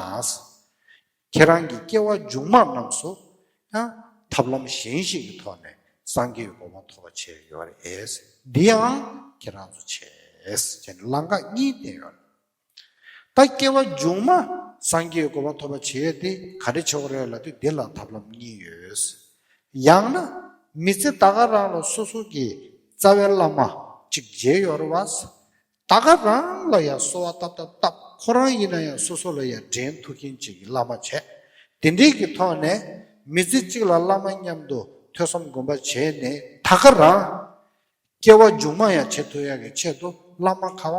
ཁྱེད་རང་གི་སྐྱེ་བ་མཇུག་མ་རྣམས་སུ་ཡང་ཐབས་ལམ་གཞན་ཞིག་གི་ཐོག་ནས་སངས་རྒྱས་ཀྱི་གོ་འཕང་ཐོབ་པ་བྱས་ཡོད་རེད། འདི་ཡང་ཁྱེད་རང་ཚོ་བྱས་ཟེར་ནས་ལམ་ཁ་གཉིས་བསྟན་ཡོད་རེད། ད་སྐྱེ་བ་མཇུག་མ་སངས་རྒྱས་ཀྱི་གོ་འཕང་ཐོབ་པ་བྱེད་ཡས་དེ་ག་རེ་བྱེད་དགོས་རེད་ལབ་དུས་འདི་ལ་ཐབས་ལམ་གཉིས་ཡོད། ཡང་ན་མི་ཚེ་ད་ག་རང་ལ་སོ་སོ་གི་རྩ་བའི་བླ་མ་གཅིག་མཇལ་ཡོད་རེད་བ། ད་ག་རང་ལ་ཡང་གསོལ་བ་བཏབ་བཏབ་བཏབ་ཁོ་རང་ཡིན་ན་ཡང་སོ་སོ་ལ་ཡང་འདྲེན་ཐུབ་མཁན་ཅིག་གི་བླ་མ་བྱས། དེ་འདྲའི་གི་ཐོག་ནས་མི་ཚེ་གཅིག་ལ་བླ་མ་མཉམ་དུ་ཐོས་བསམ་སྒོམ་པ་བྱས་ནས་ད་ག་རང་སྐྱེ་བ་མཇུག་མ་ཡང་བྱེད་ཐུབ་ཡག་གི་ཆེད་དུ་བླ་མ་ག་བ་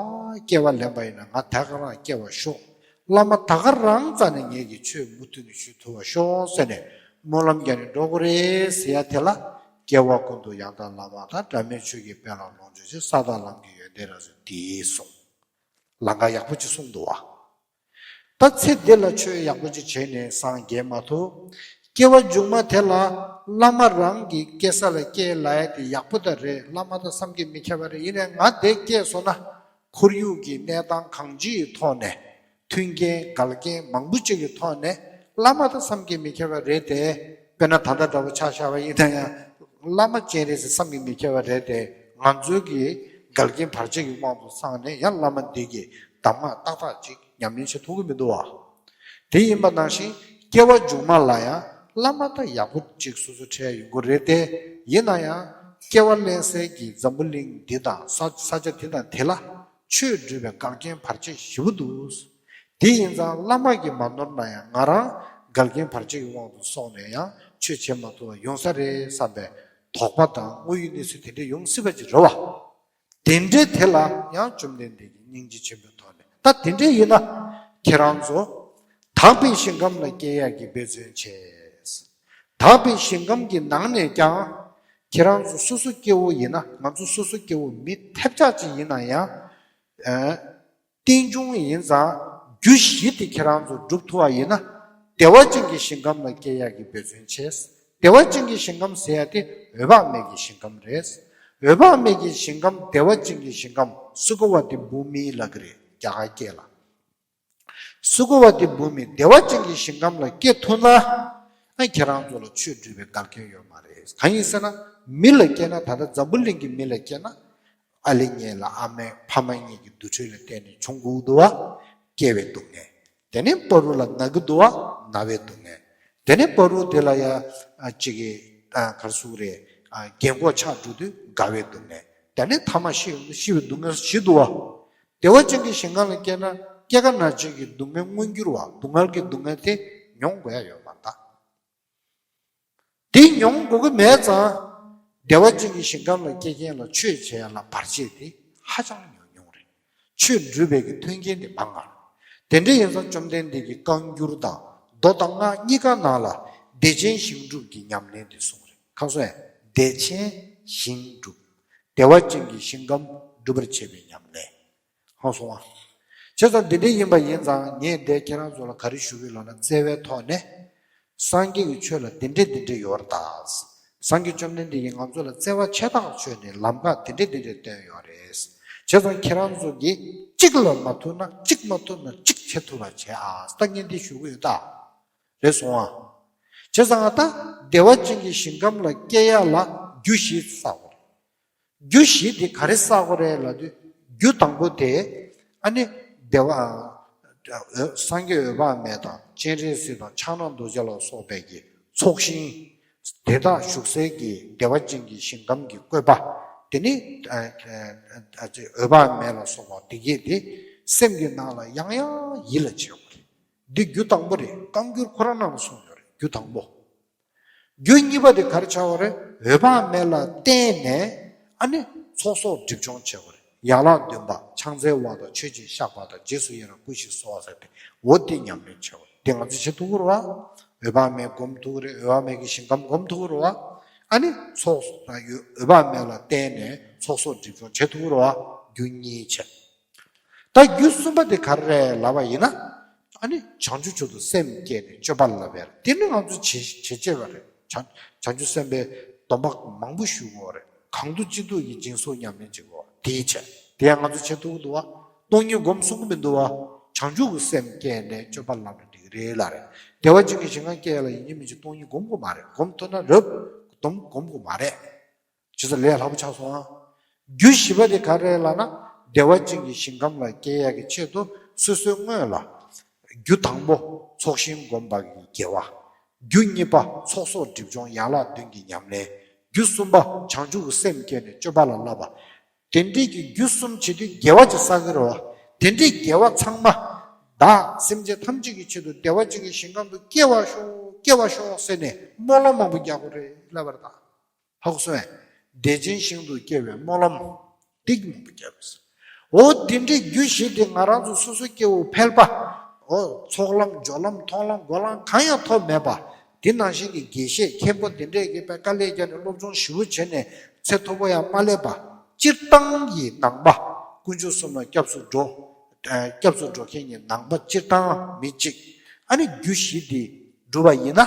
སྐྱེ་བ་ལེན་པ་ཡིན་ན་ང་ད་ག་རང་སྐྱེ་བ་ཤོག་བླ་མ་ད་ག་རང་རྩ་ནས་ངེད་ཀྱི་ཆོས་མུ་མཐུད་ནས་ཞུ་ཐུབ་པ་ཤོག་ཟེར་ནས་སྨོན་ལམ་རྒྱག་ནས་འགྲོ་དགོས་རེད་ཟེར་ཡ་དེ་ལ་སྐྱེ་བ་ཀུན་ཏུ་ཡང་དག་བླ་མ་དང་། སྒྲ་མེད་ཆོས་ཀྱི་དཔལ་ལ་ལོངས་སྤྱོད་ཅིང་། ས་དང་ལམ་གྱི་ཡོན་ཏན་རབ་གསལ་དེས་གསུངས། ལམ་ཁ་ཡག་པོ་ཅིག་གསུངས་འདུག་བ། ད་ཚེ་འདི་ལ་ཆོས་ཡག་པོ་ཅིག་བྱས་ནས་སངས་རྒྱས་མ་ཐུབ། སྐྱེ་བ་མཇུག་མ་དེ་ལ་བླ་མ་རང་གི་སྐྱེ་ས་ལ་སྐྱེ་ལབ་ཡ་དེ་ཡག་པོ་ད་རེད། བླ་མ་དང་བསམ་གྱིས་མི་ཁྱབ་པ་རེད། ཡིན་ནའི་ང་འདིར་སྐྱེས་སོང་ན་ཁོར་ཡུག་གི་གནས་སྟངས་གང་ཅིའི་ཐོག་ནས་མཐུན་རྐྱེན་འགལ་རྐྱེན་མང་པོ་ཅིག་གི་ཐོག་ནས་བླ་མ་དང་བསམ་གྱིས་མི་ཁྱབ་པ་རེད་དེ། དཔེར་ན་ད་ལྟ་འདྲ་པོ་ཆ་བཞག་པ་ཡིན་ན་ཡང་བླ་མ་སྤྱན་རས་གཟིགས་བསམ་གྱིས་མི་ཁྱབ་པ་རེད་དེ། ང་ཚོའི་གི་འགལ་རྐྱེན་བར་ཆད་ཀྱི་དབང་དུ་སངས་ནས་ཡང་བླ་མ་འདི་གི་གདམས་ངག་ཏག་ཏག་ཅིག་ཉམས་ལེན་བྱེད་ཐུབ་ཀྱི་མི་འདུག་བ། དེ་ཡིན་པ་ནང་བཞིན་སྐྱེ་བ་མཇུག་མ་ལ་ཡང་བླ་མ་ད་ཡག་པོ་ཅིག་སོ་སོ་འཕྲད་ཡོང་གི་རེད་དེ། ཡིན་ན་ཡང་སྐྱེ་བ་ལེན་སའི་གི་འཛམ་བུ་གླིང་འདི་དང་ས་ས་ཆ་འདི་དང་དེ་ལ་ཆོས་སྒྲུབ་པའི་འགལ་རྐྱེན་བར་ཆད་ཞེ་པོ་འདུག་དེ་ཡིན་ཙང་བླ་མ་གིས་མ་ནོར་ན་ཡང་ང་རང་འགལ་རྐྱེན་བར་ཆད་ཀྱི་དབང་དུ་སོང་ནས་ཡང་ཆོས་བྱེད་མ་ཐུབ་པ་ཡོང་ས་རེད་བསམ་པའི་དོགས་པ་དང་དངོས་ཡོད་གནས་ཚུལ་དེ་འདྲ་ཡོང་སྲིད་པ་ཅིག་རེད་བ། དེ་འདྲའི་དེ་ལ་ཡང་བཅོམ་ལྡན་འདས་ཀྱིས་སྙིང་རྗེ་ཆེན་པོའི་ཐོག་ནས་ད་དེ་འདྲ་ཡིན་ན་ཁྱེད་རང་ཚོ་དག་པའི་ཞིང་ཁམས་ལ་སྐྱེ་ཡག་གི་འབད་བརྩོན་བྱས། དག་པའི་ཞིང་ཁམས་ཀྱི་ནང་ནས་ཀྱང་ཁྱེད་རང་ཚོ་སོ་སོ་སྐྱེ་བོ་ཡིན་ན་ང་ཚོ་སོ་སོ་སྐྱེ་བོ་མི་ཐེབས་ཆག་ཅིག་ཡིན་ན་ཡང་། རྟེན་འབྱུང་ཡིན་ཙང་རྒྱུ་བཞི་དེ་ཁྱེད་རང་ཚོ་སྒྲུབ་ཐུབ་པ་ཡིན་ན་བདེ་བ་ཅན་གྱི་ཞིང་ཁམས་ལ་སྐྱེ་ཡག་གི་འབད་བརྩོན་བྱས། བདེ་བ་ཅན་གྱི་ཞིང་ཁམས་ཟེར་ཡ་དེ་འོད་དཔག་མེད་ཀྱི་ཞིང་ཁམས་རེད། འོད་དཔག་མེད་ཀྱི་ཞིང་ཁམས་བདེ་བ་ཅན་གྱི་ཞིང་ཁམས་སུ་ག་བ་ཏི་བྷུ་མི་ལབ་ཀྱི་རེད་རྒྱ་གར་སྐད་ལ། སུ་ག་བ་ཏི་བྷུ་མི་བདེ་བ་ཅན་གྱི་ཞིང་ཁམས་ལ་སྐྱེ་ཐུབ་ན། ཨ་ཁྱེད་རང་ཚོ་ལ་ཆོས་སྒྲུབ་པའི་འགལ་རྐྱེན་ཡོད་མ་རེད། གང་ཡིན་ཟེར་ན་མི་ལ་སྐྱེས་ན་ད་ལྟ་འཛམ་བུ་གླིང་གི་མི་ལ་སྐྱེས་ན། ཨ་ལེ་གཉིས་ལ་ཨ་མའི་ཕ་མ་གཉིས་ཀྱི་འདུ་འཕྲོད་ལ་བརྟེན་ནས་བྱུང་དགོས་འདུག་བ། སྐྱེ་བའི་སྡུག་བསྔལ། དེ་ནས་བར་དུ་ལ་ན་གི་འདུག་བ། ན་བའི་སྡུག་བསྔལ། དེ་ནས་བར་དུ་དེ་ལ་ཡ་ཨ་གཅིག་གི་ཨ་ག་རེ་ཟེར་དགོས་རེད། ཨ་རྒན་གོག་ཆགས་འགྲོ་དུས་རྒ་བའི་སྡུག་བསྔལ། དེ་ནས་ཐ་མ་ཤི་ཡོང་དུས་ཤི་བའི་སྡུག་བསྔལ་བཞི་འདུག་བ། བདེ་བ་ཅན་གྱི་ཞིང་ཁམས་ལ་སྐྱེས་ན་སྐྱེ་རྒ་ན་འཆིའི་སྡུག་བསྔལ་མངོན་འགྱུར་བ་སྡུག་བསྔལ་གྱི་སྡུག་བསྔལ་དེ་མྱོང་དགོས་ཡ་ཡོད་མ་རེད་ད། དེ་མྱོང་དགོས་ཀྱི་མེད་ཙང་། བདེ་བ་ཅན་གྱི་ཞིང་ཁམས་ལ་སྐྱེ་མཁན་ལ་ཆོས་བྱེད་ཡ་ལ་བར་ཆད་དེ་ཧ་ཅང་ཉུང་ཉུང་རེད། ཆོས་སྒྲུབ་པའི་གི་མཐུན་རྐྱེན་དེ་མང་ང་། དེ་འདྲ་ཡིན་ཙང་བཅོམ་ལྡན་འདས་ཀྱིས་བཀའ་འགྱུར་དང་མདོ་དང་སྔགས་གཉིས་ཀ་ནང་ལ་བདེ་ཆེན་ཞིང་སྒྲུབ་ཀྱི་ཉམས་ལེན་དེ་གསུངས་རེད། གང་གསུངས་ཡ། བདེ་ཆེན་ཞིང་སྒྲུབ། བདེ་བ་ཅན་གྱི་ཞིང་ཁམས་སྒྲུབ་པར་བྱེད་པའི་ཉམས་ལེན། ཧང་སོང་ཨ། བྱས་ཙང་འདི་འདྲ་ཡིན་པ་ཡིན་ཙང་ངས་འདིར་ཁྱེད་རང་ཚོ་ལ་ག་རེ་ཞུ་གི་ཡོད་ལབ་ན་བརྩེ་བའི་ཐོག་ནས། སངས་རྒྱས་ཀྱི་ཆོས་ལ་འདི་འདྲ་འདི་འདྲ་ཡོད་རེད་ད། སངས་རྒྱས་བཅོམ་ལྡན་འདས་ཀྱིས་ང་ཚོ་ལ་བརྩེ་བ་ཆེ་ཐག་ཆོད་ནས་ལམ་ཁ་འདི་འདྲ་འདི་འདྲ་སྟོན་ཡོད་རེད། བྱས་ཙང་ཁྱེད་རང་ཚོ་གིས་གཅིག་ལ་མ་ཐུག་ན་གཅིག་མ་ཐུབ་ན་གཅིག་བྱེད་ཐུབ་པ་བྱེད་ཨ། ད་ངས་འདི་ཞུ་གི་ཡོད་ད། རེད་སོང་ཨ། བྱས་ཙང་ད་བདེ་བ་ཅན་གྱི་ཞིང་ཁམས་ལ་སྐྱེ་ཡ་ལ་རྒྱུ་བཞི་བསགས་པ་རེད། རྒྱུ་བཞི་དེ་ག་རེ་བསགས་པ་རེད་ལབ་དུས། རྒྱུ་དང་པོ་དེ་ཨ་ནི་བདེ་བ། འོད་སངས་རྒྱས་འོད་དཔག་མེད་དང་སྤྱན་རས་གཟིགས་དང་ཕྱག་ན་རྡོ་རྗེ་ལ་སོགས་པའི་གི་ཚོགས་ཞིང་། དེ་དག་བཞུགས་སའི་གི་བདེ་བ་ཅན་གྱི་ཞིང་ཁམས་ཀྱི་བཀོད་པ། དེ་ནི་ཨ་ཨ་འོད་དཔག་མེད་ལ་སོགས་པ་དེ་གས་དེ་སེམས་ཀྱི་ནང་ལ་ཡང་ཡང་ཡིད་ལ་བྱེད་དགོས་རེད། འདི་རྒྱུ་དང་པོ་རེད། བཀའ་འགྱུར་ཁོ་རང་ནང་ལ་གསུངས་ཡོད་རེད། རྒྱུ་དང་པོ། རྒྱུ་གཉིས་པ་དེ་ག་རེ་ཆགས་པ་རེད། འོད་དཔག་མེད་ལ་བརྟེན་ནས་ཨ་ནི་ཚོགས་གསོག་སྒྲིབ་སྦྱོང་བྱེད་དགོས་རེད། ཡན་ལག་བདུན་པ་ཕྱག་འཚལ་བ་དང་མཆོད་ཅིང་བཤགས་པ་དང་རྗེས་སུ་ཡི་རང་བསྐུལ་ཞིང་གསོལ་བ་ཟེར་ཏེ་འོ་དེ་ཉམས་ལེན་བྱེད་དགོས་རེད། དེ་ང་ཚོ་བྱེད་ཐུབ་ཀྱི་རེད་བ། འོད་དཔག་མེད་སྒོམ་ཐུབ་ཀྱི་རེད། འོད་དཔག་མེད་ཀྱི་ཞིང་ཁམས་སྒོམ་ཐུབ་ཀྱི་རེད་བ། ཨ་ནི་ཚོགས་འོད་དཔག་མེད་ལ་བརྟེན་ནས་ཚོགས་གསོག་སྒྲིབ་སྦྱོང་བྱེད་ཐུབ་ཀྱི་རེད་བ། རྒྱུ་གཉིས་བྱས། ད་རྒྱུ་གསུམ་པ་དེ་ག་རེ་རེད་ལབ་པ་ཡིན་ན། ཨ་ནི་བྱང་ཆུབ་མཆོག་ཏུ་སེམས་བསྐྱེད་ནས་སྤྱོད་པ་ལ་བར། དེ་ནི་ང་ཚོ་བྱེད་བྱེད་བྱེད་པ་རེད། བྱང་བྱང་ཆུབ་སེམས་དཔའི་སྡོམ་པ་མང་པོ་ཞུ་དགོས་རེད། གང་དུ་ཅི་ཐུབ་ཀྱིས་སྦྱིན་སོགས་ཉམས་ལེན་བྱེད་དགོས་དེའི་ཆེད། དེ་ཡང་ང་ཚོ་བྱེད་ཐུབ་ཀྱི་འདུག་བ། སྟོང་ཉིད་སྒོམ་གསུང་གི་མི་འདུག་བ། བྱང་ཆུབ་ཀྱི་སེམས་བསྐྱེད་ནས་སྤྱོད་པ་ལམ་དུ་འགྲིག་གི་རེད་ལ་རེད། བདེ་བ་ཅན་གྱི་ཞིང་ཁམས་སྐྱེ་ཡ་ལ་ཡིན་གཅིག་མིན་གཅིག་སྟོང་ཉིད་སྒོམ་དགོས་མ་རེད། སྒོམ་ཐུབ་ན་རབ་སྡོམ་སྒོམ་དགོས་མ་རེད། ཇི་ལྟར་ལས་སླ་པོ་ཆགས་སོང་ཨ། རྒྱུ་བཞི་པ་དེ་ག་རེ་ལབ་ན། བདེ་བ་ཅན་གྱི་ཞིང་ཁམས་ལ་སྐྱེ་ཡག་གི་ཆེད་དུ་སོ་སོའི་སྔོན་ལ། རྒྱུ་དང་པོ་ཚོགས་ཞིང་བསྒོམ་པ་གི་དགེ་བ། རྒྱུ་གཉིས་པ་ཚོགས་གསོག་སྒྲིབ་སྦྱོང་ཡན་ལག་བདུན་གྱི་ཉམས་ལེན། རྒྱུ་གསུམ་པ་བྱང་ཆུབ་ཀྱི་སེམས་བསྐྱེད་ནས་སྤྱོད་པ་ལ་བསླབ་པ། དེ་འདྲའི་གི་རྒྱུ་གསུམ་བྱེད་དུས་དགེ་བ་ཅིག་བསགས་ཀྱི་རེད་བ། དེ་འདྲའི་དགེ་བ་ཚང་མ། བདག་སེམས་ཅན་ཐམས་ཅད་ཀྱི་ཆེད་དུ་བདེ་བ་ཅན་གྱི་ཞིང་ཁམས་དུ་སྐྱེ་བར་ཤོག་སྐྱེ་བར་ཤོག་ཟེར་ནས་སྨོན་ལམ་མང་པོ་རྒྱག་དགོས་རེད་ལབ་པ་རེད་ད། ཧ་གོ་སོང་ངས། བདེ་ཆེན་ཞིང་དུ་སྐྱེ་བའི་སྨོན་ལམ། ཏིག་མང་པོ་བརྒྱབ་ཟེར། འོ་དེ་འདྲའི་རྒྱུ་བཞི་དེ་ང་རང་ཚོ་སོ་སོ་སྐྱེ་བོ་ཕལ་པ། འོ་ཚོགས་ལམ་སྦྱོར་ལམ་མཐོང་ལམ་སྒོམ་ལམ་གང་ཡང་ཐོབ་མེད་པ། དེ་ནང་བཞིན་གྱི་དགེ་བཤེས་མཁན་པོ་དེ་འདྲས་ཀྱིས་དཔེ་དཀའ་ལས་བརྒྱབ་ནས་སློབ་སྦྱོང་ཞེ་པོ་བྱས་ནས་ཚེ་མཐོ་པོ་ཡང་མ་སླེབས་པ། སྤྱིར་བཏང་གི་ནང་པ། དཀོན་མཆོག་གསུམ་ལ་སྐྱབས་སུ་འགྲོ། ཨ་སྐྱབས་སུ་འགྲོ་མཁན་གྱི་ནང་པ་སྤྱིར་བཏང་མི་གཅིག་ཨ་ནི་རྒྱུ་བཞི་དེ་སྒྲུབ་པ་ཡིན་ན།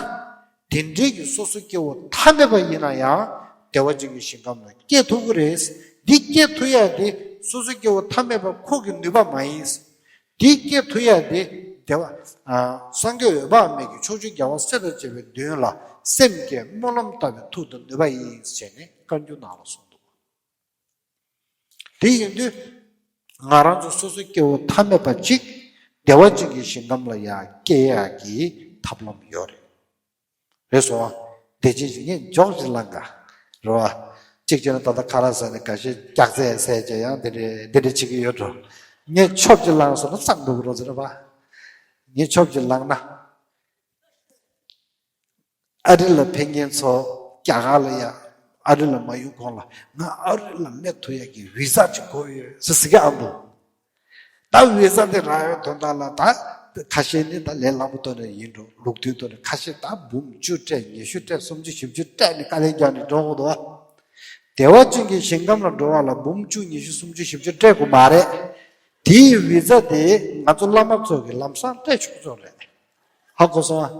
དེ་འདྲའི་གི་སོ་སོ་སྐྱེ་བོ་ཐ་མལ་པ་ཡིན་ན་ཡང་བདེ་བ་ཅན་གྱི་ཞིང་ཁམས་ལ་སྐྱེ་ཐུབ་ཀྱི་རེད། འདི་སྐྱེ་ཐུབ་ཡ་དེ་སོ་སོ་སྐྱེ་བོ་ཐ་མལ་པ་ཁོ་གི་ནུས་པ་མ་ཡིན། འདི་སྐྱེ་ཐུབ་ཡ་དེ་བདེ་བ་ཨ་སངས་རྒྱས་འོད་དཔག་མེད་ཀྱི་ཕྱོགས་བཅུའི་རྒྱལ་བ་སྲས་དང་བཅས་པའི་མདུན་ལ་སེམས་བསྐྱེད་སྨོན་ལམ་བཏབ་པའི་མཐུ་དང་ནུས་པ་ཡིན་ཞེས་ནས་བཀའ་འགྱུར་ནང་ལ་གསུངས་འདུག་དེ་ཡིན་དུས། ང་རང་ཚོ་སོ་སོ་སྐྱེ་བོ་ཐ་མལ་པ་གཅིག་བདེ་བ་ཅན་གྱི་ཞིང་ཁམས་ལ་ཡང་སྐྱེ་ཡག་གི་ཐབས་ལམ་ཡོད་རེད། རེད་སོང་བ། བདེ་ཆེན་ཞིང་ངས་འཇོག་ཅིག་བླང་ག་རེད་བ། གཅིག་བྱས་ན་ད་ལྟ་ཁ་ར་ཟ་ནས་འགའ་ཤས་སྐྱག་རྫས་ཟས་བྱས་ཡང་འདི་འདྲས་འདི་འདྲས་བྱེད་ཀྱི་ཡོད་འགྲོ། ངས་ཆོབ་ཅིག་བླངས་སོང་ན་གཙང་འགྲོ་གི་རོ་ཟེར་བ། ངས་ཆོབ་ཅིག་ལངས་ན། ཨ་རི་ལ་ཕེབས་མཁན་ཚོ་རྒྱ་གར་ལ་ཡ། ཨ་རི་ལ་མ་ཡོང་གོང་ལ་ང་ཨ་རི་ལ་སླེབས་ཐུབ་ཡག་གི་བི་ཟ་ཅིག་དགོས་ཡོད་ཟེར་ཟེར་གི་ཨ་འདུག་ད་བི་ཟ་དེ་རག་ཡོད་དོན་དག་ལ་ད་ཁ་ཤས་ནི་ད་ལས་སླ་པོ་ཐོག་ནས་ཡིན་འགྲོ། ལུགས་མཐུན་ཐོག་ནས་ཁ་ཤས་ད་འབུམ་བཅུ་སྤྲད། ཉི་ཤུ་སྤྲད། སུམ་ཅུ་བཞི་བཅུ་སྤྲད་ནས་དཀའ་ལས་རྒྱག་ནས་འགྲོ་དགོས་འདུག་བ། བདེ་བ་ཅན་གྱི་ཞིང་ཁམས་ལ་འགྲོ་བ་ལ་འབུམ་བཅུ་ཉི་ཤུ་སུམ་ཅུ་བཞི་བཅུ་སྤྲད་དགོས་མ་རེད། དེའི་བི་ཟ་དེ་ང་ཚོ་བླ་མ་ཚོ་གི་ལམ་སང་སྤྲད་ཆོག་ཆོག་རེད། ཧ་གོ་སོང་ཨ།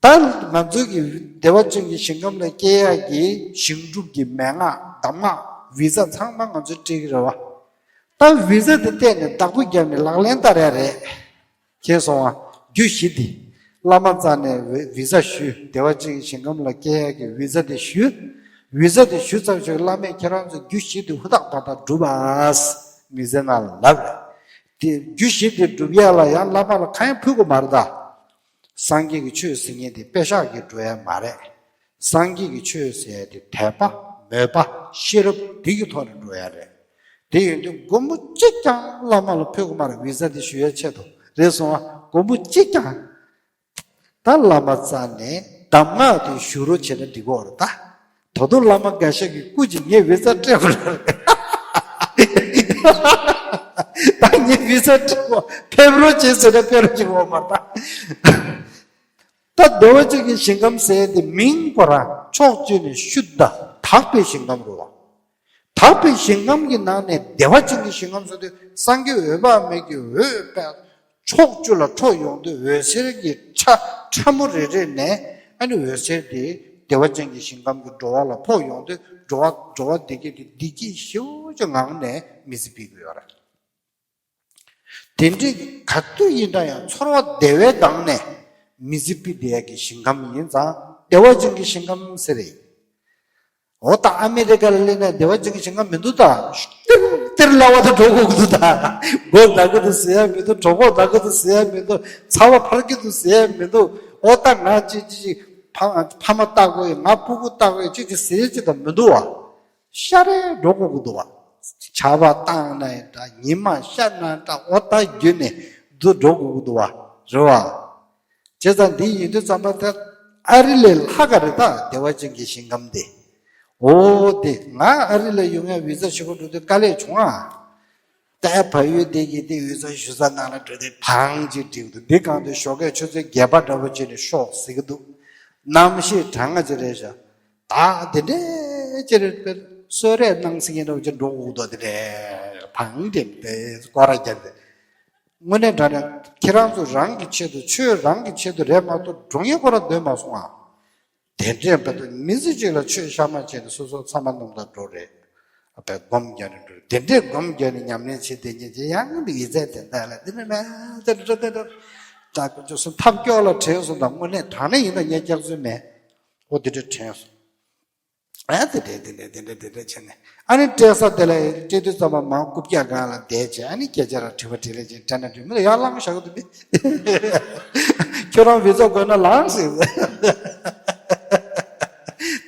ད་ང་ཚོའི་གི་བདེ་བ་ཅན་གྱི་ཞིང་ཁམས་ལ་སྐྱེ་ཡག་གི་ཞིང་སྒྲུབ་ཀྱི་མན་ངག་གདམས་ངག་བི་ཟ་ཚང་མ་ང་ཚོས་སྤྲད་ཀྱི་རེད་བ། ད་བི་ཟ་དེ་བལྟས་ནས་བདག་པོ་བརྒྱབ་ནས་ལག་ལེན་བསྟར་ཡ་རེད། མཁྱེན་སོང་ཨ། རྒྱུ་བཞི་དེ། བླ་མ་རྩ་ནས་བི་ཟ་ཞུས། བདེ་བ་ཅན་གྱི་ཞིང་ཁམས་ལ་སྐྱེ་ཡག་གི་བི་ཟ་དེ་ཞུས། བི་ཟ་དེ་ཞུས་ཚར་ཞོར་བླ་མས་ཁྱེད་རང་ཚོའི་རྒྱུ་བཞི་དེ་ཧུར་ཐག་ཏག་ཏག་སྒྲུབ་ཨ་ཟེར་མི་ཚེ་ནང་ལབ་རེད། དེ་རྒྱུ་བཞི་དེ་སྒྲུབ་ཡག་ལ་ཡང་བླ་མ་ལ་གང་ཡང་ཕུལ་དགོས་མ་རེད་ད། སངས་རྒྱས་ཀྱི་ཆོས་ཟེར་མཁན་དེ་པེ་ཤག་གིས་འགྲོ་ཡ་མ་རེད། སངས་རྒྱས་ཀྱི་ཆོས་ཟེར་ཡ་དེ་དད་པ། མོས་པ། ཤེས་རབ་འདི་གི་ཐོག་ནས་འགྲོ་ཡ་རེད། དེ་ཡིན་དུས་སྒོར་མོ་གཅིག་ཀྱང་བླ་མ་ལ་ཕུལ་དགོས་མ་རེད། བི་ཟ་དེ་ཞུ་ཡ་ཆེད་དུ་རེད་སོང་ཨ། སྒོར་མོ་གཅིག་ཀྱང་། ད་བླ་མ་རྩ་ནས་གདམས་ངག་དེ་ཞུ་རོགས་བྱས་ན་འགྲིག་གོ་རེད་ད། ད་དུང་བླ་མ་འགའ་ཤས་ཀྱིས་སྐུ་མཁྱེན་ངས་བི་ཟ་སྤྲད་དགོས་རེད། ད་ངས་བི་ཟ་སྤྲད་དགོས། ཕེབས་རོགས་བྱེད་ཟེར་ན་ཕེབས་རོགས་བྱེད་དགོས་མ་རེད་ད། ད་བདེ་བ་ཅན་གྱི་ཞིང་ཁམས་ཟེར་དེ་མིང་ཁོ་རང་ཕྱོགས་གཅིག་ནས་ཤུད་ད་དག་པའི་ཞིང་ཁམས་རེད་བ། དག་པའི་ཞིང་ཁམས་ཀྱི་ནང་ནས་བདེ་བ་ཅན་གྱི་ཞིང་ཁམས་ཟེར་དུས་སངས་རྒྱས་འོད་དཔག་མེད་ཀྱི་འོད་དཔག་ཕྱོགས་བཅུ་ལ་འཕྲོ་ཡོང་དུས་འོད་ཟེར་གྱི་ཕྲ་ཕྲ་མོ་རེ་རེ་ནས་ཨ་ནི་འོད་ཟེར་དེ་བདེ་བ་ཅན་གྱི་ཞིང་ཁམས་ཀྱི་འགྲོ་བ་ལ་ཕོག་ཡོང་དུས་འགྲོ་བ་འགྲོ་བ་བདེ་སྐྱིད་དེ་བདེ་སྐྱིད་ཞེ་པོ་ཅིག་ངང་ནས་མི་ཚེ་སྤེལ་གྱི་ཡོད་རེད། དེ་འདྲའི་ག་དུས་ཡིན་ད་ཡང་ཚོར་བ་བདེ་བའི་སྒང་ནས་མི་ཚེ་སྤེལ་བསྡད་ཡག་གི་ཞིང་ཁམས་ཡིན་ཙང་བདེ་བ་ཅན་གྱི་ཞིང་ཁམས་ཟེར་རེད། འོ་ད་ཨ་མི་རི་ཀ་ལ་སླེབས་ན་བདེ་བ་ཅན་གྱི་ཞིང་ཁམས་མི་འདུག་ད། སྟེར་སྟེར་སླ་བ་དུ་འགྲོ་དགོས་ཀྱི་འདུག་ད། མགོ་ན་གི་འདུག་ཟེར་ཡ་མི་འདུག་གྲོད་ཁོག་ན་གི་འདུག་ཟེར་ཡ་མི་འདུག་ཚ་བ་འཕར་གྱི་འདུག་ཟེར་ཡ་མི་འདུག་འོ་ད་ང་ཅི་ཅི་ཅི་ཕ་ཕ་མ་ལྟ་དགོས་ཡོད། ང་སྤུ་གུ་ལྟ་དགོས་ཡོད། ཅི་ཅི་ཟེར་ཅི་ད་མི་འདུག་བ། ཤ་རེ་འགྲོ་དགོས་ཀྱི་འདུག་བ། ཆར་པ་བཏང་ན་ཡང་འདྲ། ཉི་མ་ཤར་ན་འདྲ། འོ་ད་བརྒྱུད་ནས་འདུག་འགྲོ་དགོས་ཀྱི་འདུག་བ། རེད་བ། བྱས་ཙང་འདི་ཡིན་དུས་ཙམ་པ་ད་ཨ་རི་ལས་ལྷག་ག་རེད་ད། བདེ་བ་ཅན་གྱི་ཞིང་ཁམས་དེ། འོ་དེ་ང་ཨ་རི་ལ་ཡོང་ཡ་བི་ཟ་ཞུ་གི་འགྲོ་དུས་དཀའ་ལས་བྱུང་ཨ། ད་བལ་ཡུལ་དེ་གི་དེ་བི་ཟ་ཞུ་ས་ནང་ལ་འགྲོ་དུས་བང་ཅིག་སྒྲིག་འདུག་འདི་གང་དུ་ཞོགས་ཀས་ཆུ་ཚོད་བརྒྱད་པ་འདྲ་པོ་ཅིག་ནས་ཤོག་ཟེར་གི་འདུག་གནམ་གཤིས་གྲང་ང་ཅིག་རེད་ཤག་ད་དེ་འདྲས་ཅིག་རེད་པས་གསོལ་རས་གནང་ཟིན་ཡིན་འདྲ་པོ་ཅིག་འགྲོ་དགོས་འདུག་དེ་འདྲས་བང་སྒྲིག་དེ་སྐོར་ར་བརྒྱབ་དེ། དངོས་གནས་དྲང་གནས་ཁྱེད་རང་ཚོ་རང་གི་ཆེད་དུ་ཆོས་རང་གི་ཆེད་དུ་རེད་མ་གཏོགས་འགྲོ་མཁན་ཁོ་རང་འདོན་མ་སོང་ཨ། དེ་འདྲས་བར་དུ་མི་ཚེ་གཅིག་ལ་ཆོས་ཤ་མ་བྱས་ནས་སོ་སོ་ཚང་མ་སྣུམ་དང་འགྲོ་རེད། ཨ་བས་སྒོམ་རྒྱག་ནས་འགྲོ་རེད། དེ་འདྲས་སྒོམ་རྒྱག་ནས་ཉམས་ལེན་བྱེད་དེ་ཉིན་གྱི་ཡང་འདི་ཡིད་ཚད་དེ་འདྲ་ལ་འདི་ནི་མེད་དེ་འགྲོ་དེ་འགྲོ། ད་ཀུན་སྤྱོད་སུ་ཐབས་སྐྱོ་ལ་དྲན་སོང་དང་དངོས་གནས་དྲང་གནས་ཡིན་ད་ངས་སྐྱག་རྫུན་མེད། ཨོ་དེ་འདྲས་དྲན་སོང་། ཨ་དེ་འདྲས་དེ་འདྲས་དེ་འདྲས་དེ་འདྲས་བྱས་ནས་ཨ་ནི་སྤྲད་ས་དེ་ལ་སྤྲད་དུས་ཙམ་པ་མང་རྐུབ་བཀྱག་སྒང་ལ་བསྡད་བྱས་ཨ་ནི་སྐད་ཆ་ར་དྲི་བ་དྲིས་ལན་བྱས་སྤྲད་ན་འགྲིག་མི་ལ་ཡར་ལངས་བཞག་གི་འདུག་མི། ཁྱོད་རང་བི་ཟ་དགོས་ན་ལངས་ཟེར།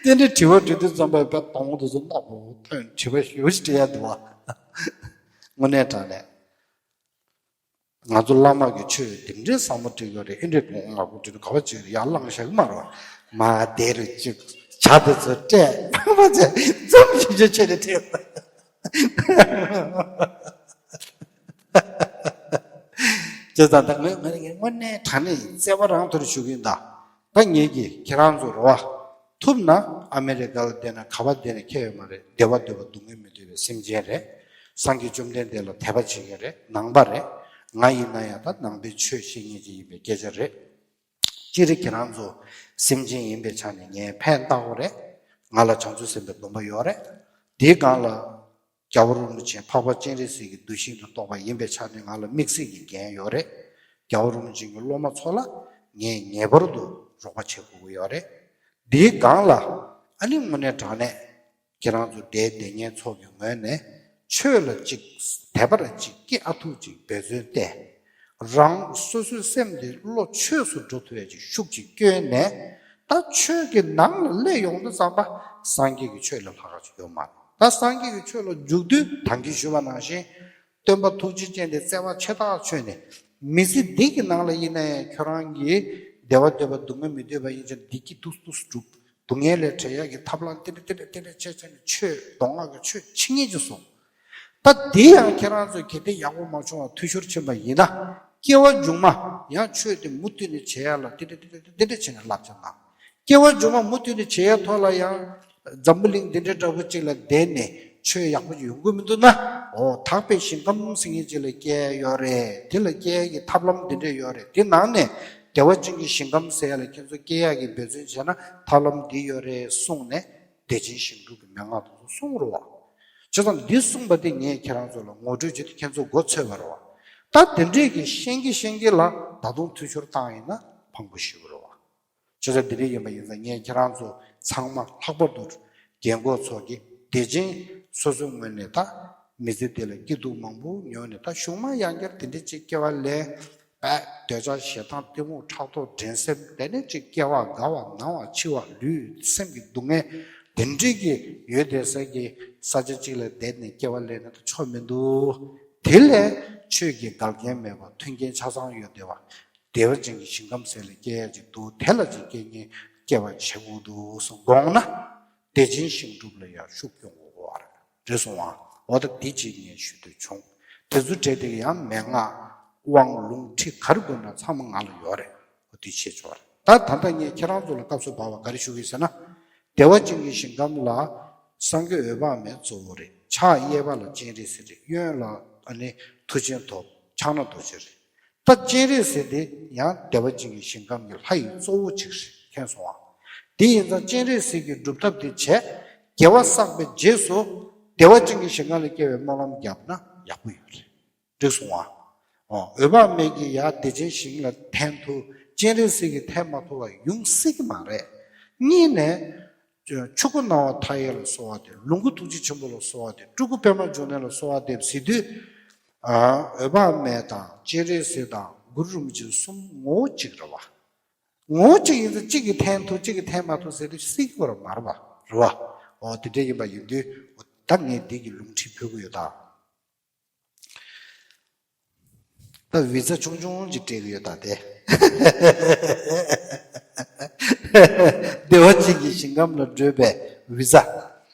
དེ་འདྲའི་དྲི་བ་དྲི་དུས་ཙམ་པ་དཔེ་གདོང་དེ་ཚོ་གནག་པོ་ཐོན། དྲི་བ་ཞེ་པོ་ཅིག་དྲི་ཡ་འདུག་བ། དངོས་གནས་དྲང་གནས། ང་ཚོ་བླ་མ་གི་ཆོས་དེ་འདྲའི་ཟབ་མོ་སྒྲིག་ཡོད་རེད། ཨེ་འདྲའི་གོང་ང་གོ་སྒྲིག་ག་བ་ཅིག་ཡར་ལངས་བཞག་གི་མ་རེད་བ། མ་དེ་རུ་ཅིག་བྱ་དེ་ཚོ་སྤྲད་མ་བྱས་འཛམ་ཞིག་ཅིག་ཆོས་དེ་ཁྲིད། བྱས་ཙང་ད་ངས་ངས་ངས་དངོས་གནས་དྲང་གནས་ཡིན། བརྩེ་བ་རང་ཐོག་ནས་ཞུ་གི་ཡིན་ད། ད་ངེད་ཀྱིས་ཁྱེད་རང་ཚོ་རེད་བ། ཐུབ་ན་ཨ་མེ་རི་ཀ་ལ་བསྡད་ན་ག་བ་བསྡད་ན་ཁྱད་ཡོད་མ་རེད། བདེ་བ་འདོད་པ་སྡུག་བསྔལ་མི་འདོད་པའི་སེམས་ཅན་རེད། སངས་རྒྱས་བཅོམ་ལྡན་འདས་ལ་དད་པ་བྱེད་མཁན་རེད། ནང་པ་རེད། ང་ཡིན་ན་ཡང་ད་ནང་པའི་ཆོས་བཤད་མཁན་ཅིག་ཡིན་པའི་སྐད་ཆ་རེད། སྤྱིར་ཁྱེད་རང་ཚོ་སེམས་ཅན་ཡིན་པའི་ཆ་ནས་ངས་ཕན་བཏགས་པ་རེད། ང་ལ་བྱང་ཆུབ་སེམས་དཔའི་སྡོམ་པ་ཡོད་རེད། དེའི་སྒང་ལ། རྒྱལ་བ་རིན་པོ་ཆེ་འཕགས་པ་སྤྱན་རས་གཟིགས་ཀྱི་གདུལ་ཞིང་དུ་གཏོགས་པ་ཡིན་པའི་ཆ་ནས་ང་ལ་དམིགས་བསལ་གྱི་འགན་ཡོད་རེད། རྒྱལ་བ་རིན་པོ་ཆེ་གི་སློབ་མ་ཚོ་ལ་ངས་ངེས་པར་དུ་རོགས་པ་བྱེད་དགོས་ཀྱི་ཡོད་རེད། འདིའི་སྒང་ལ་ཨ་ནི་དངོས་གནས་དྲང་གནས་ཁྱེད་རང་ཚོ་འབྲེལ་ལྡན་མཁན་ཚོ་གི་ངོས་ནས་ཆོས་ལ་ཅིག་དད་པ་ལ་ཅིག་སྐྱེ་ཨ་ཐུག་ཅིག་འབད་བརྩོན་བསྟེན། རང་སོ་སོའི་སེམས་དེ་བློ་ཆོས་སུ་འགྲོ་ཐུབ་ཡ་ཅིག་ཤུགས་ཅིག་བསྐྱོན་ནས་ད་ཆོས་ཀྱི་ནང་ལ་སླེབས་ཡོང་དུས་ཙམ་པ་སངས་རྒྱས་ཀྱི་ཆོས་ལས་ལྷག་ག་ཅིག་ཡོད་མ་རེད། ད་སངས་རྒྱས་ཀྱི་ཆོས་ལ་འཇུག་དུས་ད་གིན་ཞུས་པ་ནང་བཞིན་སྟོན་པ་ཐུགས་རྗེ་ཅན་དེ་བརྩེ་བ་ཆེ་ཐག་ཆོད་ནས་ མི་ཚེ་འདི་གི་ནང་ལ་ཡིན་ན་ཡང་ཁྱོད་རང་གིས་བདེ་བ་འདོད་པ་སྡུག་བསྔལ་མི་འདོད་པ་ཡིན་ཙང་འདི་གི་འདུག་འདུག་སྒྲུབ། སྡུག་བསྔལ་ལས་བྲལ་ཡག་གི་ཐབས་ལམ་དེ་འདྲ་དེ་འདྲ་དེ་འདྲ་བྱས་བྱས་ནས་ཆོས་མདོ་སྔགས་ཀྱི་ཆོས་ཆེ་ཉིད་ཅིག་གསུངས། ད་དེ་ཡང་ཁྱེད་རང་ཚོས་གལ་ཏེ་ཡག་པོ་མ་བྱུང་བ་འཐུས་ཤོར་ཕྱིན་པ་ཡིན་ན། སྐྱེ་བ་མཇུག་མ་ཡང་ཆོས་དེ་མུ་མཐུད་ནས་བྱེད་ཡ་ལ་དེ་འདྲ་དེ་འདྲ་དེ་འདྲ་བྱས་ནས་བསླབ་བྱ་གནང་། སྐྱེ་བ་མཇུག་མ་མུ་མཐུད་ནས་བྱེད་ཡ་ཐོག་ལ་ཡང་འཛམ་བུ་གླིང་འདི་འདྲའི་འདྲ་པོ་ཅིག་ལ་བསྡད་ནས་ཆོས་ཡག་པོ་ཡོང་གི་མི་འདུག་ན། འོ་དག་པའི་ཞིང་ཁམས་ཟེར་མཁན་ཅིག་ལ་སྐྱེ་ཡ་ཡོད་རེད། དེ་ལ་སྐྱེ་ཡ་གི་ཐབས་ལམ་འདི་འདྲ་ཡོད་རེད། དེ་ནང་ནས་བདེ་བ་ཅན་གྱི་ཞིང་ཁམས་ཟེར་ཡ་ལ་ཁྱེད་ཚོ་སྐྱེ་ཡ་གི་འབད་བརྩོན་བྱས་ན་ཐབས་ལམ་འདི་ཡོད་རེད་གསུངས་ནས། བདེ་ཆེན་ཞིང་སྒྲུབ་ཀྱི་མན་ངག་དེ་ཚོ་གསུངས་རེད་བ། བྱས་ཙང་འདི་གསུངས་པ་དེ་ངས་ཁྱེད་རང་ཚོ་ལ་ངོ་སྤྲོད་བྱེད་དུས་ཁྱེད་ཚོ་མགོ་ཚོས་པ་རེད་བ། ད་དེ་འདྲས་ཀྱི་ཤེས་ཀྱི་ཤེས་ཀྱི་ལ་ད་དུང་འཐུས་ཤོར་བཏང་ཡིན་ན་ཕངས་པོ་ཞེ་པོ་རེད་བ། བྱས་ཙང་འདི་འདྲས་ཡིན་པ་ཡིན་ཙང་ངས་ཁྱེད་རང་ཚོ་ཚང་མ་ལྷག་པར་དུ་རྒན་གོག་ཚོ་གི་བདེ་ཆེན་སོ་སོའི་ངོས་ནས་ད་མི་ཚེ་འདི་ལ་སྐྱིད་སྡུག་མང་པོ་མྱོང་ནས། ད་གཞུག་མ་ཡང་བསྐྱར་དེ་འདྲས་ཅིག་སྐྱེ་བ་ལེན། པས་འདོད་ཆགས་ཞེ་སྡང་གཏི་མུག་ཕྲག་དོག་འགྲན་སེམས་དེ་ནས་ཅིག་སྐྱེ་བ་རྒ་བ་ན་བ་འཆི་བ་ལུས་སེམས་ཀྱི་སྡུག་བསྔལ་དེ་འདྲས་ཀྱི་ཡོད་བསྡད་ས་གི་ས་ཆ་གཅིག་ལ་བསྡད་ནས་སྐྱེ་བ་ལེན་ན་ད་ཆོ་མི་འདུག་དེ་ལས་ཆོས་ཀྱི་འགལ་རྐྱེན་མེད་པ་མཐུན་རྐྱེན་ཆ་ཚང་ཡོད་བསྡད་པ་བདེ་བ་ཅན་གྱི་ཞིང་ཁམས་ཟེར་ལ་སྐྱེ་ཡ་ཅིག་འདུག་དེ་ལ་ཅིག་སྐྱེ་ཉེན་སྐྱེ་བ་ཆེ་པོ་འདུག་གསུངས་དགོངས་ན། བདེ་ཆེན་ཞིང་སྒྲུབ་ལ་ཡང་ཤུགས་སྐྱོན་དགོས་པ་རེད་གསུང་བ། འོ་ད་འདི་གཅིག་ངས་ཞུ་འདོད་བྱུང་། དེ་ཚོ་གྲས་དེ་ག་ཡང་མན་ངག་དབང་ལུང་ཁྲིད་ག་རེ་དགོས་ན་ཚང་མ་ང་ལ་ཡོད་རེད། འོ་དེ་བྱེད་ཆོག་རེད། ད་ད་ལྟ་ངས་ཁྱེད་རང་ཚོ་ལ་སྐབས་སུ་བབས་པ་ག་རེ་ཞུ་གི་ཟེར་ན། བདེ་བ་ཅན་གྱི་ཞིང་ཁམས་ལ་སངས་རྒྱས་འོད་དཔག་མེད་གཙོ་བོ་རེད། ཕྱག་གཡས་པ་ལ་སྤྱན་རས་གཟིགས་རེད། གཡོན་ལ་ཨ་ནི་མཐུ་ཆེན་ཐོབ་ཕྱག་ན་རྡོ་རྗེ་རེད། ད་སྤྱན་རས་གཟིགས་དེ་ཡང་བདེ་བ་ཅན་གྱི་ཞིང་ཁམས་ཀྱི་ལྷ་ཡི་གཙོ་བོ་ཅིག་རེད་མཁྱེན་སོང་ཨ། དེ་ཡིན་ཙང་སྤྱན་རས་གཟིགས་ཀྱི་སྒྲུབ་ཐབས་དེ་བྱས། དགེ་བ་བསགས་པའི་རྗེས་སུ་བདེ་བ་ཅན་གྱི་ཞིང་ཁམས་ལ་སྐྱེ་བའི་སྨོན་ལམ་བརྒྱབ་ན་ཡག་པོ་ཡོད་རེད། འགྲིག་སོང་ཨ། འོ་འོད་དཔག་མེད་ཀྱི་ཡ་བདེ་ཆེན་ཞིང་ལ་འཐེན་ཐུབ། སྤྱན་རས་གཟིགས་ཀྱི་འཐེན་མ་ཐུབ་པ་ཡོང་སྲིད་ཀྱི་མ་རེད། གཉིས་ནས། ཆོས་སྐུ་སྣང་བ་མཐའ་ཡས་ལ་གསོལ་བ་འདེབས། ལོངས་སྐུ་ཐུགས་རྗེ་ཆེན་པོ་ལ་གསོལ་བ་འདེབས། སྤྲུལ་སྐུ་པདྨ་འབྱུང་གནས་ལ་གསོལ་བ་འདེབས་ཟེར་དུས། ཨ། འོད་དཔག་མེད་དང་སྤྱན་རས་གཟིགས་དང་གུ་རུ་རིན་པོ་ཆེ་གསུམ་ངོ་བོ་གཅིག་རེད་བ། ངོ་བོ་གཅིག་ཡིན་ཙང་གཅིག་གིས་འཐེན་ཐུབ་གཅིག་གིས་འཐེན་མ་ཐུབ་ཟེར་དུས་སྲིད་ཀྱི་བར་མ་རེད་བ། རེད་བ། འོ་དེ་འདྲ་ཡིན་པ་ཡིན་དུས། ད་ངས་འདི་གི་ལུང་ཁྲིད་ཕུལ་གི་ཡོད་ད། ད་བི་ཛ་ཆུང་ཆུང་ཅིག་སྤྲད་ཀྱི་ཡོད་ད་དེ། བདེ་བ་ཅན་གྱི་ཞིང་ཁམས་ལ་བགྲོད་པའི་བི་ཛ།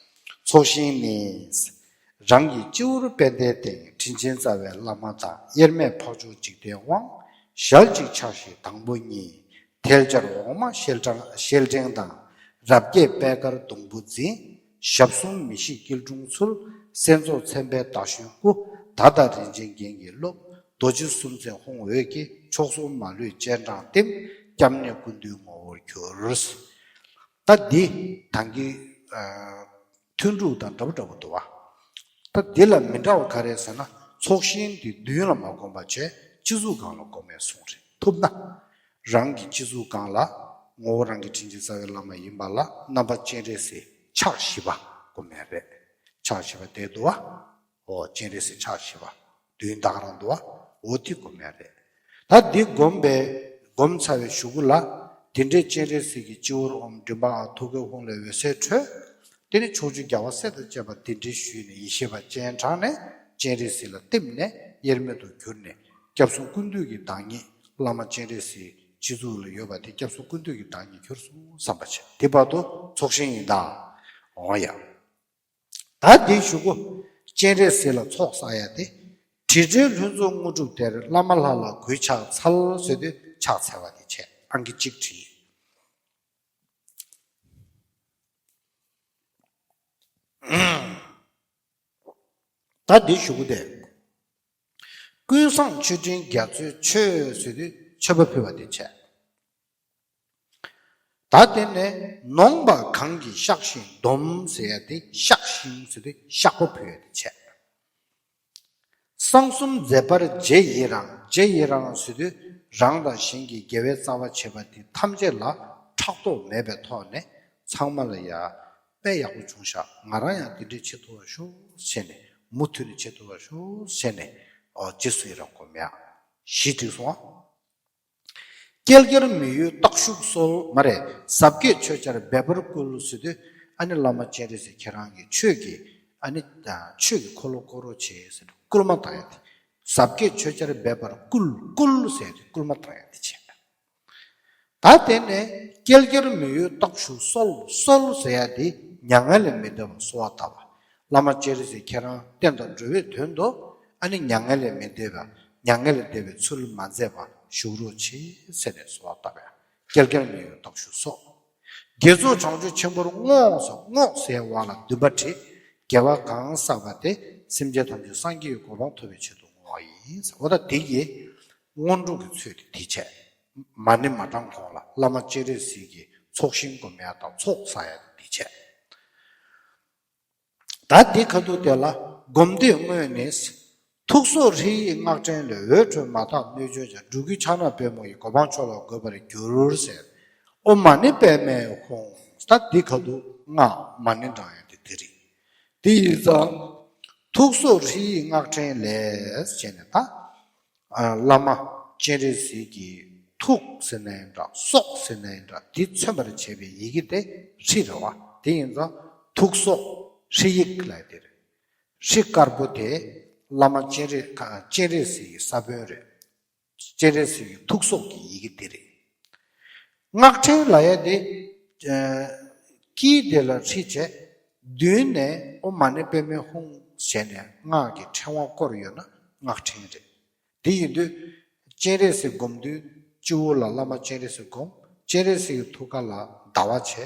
ཚོགས་ཞིང་ནི། རང་གི་སྤྱི་བོར་པད་ཟླའི་སྟེང་། དྲིན་ཆེན་རྩ་བའི་བླ་མ་དང་། དབྱེར་མེད་འཕགས་མཆོག་འཇིག་རྟེན་དབང་། ཞལ་གཅིག་ཕྱག་བཞི་དང་པོ་གཉིས། ཐལ་སྦྱར་འོག་མ་ཤེལ་ཕྲེང་ཤེལ་ཕྲེང་དང་། རབ་རྒྱས་པད་དཀར་སྡོང་བུ་འཛིན། ཞབས་ཟུང་མི་ཤིགས་སྐྱིལ་ཀྲུང་ཚུལ། སྲས་མཚོ་ཚན་པའི་ཟླ་གཞོན་སྐུ། མདའ་དང་རིན་ཆེན་རྒྱན་གྱིས་རློབས། རྡོ་རྗེ་སུམ་རྩེ་ཧཱུྃ་འོད་ཀྱིས། མཆོག་གསུམ་མ་ལུས་སྤྱན་དྲངས་བསྟིམ། སྐྱབས་གནས་ཀུན་འདུས་ངོ་བོར་གྱུར། ད་འདི་ད་གིན་ཐུན་དྲུག་དང་འདྲ་པོ་འདྲ་པོ་འདུག་བ། ད་འདི་ལ་མི་འདྲ་བ་ག་རེ་ཟེར་ན། ཚོགས་ཞིང་འདི་མདུན་ལ་མ་བསྒོམ་པ་བྱས་སྤྱི་གཙུག་སྒང་ལ་བསྒོམ་མེད་གསུངས་རེད། ཐུབ་ན། རང་གི་སྤྱི་གཙུག་སྒང་ལ་ངོ་བོ་རང་གི་དྲིན་ཅན་རྩ་བའི་བླ་མ་ཡིན་པ་ལ་རྣམ་པ་སྤྱན་རས་གཟིགས་ཕྱག་བཞི་པ་བསྒོམ་མེད་རེད། ཕྱག་བཞི་པ་དེ་འདུག་བ། འོ་སྤྱན་རས་གཟིགས་ཕྱག་བཞི་པ་མདུན་ད་ག་རང་འདུག་བ། འོ་དེ་བསྒོམ་མེད་རེད། ད་འདི་བསྒོམས་པའི་བསྒོམས་ཚར་བའི་གཞུག་གུ་ལ། དེ་འདྲའི་སྤྱན་རས་གཟིགས་ཀྱི་སྤྱི་བོར་ཨོཾ་མགྲིན་པ་ཨཱཿ་ཐུགས་ཀའི་ཧཱུྃ་ལས་འོད་ཟེར་འཕྲོས། དེ་ནས་ཕྱོགས་བཅུའི་རྒྱལ་བ་སྲས་དང་བཅས་པ་གདན་འདྲེན་ཞུས་ནས་ཡེ་ཤེས་པ་སྤྱན་དྲངས་ནས་སྤྱན་རས་གཟིགས་ལ་བསྟིམས་ནས་དབྱེར་མེད་དུ་གྱུར་ནས་སྐྱབས་གསུམ་ཀུན་འདུས་ཀྱི་བདག་ཉིད་བླ་མ་སྤྱན་རས་གཟིགས་སྤྱི་གཙུག་ལ་ཡོད་པ་དེ་སྐྱབས་གསུམ་ཀུན་འདུས་ཀྱི་བདག་ཉིད་གྱུར་སོང་བསམ་པ་བྱས། དེ་བར་དུ་ཚོགས་ཞིང་ཡིན་ད། འོང་ཡ། ད་དེའི་གཞུག་གུ་སྤྱན་རས་གཟིགས་ལ་ཚོགས་བསགས་ཡ་དེ། དྲི་བྲལ་ལྷུན་རྫོགས་དངོས་གྲུབ་སྟེར། བླ་མ་ལྷ་ལ་གུས་ཕྱག་འཚལ་ཟེར་དུས་ཕྱག་འཚལ་བ་དེ་བྱས། ཨང་ཀི་གཅིག་བྲིས། ད་འདི་གཞུག་གུ་དེ། ཀུན་བཟང་མཆོད་སྤྲིན་རྒྱ་མཚོའི་མཆོད་ཟེར་དུས་མཆོད་པ་ཕུལ་བ་དེ་བྱས། ད་དེ་ནས་ནོངས་པ་གང་གིས་བཤགས་ཤིང་སྡོམ་ཟེར་ཡ་དེ་བཤགས་ཤིང་ཟེར་དུས་བཤགས་པ་ཕུལ་ཡ་དེ་བྱས། གསང་གསུམ་མཛད་པར་རྗེས་ཡི་རང་། རྗེས་ཡི་རང་ཟེར་དུས་རང་དང་གཞན་གྱི་དགེ་བའི་རྩ་བ་བྱེད་པ་དེ་ཐམས་ཅད་ལ་ཕྲག་དོག་མེད་པའི་ཐོག་ནས་ཚང་མ་ལ་ཡ་དཔེ་ཡག་པོ་བྱུང་ཤག་ང་རང་ཡང་དེ་འདྲས་བྱེད་ཐུབ་པ་ཤོག་ཟེར་ནས་མུ་མཐུད་ནས་བྱེད་ཐུབ་པ་ཤོག་ཟེར་ནས། ཨོ་རྗེས་སུ་ཡི་རང་སྒོམ་ཡ། བཞི་བྲིས་སོང་ཨ། བསྐལ་བརྒྱར་མི་གཡོ་རྟག་བཞུགས་གསོལ། མ་རེད། ཟབ་རྒྱས་ཆོས་ཆར་འབེབས་པར་བསྐུལ་ཟེར་དུས། ཨ་ནི་བླ་མ་སྤྱན་རས་གཟིགས་ཁྱེད་རང་གིས་ཆོས་ཀྱི་ཨ་ནི་ཆོས་ཀྱི་འཁོར་ལོ་བསྐོར་རོགས་བྱེད་ཟེར་ནས་བསྐུལ་མ་བཏང་ཡ་དེ། ཟབ་རྒྱས་ཆོས་ཆར་འབེབས་པར་བསྐུལ། བསྐུལ་ཟེར་ཏེ་བསྐུལ་མ་བཏང་ཡ་དེ་བྱས། ད་དེ་ནས་བསྐལ་བརྒྱར་མི་གཡོ་སྟོབས་ཞུགས་གསོལ། གསོལ་ཟེར་ཡ་དེ་མྱ་ངན་ལས་མི་འདའ་བར་གསོལ་བ་བཏབ་པ། བླ་མ་སྤྱན་རས་གཟིགས་ཁྱེད་རང་བསྟན་དང་འགྲོ་བའི་དོན་དུ་ཨ་ནི་མྱ་ངན་ལས་མི་འདའ་བར་མྱ་ངན་ལས་འདའ་བའི་ཚུལ་མ་མཛད་པར་བཞུགས་རོགས་གྱིས་ཟེར་ནས་གསོལ་བ་བཏབ་པ། བསྐལ་བརྒྱར་མི་གཡོ་སྟོབས་ཞུགས་གསོལ། དགེ་ཚོགས་བྱང་ཆུབ་ཆེན་པོར་བསྔོ་ཟེར། བསྔོ་ཟེར་བ་ལ་འདུན་པ་བྲིས། དགེ་བ་གང་བསགས་པ་དེ་སེམས་ཅན་ཐམས་ཅད་སངས་རྒྱས་ཀྱི་གོ་འཕང་ཐོབ་པའི་ཆེད་དུ་བསྔོ་བ་ཡིན་ཟེར། འོ་ད་དེ་ཡི་སྔོན་འགྲོ་གི་ཚུལ་དེ་དེ་བྱས། མ་ཎི་མ་བགྲང་གོང་ལ་བླ་མ་སྤྱན་རས་གཟིགས་ཀྱི་ཚོགས་ཞིང་སྒོམ་ཡ་དང་ཚོགས་བསགས་ཡ་དེ་བྱས། ད་འདི་ཁ་ཐུག་དེ་ལ་སྒོམ་བཟླས་དངོས་ནི། ཐུགས་སྲོག་ཧྲཱིཿཡིག་སྔགས་ཕྲེང་ལས། འོད་འཕྲོས་མ་དག་སྣོད་བཅུད་ཀྱང་། འགྲོ་ཀུན་ཕྱག་ན་པདྨོ་ཡིས། གོ་འཕང་མཆོག་ལ་འགོད་པར་འགྱུར་ཟེར། ཨོཾ་མ་ཎི་པདྨེ་ཧཱུྃ། ད་འདི་ཁ་ཐུག་སྔགས་མ་ཎི་བགྲང་ཡ་དེ་དེ་རེད། དེ་ཡིན་ཙང་། ཐུགས་སྲོག་ཧྲཱིཿཡིག་སྔགས་ཕྲེང་ལས་བྱས་ནས་ད། ཨ། བླ་མ་སྤྱན་རས་གཟིགས་ཀྱི་ཐུགས་ཟེར་ན་ཡང་འདྲ། སྲོག་ཟེར་ན་ཡང་འདྲ། དེ་མཚོན་པར་བྱེད་པའི་ཡི་གེ་དེ་ཧྲཱིཿཡིག་རེད་བ། དེ་ཡིན་ཙང་ཐུགས་སྲོག་ཧྲཱིཿཡིག་ལབ་དེ་རེད། ཧྲཱིཿདཀར་པོ་དེ་བླ་མ་སྤྱན་རས་ཁ་སྤྱན་རས་གཟིགས་ཀྱི་ས་བོན་རེད། སྤྱན་རས་གཟིགས་ཀྱི་ཐུགས་སྲོག་གི་ཡི་གེ་དེ་རེད། སྔགས་ཕྲེང་ལབ་ཡ་དེ། ཨ། དཀྱིལ་དེ་ལ་ཧྲཱིཿབྱས། མདུན་ནས་ཨོཾ་མ་ཎི་པདྨེ་ཧཱུྃ་ཟེར་ནས་སྔགས་ཀྱི་ཕྲེང་བ་བསྐོར་ཡོད་ན་སྔགས་ཕྲེང་རེད། དེ་ཡིན་དུས་སྤྱན་རས་གཟིགས་སྒོམ་དུས་སྤྱི་བོ་ལ་བླ་མ་སྤྱན་རས་གཟིགས་སྒོམ། སྤྱན་རས་གཟིགས་ཀྱི་ཐུགས་ཀ་ལ་ཟླ་བ་བྱས།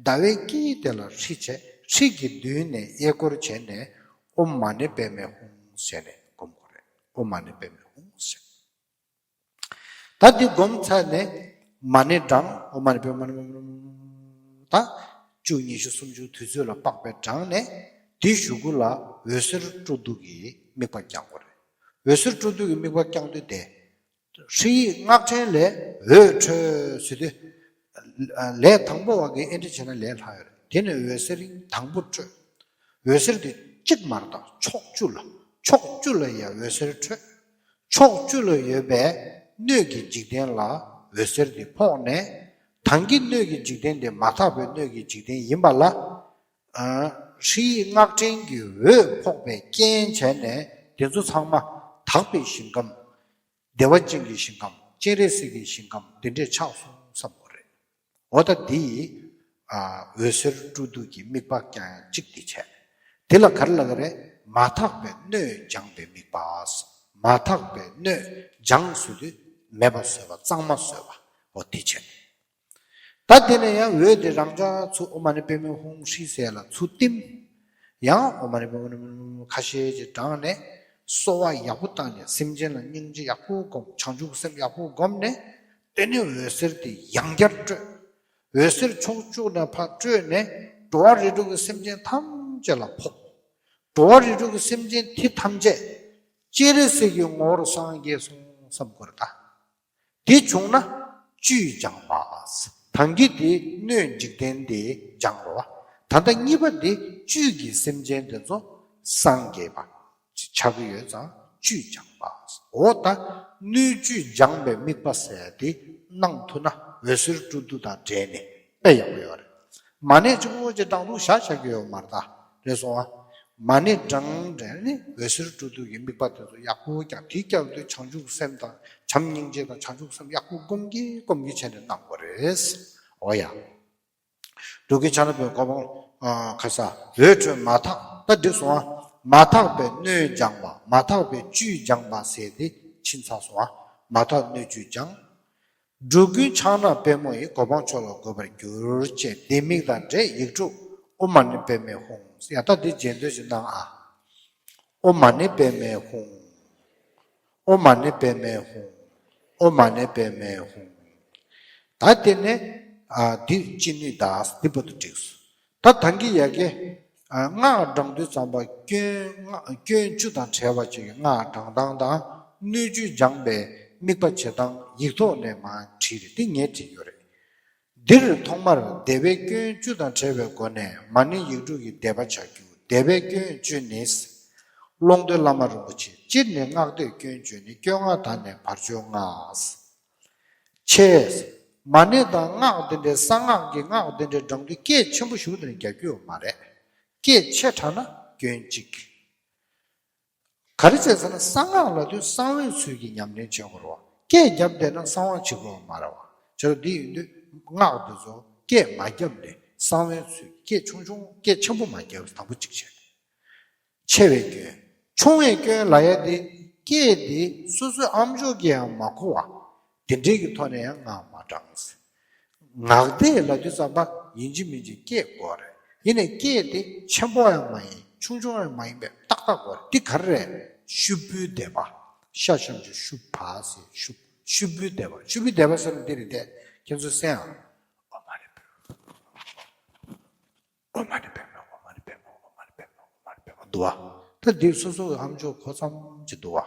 ཟླ་བའི་དཀྱིལ་དེ་ལ་ཧྲཱིཿབྱས། ཧྲཱིཿགི་མདུན་ནས་གཡས་སྐོར་བྱས་ནས་ཨོཾ་མ་ཎི་པདྨེ་ཧཱུྃ་ཟེར་ནས་སྒོམ་དགོས་རེད། ཨོཾ་མ་ཎི་པདྨེ་ཧཱུྃ་ཟེར། ད་འདི་སྒོམ་ཚར་ནས་མ་ཎི་བགྲང་། ཨོཾ་མ་ཎི་པདྨེ། ད་བཅུ་ཉི་ཤུ་སུམ་ཅུ་དུས་ཚོད་ལ་དཔག་པའི་བགྲང་ནས་དེའི་གཞུག་གུ་ལ་འོད་ཟེར་སྤྲོ་བསྡུ་གི་དམིགས་པ་བསྐྱང་དགོས་རེད། འོད་ཟེར་སྤྲོ་བསྡུ་གི་དམིགས་པ་བསྐྱང་དུས་དེ། ཧྲཱིཿཡིག་སྔགས་ཕྲེང་ལས་འོད་འཕྲོས་ཟེར་དུས། ལས་དང་པོ་བ་གི་ཨེ་འདྲ་བྱས་ན་ལས་སླ་ཡོད་རེད། དེ་ནས་འོད་ཟེར་དང་པོ་འཕྲོས། འོད་ཟེར་དེ་གཅིག་མ་རེད་ད། ཕྱོགས་བཅུ་ལ། ཕྱོགས་བཅུ་ལ་ཡ་འོད་ཟེར་འཕྲོས། ཕྱོགས་བཅུ་ལ་ཡོད་པའི་སྣོད་ཀྱི་འཇིག་རྟེན་ལ་འོད་ཟེར་དེ་ཕོག་ནས། ད་གིན་སྣོད་ཀྱི་འཇིག་རྟེན་དེ་མ་དག་པའི་སྣོད་ཀྱི་འཇིག་རྟེན་ཡིན་པ་ལ། ཨ། ཧྲཱིཿཡིག་སྔགས་ཕྲེང་གི་འོད་ཕོག་པའི་རྐྱེན་བྱས་ནས་དེ་ཚོ་ཚང་མ་དག་པའི་ཞིང་ཁམས། བདེ་བ་ཅན་གྱི་ཞིང་ཁམས། སྤྱན་རས་གཟིགས་ཀྱི་ཞིང་ཁམས་དེ་འདྲས་ཆགས་སོང་བསམ་དགོས་རེད། འོ་ད་འདི་ཡིས། ཨ། འོད་ཟེར་སྤྲོ་བསྡུ་གི་དམིགས་པ་བསྐྱང་ཡ་གཅིག་དེ་བྱས། དེ་ལ་ག་རེ་ལབ་ཀྱི་རེད། མ་དག་པའི་སྣོད་སྦྱངས་པའི་དམིགས་པ། མ་དག་པའི་སྣོད་སྦྱངས་ཟེར་དུས་མེད་པ་བཟོས་པ། གཙང་མ་བཟོས་པ། འོ་དེ་བྱས། ད་དེ་ནས་ཡང་འོད་དེ་རང་འཇགས་ཚུར་ཨོཾ་མ་ཎི་པདྨེ་ཧཱུྃ་ཧྲཱིཿཟེར་ཡ་ལ་ཚུར་བསྟིམ། ཡང་ཨོཾ་མ་ཎི་པདྨེ་ཧཱུྃ་ཁ་ཤས་ཅིག་བགྲངས་ནས་གསོལ་བ་ཡག་པོ་བཏང་ནས་སེམས་ཅན་ལ་སྙིང་རྗེ་ཡག་པོ་སྒོམ། བྱང་ཆུབ་སེམས་ཡག་པོ་སྒོམ་ནས། དེ་ནས་འོད་ཟེར་དེ་ཡང་བསྐྱར་སྤྲོས། འོད་ཟེར་ཕྱོགས་བཅུ་ནས་ཕར་སྤྲོས་ནས་འགྲོ་བ་རིགས་དྲུག་གི་སེམས་ཅན་ཐམས་ཅད་ལ་ཕོག། འགྲོ་བ་རིགས་དྲུག་གི་སེམས་ཅན་དེ་ཐམས་ཅད་སྤྱན་རས་གཟིགས་ཀྱི་ངོ་བོར་སངས་རྒྱས་སོང་བསམ་དགོས་རེད་ད། དེ་བྱུང་ན་བཅུད་སྦྱངས་པ། ད་གིན་དེ་སྣོད་འཇིག་རྟེན་དེ་སྦྱངས་རེད་བ། ད་ལྟ་གཉིས་པ་དེ་བཅུད་ཀྱི་སེམས་ཅན་དེ་ཚོ་སངས་རྒྱས་པ་ཆགས་ཀྱི་ཡོད་ཙང་བཅུད་སྦྱངས་པ། འོ་ད་སྣོད་བཅུད་སྦྱངས་པའི་དམིགས་པ་ཟེར་དེ་གནང་ཐུབ་ན་འོད་ཟེར་སྤྲོ་བསྡུ་དང་འབྲེལ་ནས་དཔེ་ཡག་པོ་ཡོད་རེད། མ་ཎི་གཅིག་པོ་ཅིག་བགྲང་འདུག་བཞག་བཞག་གི་ཡོད་མ་རེད་ད། རེད་སོང་ཨ། མ་ཎི་བགྲང་བགྲང་ནས་འོད་ཟེར་སྤྲོ་བསྡུ་གི་དམིགས་པ་དེ་ཚོ་ཡག་པོ་བསྐྱང་། དེ་བསྐྱང་དུས་བྱང་ཆུབ་སེམས་དང་བྱམས་སྙིང་རྗེ་དང་བྱང་ཆུབ་སེམས་ཡག་པོ་སྒོམ་གྱིན་སྒོམ་གྱིན་བྱས་ནས་གནང་དགོས་རེད། འོ་ཡ། འགྲོ་ཀུན་ཕྱག་ན་པདྨོ་གོ་འཕང་། ཨ། ཁ་ས་འོད་འཕྲོས་མ་དག། ད་འགྲིག་སོང་ཨ། མ་དག་པའི་སྣོད་སྦྱངས་པ། མ་དག་པའི་བཅུད་སྦྱངས་པ་ཟེར་དེ་ཕྱིན་ཚར་སོང་ཨ། མ་དག་སྣོད་བཅུད་སྦྱངས། འགྲོ་ཀུན་ཕྱག་ན་པདྨོ་ཡིས། གོ་འཕང་མཆོག་ལ་འགོད་པར་འགྱུར། ཅེས་ལྡེ་མིག་དང་འབྲེལ་ཡིག་དྲུག་ཨོཾ་མ་ཎི་པདྨེ་ཧཱུྃ། ཡ་ད་འདི་རྗེས་ཟློས་ཤིག་གནང་ཨ། ཨོཾ་མ་ཎི་པདྨེ་ཧཱུྃ། ཨོཾ་མ་ཎི་པདྨེ་ཧཱུྃ། ཨོཾ་མ་ཎི་པདྨེ་ཧཱུྃ། ད་དེ་ནས། ཨ། འདི་ཅི་ནུས་ད་འདི་བར་དུ་འགྲིགས་སོང་། ད་ད་གིན་ཡ་གི། ཨ། སྔགས་བགྲང་དུས་ཙམ་པ་སྐྱོན་སྔགས་སྐྱོན་བཅུ་དང་བྲལ་བ་ཅིག་གི་སྔགས་བགྲང་སྟངས་དང་སྣོད་བཅུད་སྦྱངས་པའི་དམིགས་པ་བྱེད་སྟངས་ཡིག་ཐོག་ནས་མར་བྲིས་རེད། འདི་ངས་བྲིས་ཡོད་རེད། འདིར་ཐོག་མར་སྡེ་པའི་སྐྱོན་བཅུ་དང་བྲལ་བའི་སྒོ་ནས་མ་ཎི་ཡིག་དྲུག་གི་སྡེ་པ་བྱ་རྒྱུ། སྡེ་པའི་སྐྱོན་བཅུ་ནི། ཀློང་རྡོལ་བླ་མ་རིན་པོ་ཆེ། སྤྱིར་ནི་སྔགས་སྡེའི་སྐྱོན་བཅུ་ནི། སྐྱོན་ལྔ་དག་ནས་བར་གཅོད་ལྔ། ཆེ། མ་ཎི་དང་སྔགས་འདི་འདྲའི་གསང་སྔགས་ཀྱི་སྔགས་འདི་འདྲའི་བགྲང་དུས་སྐད་ཆེན་པོ་ཞེ་པོ་དེ་འདྲ་རྒྱག་རྒྱུ་ཡོད་མ་རེད། སྐད་ཆེ་དྲགས་ན་སྐྱོན་གཅིག་ག་རེ་བྱས་ཟེར་ན་གསང་སྔགས་ལབ་དུས་གསང་བའི་ཚུལ་གྱིས་ཉམས་ལེན་བྱེད་དགོས་རེད་བ། སྐད་བརྒྱབ་བསྡད་ན་གསང་བ་བྱེད་དགོས་པ་མ་རེད་བ། བྱས་ཙང་འདི་ཡིན་དུས་སྔགས་འདི་ཚོ་སྐད་མ་བརྒྱབ་ནས་གསང་བའི་ཚུལ་གྱིས་སྐད་ཆུང་ཆུང་སྐད་ཆེན་པོ་མ་བརྒྱབ། དང་པོ་གཅིག་བྱས། ཆེ་བའི་སྐྱོན། ཆུང་བའི་སྐྱོན་ལབ་ཡ་དེ་སྐད་དེ་སོ་སོའི་ཨམ་ཅོག་གིས་ཡང་མ་གོ་བ། དེ་འདྲའི་གི་ཐོག་ནས་ཡང་སྔགས་མ་བགྲངས། ངག་བཟླས་ལབ་དུས་ཙམ་པ་ཡིན་གཅིག་མིན་གཅིག་སྐད་དགོས་རེད། ཡིན་ནའི་སྐད་དེ་ཆེན་པོ་ཡང་མ་ཡིན། ཆུང་ཆུང་ཡང་མ་ཡིན་པའི་ཏག་ཏག་དགོས་རེད། འདི་ག་རེ་རེད། ཤུབ་བུའི་བཟླས་པ། ཤ་ཞབས་ཀྱུ་ཤུ་བ་ཟེར་ཤུབ། ཤུབ་བུའི་བཟླས་པ། ཤུབ་བུའི་བཟླས་པ་ཟེར་ན་འདི་རེད་དེ། ཁྱེད་ཚོས་གསན་ཨ། ཨོཾ་མ་ཎི་པདྨེ། ཨོཾ་མ་ཎི་པདྨེ། ཨོཾ་མ་ཎི་པདྨེ། ཨོཾ་མ་ཎི་པདྨེ། ཨོཾ་མ་ཎི་པདྨེ་འདུག་བ། ད་འདི་སོ་སོ་གི་ཨམ་ཅོག་གོ་ཙམ་ཅིག་འདུག་བ།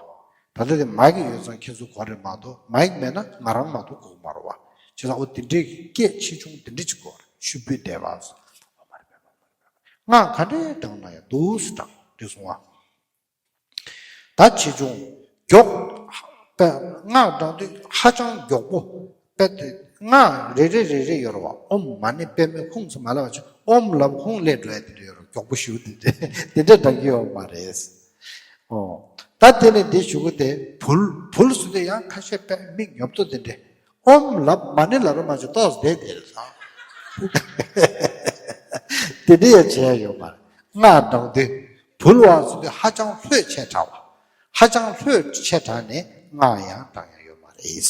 ད་ལྟ་དེ་མའིག་ཡོད་ཙང་ཁྱེད་ཚོ་གོ་རེད་མ་གཏོགས། མའིག་མེད་ན་ང་རང་མ་གཏོགས་གོ་གི་མ་རེད་བ། བྱས་ཙང་འོ་དེ་འདྲའི་སྐད་ཆེ་ཆུང་དེ་འདྲ་ཅིག་གོ་རེད། ཤུབ་བུའི་བཟླས་པ། ཨོཾ་མ་ཎི་པདྨེ། ཨོཾ་མ་ཎི་པདྨེ། སྔགས་ག་འདྲས་བགྲངས་ན་ཡང་འདུག་སེ་བགྲངས་འདི་སོང་བ། ད་ཆེ་ཆུང་མགྱོགས། སྔགས་བགྲང་དུས་ཧ་ཅང་མགྱོགས་པོ། དཔེ་དེ་སྔགས་རེ་རེ་རེ་རེ་ཡོད་རེད་བ། ཨོཾ་མ་ཎི་པདྨེ་ཧཱུྃ་ཟེར་མ་ལབ་པ་བྱས། ཨོཾ་ལབ་ཧཱུྃ་སླེབས་འགྲོ་ཡ་དེ་འདྲ་ཡོད་རེད། མགྱོགས་པོ་ཞེ་པོ་དེ་འདྲ་དེ་འདྲ་བགྲང་གི་ཡོད་མ་རེད། ཨོ། ད་དེ་ནས་འདི་ཞུ་གི་དེ་བུལ། བུལ་ཟེར་དུས་ཡང་ཁ་ཤས་དཔེ་མིག་ཉོབ་ཏོ་དེ་འདྲ། ཨོཾ་ལབ་མ་ཎི་ལབ་ར་མ་བྱས་ཏོག་ཙམ་བསྡད་དེ་རེད་ས། དེ་འདྲ་ཡང་བྱས་ཡོད་མ་རེད། སྔགས་བགྲང་དུས་བུལ་བ་ཟེར་དུས་ཧ་ཅང་ལྷོད་ཆེ་དྲགས་བ། ཧ་ཅང་ལྷོད་ཆེ་དྲགས་ནས་སྔགས་ཡང་བགྲང་ཡ་ཡོད་མ་རེད།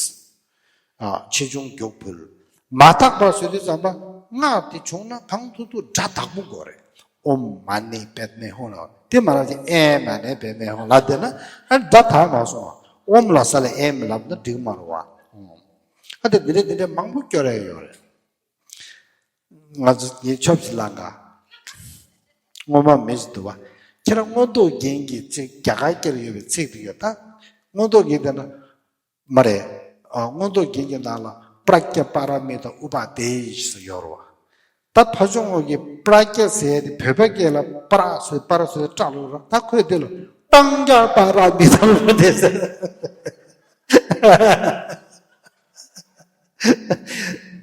ཨ། ཆེ་ཆུང་མགྱོགས་བུལ། མ་དག་པ་ཟེར་དུས་ཙམ་པ་སྔགས་དེ་བྱུང་ན་གང་ཐུབ་ཐུབ་སྒྲ་དག་པོ་དགོས་རེད། ཨོཾ་མ་ཎི་པདྨེ་ཧཱུྃ་ལབ་དེ་མ་ལབ་ཅིག་ཨེ་མ་ཎི་པདྨེ་ཧཱུྃ་ལབ་བསྡད་ན་ཨ་སྒྲ་དག་མ་སོང་བ། ཨོཾ་ལབ་ས་ལ་ཨེ་མ་ལབ་ན་འགྲིག་མ་རེད་བ། ཨ་དེ་འདི་འདྲ་འདི་འདྲ་མང་པོ་སྐྱོར་ཡ་ཡོད་རེད། ང་ཚོ་ངའི་ཆབ་སྲིད་ལ་འགའ་སྔོན་མ་མི་ཞིག་འདུག་བ། ཁྱེད་རང་མངོན་རྟོགས་རྒྱན་གྱི་ཚིག་རྒྱ་གར་སྐད་ལ་ཡོད་པའི་ཚིག་དེ་ཡོད་ད། མངོན་རྟོགས་རྒྱན་དེ་ན་མ་རེད། ཨ། མངོན་རྟོགས་རྒྱན་གྱི་ནང་ལ་པྲཛྙཱ་པཱ་ར་མི་ཏཱ་ཨུ་པ་དེ་ཡི་ཞེས་སུ་ཡོད་རེད་བ། ད་ཕ་ཆུང་ངོ་གི་པྲཛྙཱ་ཟེར་ཡ་དེ་བོད་པ་སྐད་ལ་པྲ་ཟེར་པྲ་ཟེར་སྐྲ་ལོ་ར། ད་ཁོས་དེ་ལ་པྲཛྙཱ་པཱ་ར་མི་ཏཱ་ཨུ་པ་དེ་ཟེར།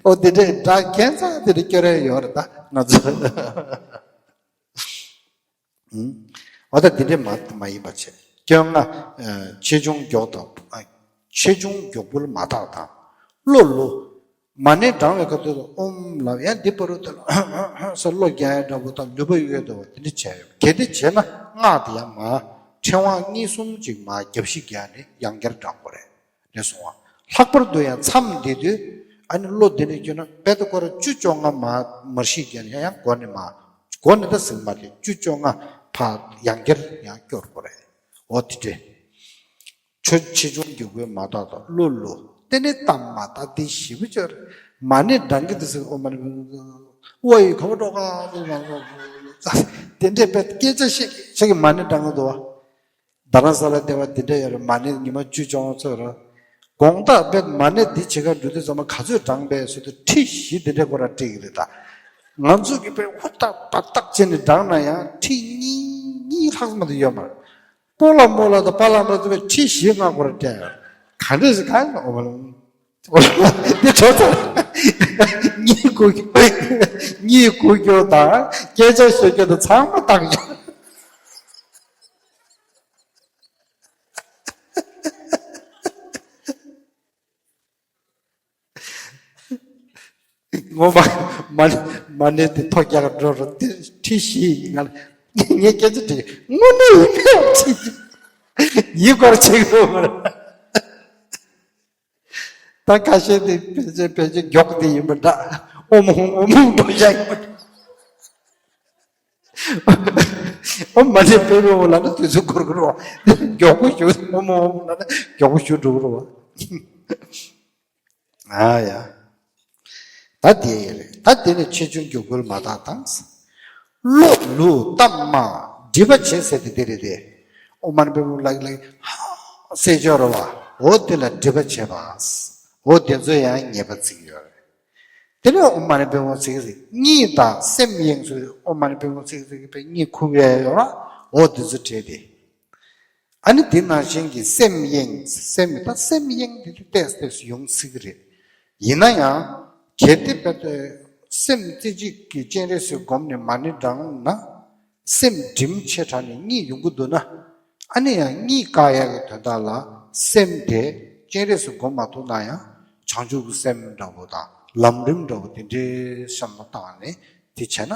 ཨོ་དེ་འདྲའི་སྒྲ་ཁྱད་མཚར་དེ་འདྲ་སྐྱོར་ཡ་ཡོད་རེད་ད་ང་ཚོ། ཨུམ། འོ་ད་འདི་འདྲའི་མ་མ་ཡིན་པ་བྱས། སྐྱོན་ལྔ། ཨ། ཆེ་ཆུང་མགྱོགས་དང་། ཨ། ཆེ་ཆུང་མགྱོགས་བུལ་མ་དག་དང་། གློ་ལུ། མ་ཎི་བགྲང་བའི་སྐབས་དེ་ལ་ཨོཾ་ལབ་ཡང་འདི་བར་དུ་དེ་ལ་ས་གློ་རྒྱག་ཡ་འདྲ་པོ་དང་ལུས་པོ་གཡོལ་འདྲ་པོ་དེ་འདྲ་བྱས་ཡོད། གལ་ཏེ་བྱས་ན་སྔགས་དེ་ཡང་མ་ཕྲེང་བ་གཉིས་གསུམ་ཅིག་མ་རྒྱབ་བཤིག་རྒྱག་ནས་ཡང་བསྐྱར་བགྲང་དགོས་རེད། རེད་སོང་བ། ལྷག་པར་དུ་ཡང་མཚམས་འདི་དུས་ཨ་ནི་གློ་འདི་ནས་སྐྱོན་ན་དཔེ་ད་ཁོ་ར་བཅུ་བཅོ་ལྔ་མ་མར་བཤིག་རྒྱག་ནས་ཡང་ཡང་མགོ་ནས་མ། མགོ་ནས་ད་ཟིན་མ་རེད། བཅུ་བཅོ་ལྔ་ཕར་ཡང་བསྐྱར་ཡང་སྐྱོར་དགོས་རེད། འོ་དེ་འདྲས། ཆོས་ཆེ་ཆུང་མགྱོགས་པོའི་མ་དག་དང་། གློ་ལུ། དེ་ནི་གཏམ་མ་དག་འདི་ཞེ་པོ་ཅིག་རེད། མ་ཎི་བགྲང་གི་འདུག་ཟེར། ཨོཾ་མ་ཎི་པདྨེ། ཨོ་ཡི་ག་པར་འགྲོ་ག་ཟེར་མ། དེ་འདྲས་དཔེ་སྐད་ཆ་བཤད་བཤད་ཀྱི་མ་ཎི་བགྲང་གི་འདུག་བ། རྡ་རམ་ས་ལ་བསྡད་པ་འདི་འདྲ་ཡོད་རེད། མ་ཎི་ཉི་མ་བཅུ་བཅོ་ལྔ་ཚོད་རེད། དགོང་དག་དཔེ་མ་ཎི་འདི་བྱེད་གར་འགྲོ་དུས་ཙམ་པ་ག་ཚོད་བགྲངས་པས་ཟེར་དུས་ཁྲི་བཞི་འདི་འདྲ་ཁོ་རང་སྤྲད་ཀྱི་རེད་ད། ང་ཚོ་གིས་དཔེ་ཧུར་ཐག་འབད་ཐག་བྱས་ནས་བགྲངས་ན་ཡང་ཁྲི་གཉིས་གཉིས་ལྷག་ཙམ་མ་གཏོགས་ཡོད་མ་རེད། སྤོ་ལགས་རྨོ་ལགས་དང་པཱ་ལགས་རྨོ་ལགས་ཚོ་དཔེ་ཁྲི་བཞི་ལྔ་ཁོ་རང་སྤྲད་ཡོད་རེད། ག་འདྲ་ཞིག་གང་ཡིན་ཨོ་མ་ལ། འདི་ཆོག་ཚར། གཉིད་ཁུག་གཉིད་ཁུག་རྒྱུ་དང་སྐད་ཆ་ཤོད་རྒྱུ་དང་ཚང་མ་བཏང་ཡོད། ངོ་མ་མ་མ་ཎི་དེ་ཐོ་རྒྱག་འགྲོ་རུ་དེ་ཁྲི་བཞི་ཡིན་ང་ལ་ངས་སྐད་ཆ་དྲིས་དངོས་གནས་ཡིན་པས་ཁྲི་བཞི་ཡིན་སྐོར་བྱེད་དགོས་མ་རེད། ད་ཁ་ཤས་དེ་ཕལ་ཆེར་ཕལ་ཆེར་མགྱོགས་དེ་ཡིན་པ་འདྲ། ཨོམ་ཧོང་ཨོམ་ཧོང་འགྲོ་བཞག་ཡིན་པ་འདྲ། ཨོམ་མ་ནི་པེ་པེ་འོ་ལ་ན་དུས་ཚོད་འགོར་གི་རེད་བ། མགྱོགས་པོ་ཞུ་ཨོམ་ཨོམ་ལ་ན་མགྱོགས་པོ་ཞུ་འགྲོ་གི་རེད་བ། ཨ་ཡ། ད་དེ་རེད། ད་དེ་ནི་ཆེ་ཆུང་མགྱོགས་བུལ་མ་དག་དང་། གློ་ལུ་གཏམ་མ་སྒྲིབ་པ་བྱེད་ཟེར་དེ་དེ་རེད་དེ། ཨོཾ་མ་ཎི་པདྨེ་ལགས་ལགས་ཧ་ཟེར་ཆོག་རེད་བ། འོ་དེ་ལ་སྒྲིབ་པ་བྱེད་པ། འོ་དེ་ཚོ་ཡང་ཉེས་པ་ཚིག་ཡོད་རེད། དེ་ནས་ཨོཾ་མ་ཎི་པདྨེ་ཚིག་ཟེར་གཉིད་དང་སེམས་གཡེང་ཚུལ་ཨོཾ་མ་ཎི་པདྨེ་ཚིག་ཟེར་གྱི་པའི་གཉིད་ཁུག་ཡ་ཡོད་ར། འོ་དེ་ཚོ་བྲལ་ཏེ། ཨ་ནི་དེ་ནང་བཞིན་གྱི་སེམས་གཡེང་། སེམས་ད་སེམས་གཡེང་དེ་ཏོག་ཙམ་ཡོང་སྲིད་ཀྱི་རེད། ཡིན་ན་ཡང་གལ་ཏེ་དཔེ་སེམས་རྩེ་གཅིག་གི་སྤྱན་རས་གཟིགས་བསྒོམས་ནས་མ་ཎི་བགྲངས་ན། སེམས་སྒྲིམ་ཆེ་དྲགས་ནས་གཉིད་ཡོང་གི་འདུག་ན། ཨ་ནི་ཡང་གཉིད་བཀག་ཡག་གི་དོན་དག་ལ་སེམས་དེ་སྤྱན་རས་གཟིགས་སྒོམ་མ་ཐུབ་ན་ཡང་བྱང་ཆུབ་ཀྱི་སེམས་འདྲ་བོ་དང་ལམ་རིམ་འདྲ་བོ་དེ་འདྲའི་བསམ་བློ་བཏང་ནས་དེ་བྱས་ན་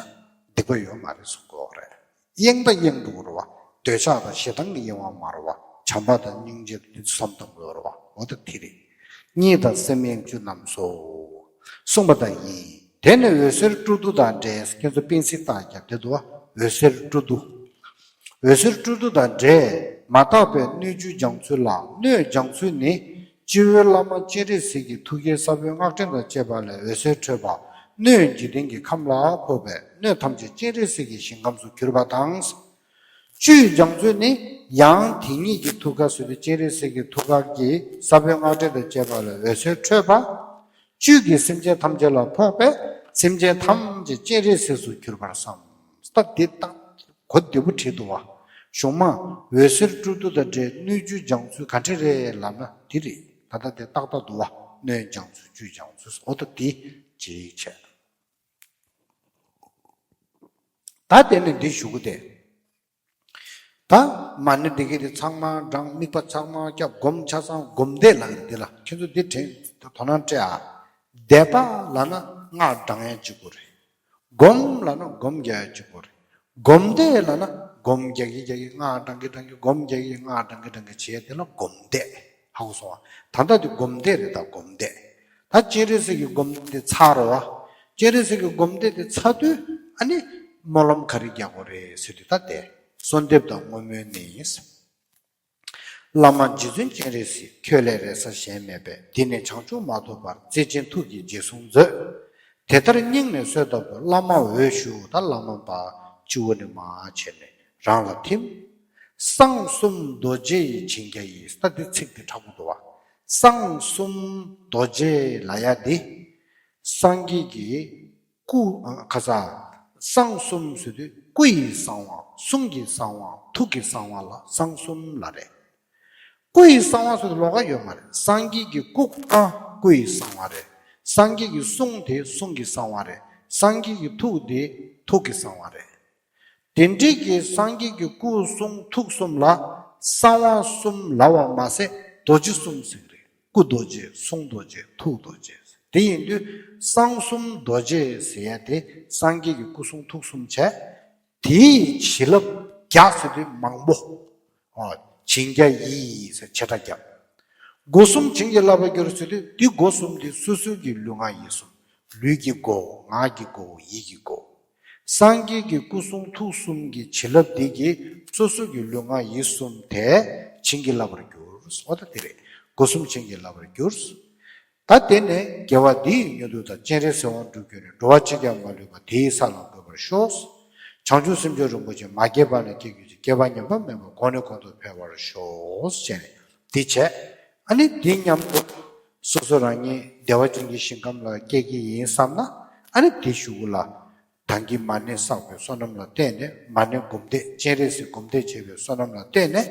སྡིག་པ་ཡོད་མ་རེད་གསུང་གི་ཡོད་རེད། གཡེང་དང་གཡེང་འགྲོ་གི་རེད་བ། འདོད་ཆགས་དང་ཞེ་སྡང་གི་གཡེང་བ་མ་རེད་བ། བྱམས་པ་དང་སྙིང་རྗེ་དེ་ཚོ་བསམ་བཏང་དགོས་རེད་བ། འོ་ད་དེ་རེད། གཉིད་དང་སེམས་གཡེང་བཅུ་རྣམས་སོ། གསུངས་པ་དང་ཡིན། དེ་ནི་འོད་ཟེར་སྤྲོ་བསྡུ་དང་འབྲེལ། ཁྱེད་ཚོ་པིན་སིག་བཏགས་ཀྱང་དེ་འདུག་བ། འོད་ཟེར་སྤྲོ་བསྡུ། འོད་ཟེར་སྤྲོ་བསྡུ་དང་འབྲེལ་མ་དག་པའི་སྣོད་བཅུད་སྦྱང་ཚུལ་ལ། སྣོད་སྦྱང་ཚུལ་ནི། སྤྱི་བོའི་བླ་མ་སྤྱན་རས་གཟིགས་ཀྱི་ཐུགས་ཀའི་ས་བོན་སྔགས་ཕྲེང་དང་བཅས་པ་ལས་འོད་ཟེར་འཕྲོས་པ། སྣོད་འཇིག་རྟེན་གྱི་ཁམས་ལ་ཕོག་པས་སྣོད་ཐམས་ཅད་སྤྱན་རས་གཟིགས་ཀྱི་ཞིང་ཁམས་སུ་གྱུར་པ་དང་། བཅུད་སྦྱང་ཚུལ་ནི། ཡང་དེ་ཉིད་ཀྱི་ཐུགས་ཀ་ཟེར་དུས་སྤྱན་རས་གཟིགས་ཀྱི་ཐུགས་ཀ་གི་ས་བོན་སྔགས་ཕྲེང་དང་བཅས་པ་ལས་འོད་ཟེར་འཕྲོས་པ། བཅུད་ཀྱིས་སེམས་ཅན་ཐམས་ཅད་ལ་ཕོག་པས་སེམས་ཅན་ཐམས་ཅད་སྤྱན་རས་གཟིགས་སུ་གྱུར་པར་བསམ། ད་འདི་ད་གོ་བདེ་པོ་བྲིས་འདུག་བ། གཞུང་མ་འོད་ཟེར་སྤྲོ་བསྡུ་དང་འབྲེལ་སྣོད་བཅུད་སྦྱང་ཚུལ་ག་འདྲ་རེད་ལབ་ན་དེ་རེད། ད་ལྟ་དེ་ཏག་ཏག་འདུག་བ། སྣོད་སྦྱང་ཚུལ་བཅུད་སྦྱང་ཚུལ་འོ་ད་དེ་ཅིག་བྱས། ད་དེ་ནས་འདི་ཞུ་གི་དེ། ད་མ་ཎི་འདི་གི་དེ་ཚང་མ་བགྲང་། དམིགས་པ་ཚང་མ་སྐྱབས། སྒོམ་ཆ་ཚང་སྒོམ་བཟླས་ལབ་ཀྱི་རེད་འདི་ལ། ཁྱེད་ཚོ་འདི་དྲན་དོ་སྣང་སྤྲད་ཨ། བཟླས་པ་ལབ་ན་སྔགས་བགྲང་ཡ་གཅིག་པོ་རེད། སྒོམ་ལབ་ན་སྒོམ་རྒྱག་ཡ་གཅིག་པོ་རེད། སྒོམ་བཟླས་ལབ་ན་སྒོམ་རྒྱག་གི་རྒྱག་གི་སྔགས་བགྲང་གི་བགྲང་གི་སྒོམ་རྒྱག་གི་སྔགས་བགྲང་གི་བགྲང་གི་བྱེད་ཡ་དེ་ལ་སྒོམ་བཟླས། ཧ་གོ་སོང་ཨ། ད་ལྟ་དེ་སྒོམ་བཟླས་རེད། ད་སྒོམ་བཟླས། ད་སྤྱན་རས་གཟིགས་ཀྱི་སྒོམ་བཟླས་དེ་ཚར་རོ་བ། སྤྱན་རས་གཟིགས་ཀྱི་སྒོམ་བཟླས་དེ་ཚར་དུས་ཨ་ནི་སྨོན་ལམ་ག་རེ་རྒྱག་དགོས་རེད་ཟེར་དུས་ད་དེ་གསོལ་འདེབས་དང་བསྔོ་སྨོན་ནི། བླ་མ་རྗེ་བཙུན་སྤྱན་རས་གཟིགས། ཁྱོད་ལས་རེ་ས་གཞན་མེད་པས། འདི་ནས་བྱང་ཆུབ་མ་ཐོབ་བར། བརྩེ་ཆེན་ཐུགས་ཀྱིས་རྗེས་བཟུང་མཛོད། དེ་ལྟར་སྙིང་ནས་གསོལ་བཏབ་པ། བླ་མ་འོད་ཞུ། ད་བླ་མ་པ་སྤྱི་བོ་ནས་མར་བྱས་ནས་རང་ལ་ཐིམ། གསང་གསུམ་རྡོ་རྗེ་ཡི་བྱིན་རྒྱ་ཡིས། ད་འདི་ཚིག་འདི་དྲག་པོ་འདུག་བ། གསང་གསུམ་རྡོ་རྗེ་ལབ་ཡ་འདི། སངས་རྒྱས་ཀྱི་སྐུ། ཨ། ཁ་ས། གསང་གསུམ་ཟེར་དུས་སྐུ་ཡི་གསང་བ། གསུང་གི་གསང་བ། ཐུགས་ཀྱི་གསང་བ་ལ་གསང་གསུམ་ལབ་རེད། སྐུ་ཡི་གསང་བ་ཟེར་དུས་ལོགས་ཀ་ཡོད་མ་རེད། སངས་རྒྱས་ཀྱི་སྐུ། ཨ། སྐུ་ཡི་གསང་བ་རེད། སངས་རྒྱས་ཀྱི་གསུང་དེ་གསུང་གི་གསང་བ་རེད། སངས་རྒྱས་ཀྱི་ཐུགས་དེ་ཐུགས་ཀྱི་གསང་བ་རེད། དེ་འདྲའི་གི་སངས་རྒྱས་ཀྱི་སྐུ་གསུང་ཐུགས་གསུམ་ལ་གསང་བ་གསུམ་ལབ་པ་མ་ཟད་རྡོ་རྗེ་གསུམ་ཟེར་གི་རེད། སྐུ་རྡོ་རྗེ། གསུང་རྡོ་རྗེ། ཐུགས་རྡོ་རྗེ། དེ་ཡིན་དུས་གསང་གསུམ་རྡོ་རྗེ་ཟེར་ཡ་དེ་སངས་རྒྱས་ཀྱི་སྐུ་གསུང་ཐུགས་གསུམ་བྱས། དེའི་བྱིན་རླབས་རྒྱ་ཟེར་དུས་མང་པོ། ཨོ། བྱིན་རྒྱ་ཡིས་ཟེར་བྱེ་བྲག་རྒྱབ། སྒོ་གསུམ་བྱིན་གྱིས་བརླབ་པར་གྱུར་ཟེར་དུས་འདི་སྒོ་གསུམ་དེ་སོ་སོ་གི་ལུས་ངག་ཡིད་གསུམ། ལུས་ཀྱི་སྒོ། ངག་གི་སྒོ། ཡིད་ཀྱི་སྒོ། སངས་རྒྱས་ཀྱི་སྐུ་གསུང་ཐུགས་གསུམ་གྱི་བྱིན་རླབས་འདི་གིས་སོ་སོ་གི་ལུས་ངག་ཡིད་གསུམ་དེ་བྱིན་གྱིས་བརླབ་པར་གྱུར། འོ་ད་དེ་རེད། སྒོ་གསུམ་བྱིན་གྱིས་བརླབ་པར་གྱུར། ད་དེ་ནས་དགེ་བ་འདི་ཡི་མྱུར་དུ་བདག། སྤྱན་རས་གཟིགས་དབང་འགྲུབ་གྱུར་ནས། འགྲོ་བ་གཅིག་ཀྱང་མ་ལུས་པ། དེ་ཡི་ས་ལ་འགོད་པར་ཤོག། བྱང་ཆུབ་སེམས་མཆོག་རིན་པོ་ཆེ། མ་སྐྱེས་པ་ནས་སྐྱེ་གྱུར་ཅིག། སྐྱེས་པ་ཉམས་པ་མེད་པར། གོང་ནས་གོང་དུ་འཕེལ་བར་ཤོག། ཅེས་ནས་འདི་བྱས། ཨ་ནི་འདི་མཉམ་དུ་སོ་སོ་རང་ཉིད་བདེ་བ་ཅན་གྱི་ཞིང་ཁམས་ལ་སྐྱེ་གི་ཡིན་བསམ་ན། ཨ་ནི་འདི་གཞུག་གུ་ལ། ད་གིན་མ་ཎི་བསགས་པའི་བསོད་ནམས་ལ་བརྟེན་ནས། མ་ཎི་སྒོམ་བཟླས། སྤྱན་རས་གཟིགས་སྒོམ་བཟླས་བྱས་པའི་བསོད་ནམས་ལ་བརྟེན་ནས།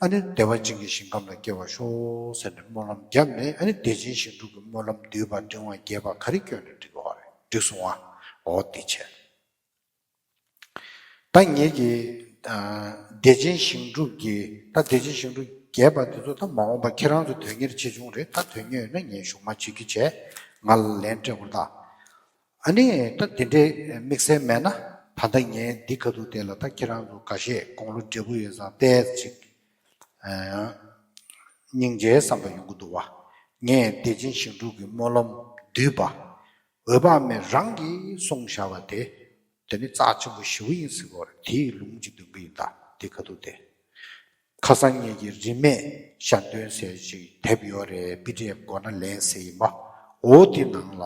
ཨ་ནི་བདེ་བ་ཅན་གྱི་ཞིང་ཁམས་ལ་སྐྱེ་བར་ཤོག་ཟེར་ནས་སྨོན་ལམ་བརྒྱབ་ནས། ཨ་ནི་བདེ་ཆེན་ཞིང་སྒྲུབ་ཀྱི་སྨོན་ལམ་བསྡུས་པ་འབྲིང་བ་རྒྱས་པ་ག་རེ་བསྐྱོན་ནས་འགྲིག་གི་རེད། འགྲིག་སོང་ཨ། འོ་འདི་བྱས། ད་ངེད་ཀྱི་ཨ་བདེ་ཆེན་ཞིང་སྒྲུབ་ཀྱི། ད་བདེ་ཆེན་ཞིང་སྒྲུབ་རྒྱས་པ་འདི་ཚོ་ད་མ་འོངས་པ་ཁྱེད་རང་ཚོ་དོན་གཉེར་ཆེ་ཆུང་རེད། ད་དོན་གཉེར་ཡོད་ན་ངས་གཞུག་མ་བྱེད་རྒྱུ་བྱས། ང་ལ་ལན་སྤྲད་དགོས་ད། ཨ་ནི་ད་དེ་འདྲའི་དམིགས་བསལ་མེད་ན། ད་ལྟ་ངས་འདི་ཁ་ཐུག་དེ་ལ་ད་ཁྱེད་རང་ཚོ་འགའ་ཤས་དགུང་ལོ་བགྲེས་པོ་ཡོད་ཙང་ཏོག་ཙམ་ཅིག་ཨ་སྙིང་རྗེ་བསམ་པ་ཡོང་གི་འདུག་བ། ངས་བདེ་ཆེན་ཞིང་སྒྲུབ་ཀྱི་སྨོན་ལམ་བསྡུས་པ། འོད་དཔག་མེད་རང་གིས་གསུངས་བཞག་པ་དེ། དེ་ནི་རྩ་ཆེན་པོ་ཞེ་པོ་ཡིན་ཟེར་གྱི་ཡོད་རེད། དེའི་ལུང་ཅིག་འདོན་གྱི་ཡིན་ད། འདི་ཁ་ཐུག་དེ། ཁ་སང་ངེད་ཀྱི་རིན་མེད་ཞལ་འདོན་ཟེར་ཅིག་དེབ་ཡོད་རེད། པི་ཌི་ཨེཕ་དགོས་ན་ལེན་ཟེར་ཡིན་པ། འོ་དེ་ནང་ལ་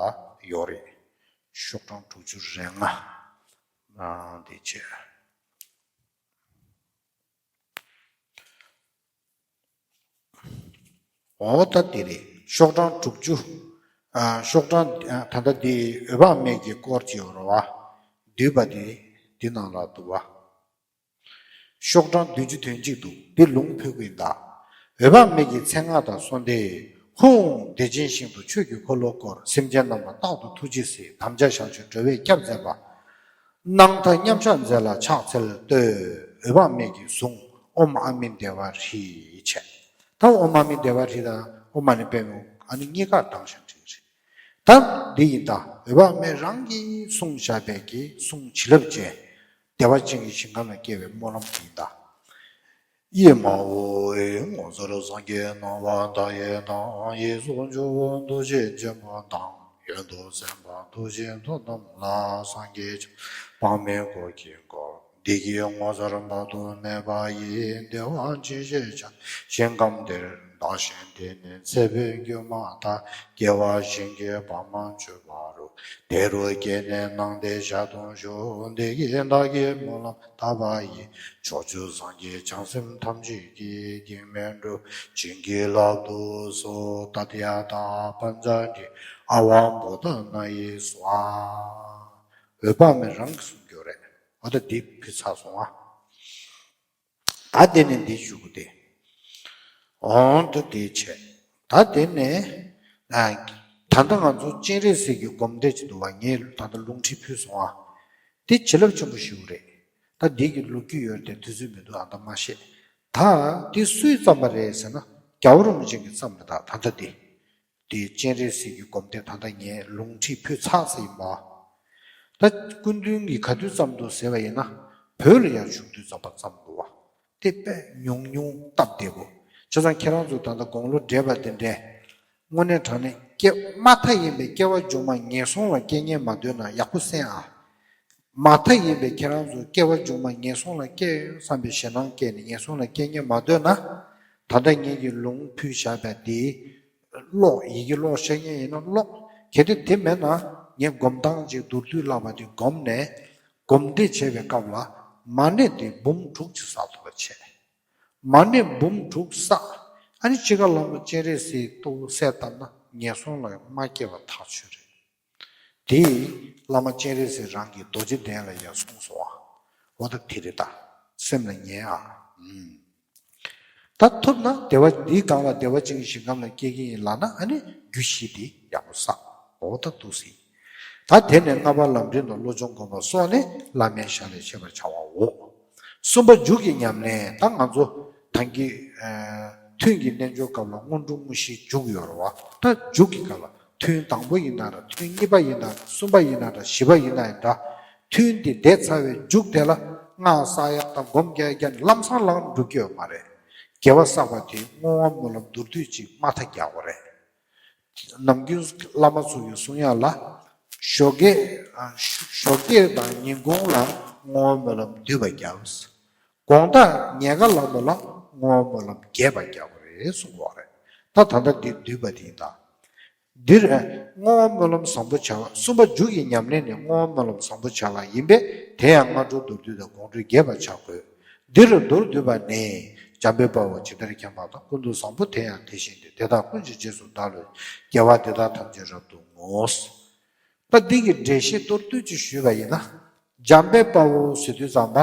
ཡོད་རེད། ཤོག་གྲངས་དྲུག་ཅུ་རེ་ལྔ། ཨ་འདི་བྱས། འོ་ད་དེ་རེད། ཤོག་གྲངས་དྲུག་ཅུ། ཨ་ཤོག་གྲངས་ཨ་ད་ལྟ་འདི་འོད་དཔག་མེད་ཀྱི་སྐོར་གྱི་ཡོད་རེད་བ། བསྡུས་པ་དེ་འདི་ནང་ལ་འདུག་བ། ཤོག་གྲངས་བདུན་ཅུ་དོན་གཅིག་འདུག། འདི་ལུང་ཕུལ་གྱི་ཡིན་ད། འོད་དཔག་མེད་ཀྱི་མཚན་སྔགས་དང་གསོལ་འདེབས། ཧཱུྃ། བདེ་ཆེན་ཞིང་དུ་ཆོས་ཀྱི་འཁོར་ལོ་བསྐོར། སེམས་ཅན་རྣམས་ལ་རྟག་ཏུ་ཐུགས་རྗེས་གཟིགས། དམ་བཅའ་བཞག་ཕྱིར་འགྲོ་བའི་སྐྱབས་མཛད་པ། སྣང་མཐའ་མཉམ་གཞག་མཛད་ལ་ཕྱག་འཚལ་བསྟོད། འོད་དཔག་མེད་ཀྱིས་བཟུང་། ཨོཾ་ཨ་མི་དྷེ་ཝ་ཧྲཱིཿ་བྱས། ད་ཨོཾ་ཨ་མི་དྷེ་ཝ་ཧྲཱིཿ་དང་ཨོཾ་མ་ཎི་པདྨེ་ཨ་ནི་གཉིས་ཀ་བཏང་བཞག་འགྲིག་རེད། ད་འདི་ཡིན་ད། འོད་དཔག་མེད་རང་གིས་གསུངས་བཞག་པའི་གི་གསུང་བྱིན་རླབས་ཅན། བདེ་བ་ཅན་གྱི་ཞིང་ཁམས་ལ་སྐྱེ་བའི་སྨོན་ལམ་དེ་ཡིན་ད། ཨེ་མ་ཧོ། ངོ་མཚར་སངས་རྒྱས་སྣང་བ་མཐའ་ཡས་དང་། གཡས་སུ་ཇོ་བོ་རྡོ་རྗེ་ཆེན་པོ་དང་། གཡོན་དུ་སེམས་དཔའ་མཐུ་ཆེན་ཐོབ་རྣམས་ལ། སངས་རྒྱས་བྱང་སེམས་དཔག་མེད་འཁོར་གྱིས་བསྐོར། བདེ་སྐྱིད་ངོ་མཚར་དཔག་ཏུ་མེད་པ་ཡི། བདེ་བ་ཅན་ཞེས་བྱ་ཞིང་ཁམས་དེར། བདག་གཞན་བདེ་གནས་ཚེ་འཕོས་འགྱུར་མ་ཐག། སྐྱེ་བ་གཞན་གྱིས་བར་མ་ཆོད་པ་རུ། དེ་རུ་སྐྱེས་ནས་སྣང་མཐའི་ཞལ་མཐོང་ཤོག། བདེ་སྐྱིད་བདག་གིས་སྨོན་ལམ་བཏབ་པ་ཡིས། ཕྱོགས་བཅུའི་སངས་རྒྱས་བྱང་སེམས་ཐམས་ཅད་ཀྱིས། འགེགས་མེད་འགྲུབ་བྱིན་གྱིས་བརླབ་ཏུ་གསོལ། ཏདྱ་ཐཱ། པཉྩ་དྲི་ཨ་ཝ་བོ་དྷ་ན་ཡེ་སྭཱ་ཧཱ། འོད་དཔག་མེད་རང་གིས་གསུང་རྒྱུ་རེད། འོ་ད་འདི་ཕུལ་ཚར་སོང་ཨ། ད་དེ་ནས་འདི་ཞུ་གི་དེ། འོང་དུ་དེ་བྱས། ད་དེ་ནས་ཨ། ད་ལྟ་ང་ཚོ་སྤྱན་རས་གཟིགས་ཀྱི་སྒོམ་བཟླས་ཅིག་འདུག་བ། ངས་ད་ལྟ་ལུང་ཁྲིད་ཕུལ་སོང་ཨ། དེ་བྱིན་རླབས་ཆེན་པོ་ཞིག་རེད། ད་འདི་གི་ལོ་རྒྱུས་ཡོད་དེ་དུས་ཚོད་མི་འདུག་ཨ། ད་མ་བཤད། ད་དེ་སུས་བརྩམས་པ་རེད་ཟེར་ན། རྒྱལ་བ་རིན་པོ་ཆེ་གིས་བརྩམས་པ། ད་ད་ལྟ་དེ། དེ་སྤྱན་རས་གཟིགས་ཀྱི་སྒོམ་བཟླས་ད་ལྟ་ངས་ལུང་ཁྲིད་ཕུལ་ཚར་ཟིན་པ། ད་སྐུ་མདུན་གྱིས་ག་དུས་བརྩམས་འདུག་ཟེར་བ་ཡིན་ན། བོད་ལ་ཡང་བཞུགས་དུས་ཙམ་པ་བརྩམས་འདུག་བ། དེ་དཔེ་ཉུང་ཉུང་སྟབས་བདེ་པོ། བྱས་ཙང་ཁྱེད་རང་ཚོ་ད་ལྟ་དགུང་ལོ་བགྲེས་པ་དེ་འདྲས། དངོས་གནས་དྲང་གནས་སྐྱེ་མ་མཐའ་ཡིན་པའི་སྐྱེ་བ་མཇུག་མ་ངན་སོང་ལ་སྐྱེ་ཉེན་མ་འདོད་ན་ཡག་པོ་གསན་ཨ། མ་མཐའ་ཡིན་པའི་ཁྱེད་རང་ཚོ་སྐྱེ་བ་མཇུག་མ་ངན་སོང་ལ་སྐྱེ་བསམ་པའི་ཞེད་སྣང་སྐྱེས་ནས་ངན་སོང་ལ་སྐྱེ་ཉེན་མ་འདོད་ན། ད་ལྟ་ངེད་ཀྱིས་ལུང་ཕུལ་བཞག་པ་དེ་ཀློག་ཡི་གེ་ཀློག་ཤེས་མཁན་ཡིན་ན་ཀློག་གལ་ཏེ་དེ་མེད་ན་ངས་སྒོམ་སྟངས་ཅིག་མདོར་བསྡུས་བསླབ་པ་དེ་སྒོམ་ནས། སྒོམ་བཟླས་བྱེད་པའི་སྐབས་ལ་མ་ཎི་དེ་འབུམ་དྲུག་ཅིག་བསགས་ཐུབ་པ་བྱས། མ་ཎི་འབུམ་དྲུག་བསགས། ཨ་ནི་འཆི་ཁ་ལྷ་མོ་སྤྱན་རས་གཟིགས་ལྟ་བུ་གསལ་བཏབ་ན་ངན་སོང་ལ་མ་སྐྱེ་བ་ཐག་ཆོད་རེད། དེ་བླ་མ་སྤྱན་རས་གཟིགས་རང་གིས་རྡོ་རྗེ་གདན་ལ་ཡང་གསུངས་སོང་ཨ། འོ་ད་དེ་རེད་ད། སེམས་ལ་ཉན་ཨ། ཨུམ། ད་ཐུབ་ན་བདེ་བ་འདིའི་སྒང་ལ་བདེ་བ་ཅན་གྱི་ཞིང་ཁམས་ལ་སྐྱེ་གི་ཡིན་ལབ་ན་ཨ་ནི་རྒྱུ་བཞི་དེ་ཡག་པོ་བསགས། འོ་ད་འདུག་སེ། ད་དེ་ནས་ལྔ་པ་ལམ་རིམ་དང་བློ་སྦྱོང་སྒོམ་པ་སོགས་ནི་བླ་མའི་ཞལ་ལས་ཤེས་པར་བྱའོ། གསུམ་པ་མཇུག་གི་ཉམས་ལེན། ད་ང་ཚོ་ད་གིན་ཨ། ཐུན་གྱི་རྣལ་འབྱོར་སྐབས་ལ་སྔོན་འགྲོ་དངོས་གཞིའི་མཇུག་ཡོད་རེད་བ། ད་མཇུག་གི་སྐབས་ལ་ཐུན་དང་པོ་ཡིན་ན་འདྲ། ཐུན་གཉིས་པ་ཡིན་ན་འདྲ། གསུམ་པ་ཡིན་ན་འདྲ། བཞི་པ་ཡིན་ན་འདྲ། ཐུན་དེ་བསྡད་ཚར་བའི་མཇུག་དེ་ལ་སྔགས་བསགས་ཡག་དང་སྒོམ་རྒྱག་ཡག་ལམ་སང་ལམ་འགྲོ་རྒྱུ་ཡོད་མ་རེད། དགེ་བ་བསགས་པ་དེ་བསྔོ་བ་སྨོན་ལམ་མདོར་བསྡུས་ཅིག་མ་མཐའ་རྒྱག་དགོས་རེད། ནམ་རྒྱུན་བླ་མ་ཚོ་གི་གསུང་ཡག་ལ། ཞོགས་ཀས་ཨ། ཞོགས་ཀས་དང་ཉིན་གུང་ལ་བསྔོ་བ་སྨོན་ལམ་འདུས་པ་རྒྱབ། དགོང་དག་ཉལ་ཁ་ལ་མོ་ལ་བསྔོ་བ་སྨོན་ལམ་རྒྱས་པ་རྒྱག་དགོས་རེད་གསུང་གི་ཡོད་རེད། ད་ད་ལྟ་འདི་འདུས་པ་དེ་ཡིན་ད། འདིར་བསྔོ་བ་སྨོན་ལམ་བཟང་པོ་བྱ་བ། གསུམ་པ་མཇུག་གི་ཉམས་ལེན་ནི་བསྔོ་བ་སྨོན་ལམ་བཟང་པོ་བྱ་བ་ཡིན་པས། དེ་ཡང་སྔ་དྲོ་མདོར་བསྡུས་དང་དགོང་དྲོའི་རྒྱས་པར་བྱ་དགོས། འདིར་མདོར་བསྡུས་པ་ནི། འཇམ་དཔལ་དཔའ་བོས་ཇི་ལྟར་མཁྱེན་པ་དང་། ཀུན་ཏུ་བཟང་པོ་དེ་ཡང་དེ་བཞིན་ཏེ། དེ་དག་ཀུན་གྱི་རྗེས་སུ་བདག་སློབ་ཅིང་། དགེ་བ་འདི་དག་ཐམས་ཅད་རབ་ཏུ་བསྔོ། ད་འདི་གི་འགྲེལ་བཤད་མདོར་བསྡུས་ཅིག་ཞུས་པ་ཡིན་ན། འཇམ་དཔལ་དཔའ་བོ་ཟེར་དུས་ཙམ་པ།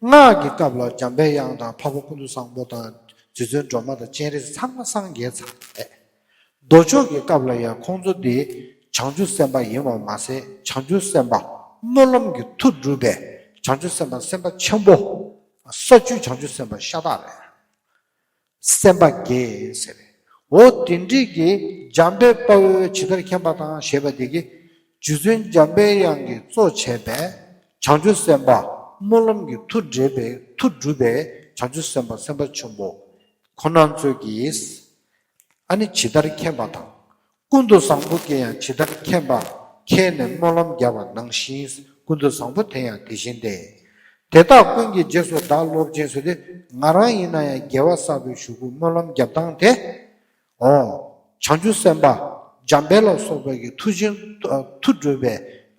སྔགས་ཀྱི་སྐབས་ལ་འཇམ་པའི་དབྱངས་དང་འཕགས་པ་ཀུན་ཏུ་བཟང་པོ་དང་རྗེ་བཙུན་སྒྲོལ་མ་དང་སྤྱན་རས་གཟིགས་ཚང་མ་སངས་རྒྱས་ཚར་བས། མདོ་ཆོག་གི་སྐབས་ལ་ཡང་ཁོང་ཚོ་འདི་བྱང་ཆུབ་སེམས་དཔའ་ཡིན་པ་མ་ཟད། བྱང་ཆུབ་སེམས་དཔའ་སྨོན་ལམ་གྱི་མཐུ་སྒྲུབ་པའི་བྱང་ཆུབ་སེམས་དཔའ་སེམས་དཔའ་ཆེན་པོ། ས་བཅུའི་བྱང་ཆུབ་སེམས་དཔའ་ཤ་སྟག་རེད། སེམས་དཔའ་དགྱེས་ཟེར། འོ་དེ་འདྲའི་གི་འཇམ་དཔལ་དཔའ་བོས་ཇི་ལྟར་མཁྱེན་པ་དང་ཞེས་པ་དེ་གི། རྗེ་བཙུན་འཇམ་དཔལ་དབྱངས་ཀྱིས་གཙོ་བྱས་པའི་བྱང་ཆུབ་སེམས་དཔའ་སྨོན་ལམ་གྱི་མཐུ་སྒྲུབ་པའི་མཐུ་སྒྲུབ་པའི་བྱང་ཆུབ་སེམས་དཔའ་སེམས་དཔའ་ཆེན་པོ་ཁོང་རྣམ་ཚོ་གིས། ཨ་ནི་ཇི་ལྟར་མཁྱེན་པ་དང་། ཀུན་ཏུ་བཟང་པོ་གིས་ཡང་ཇི་ལྟར་མཁྱེན་པ། མཁྱེན་ནས་སྨོན་ལམ་བརྒྱབ་པ་ནང་བཞིན། ཀུན་ཏུ་བཟང་པོ་དེ་ཡང་དེ་བཞིན་ཏེ། དེ་དག་ཀུན་གྱི་རྗེས་སུ་བདག་སློབ་ཅིང་ཟེར་དུས། ང་རང་ཡིན་ན་ཡང་དགེ་བ་བསགས་པའི་གཞུག་གུ་སྨོན་ལམ་བརྒྱབ་སྟངས་དེ། འོ། བྱང་ཆུབ་སེམས་དཔའ་འཇམ་དཔལ་ལ་སོགས་པ་གི་མཐུ་ཆེན་མཐུ་སྒྲུབ་པའི་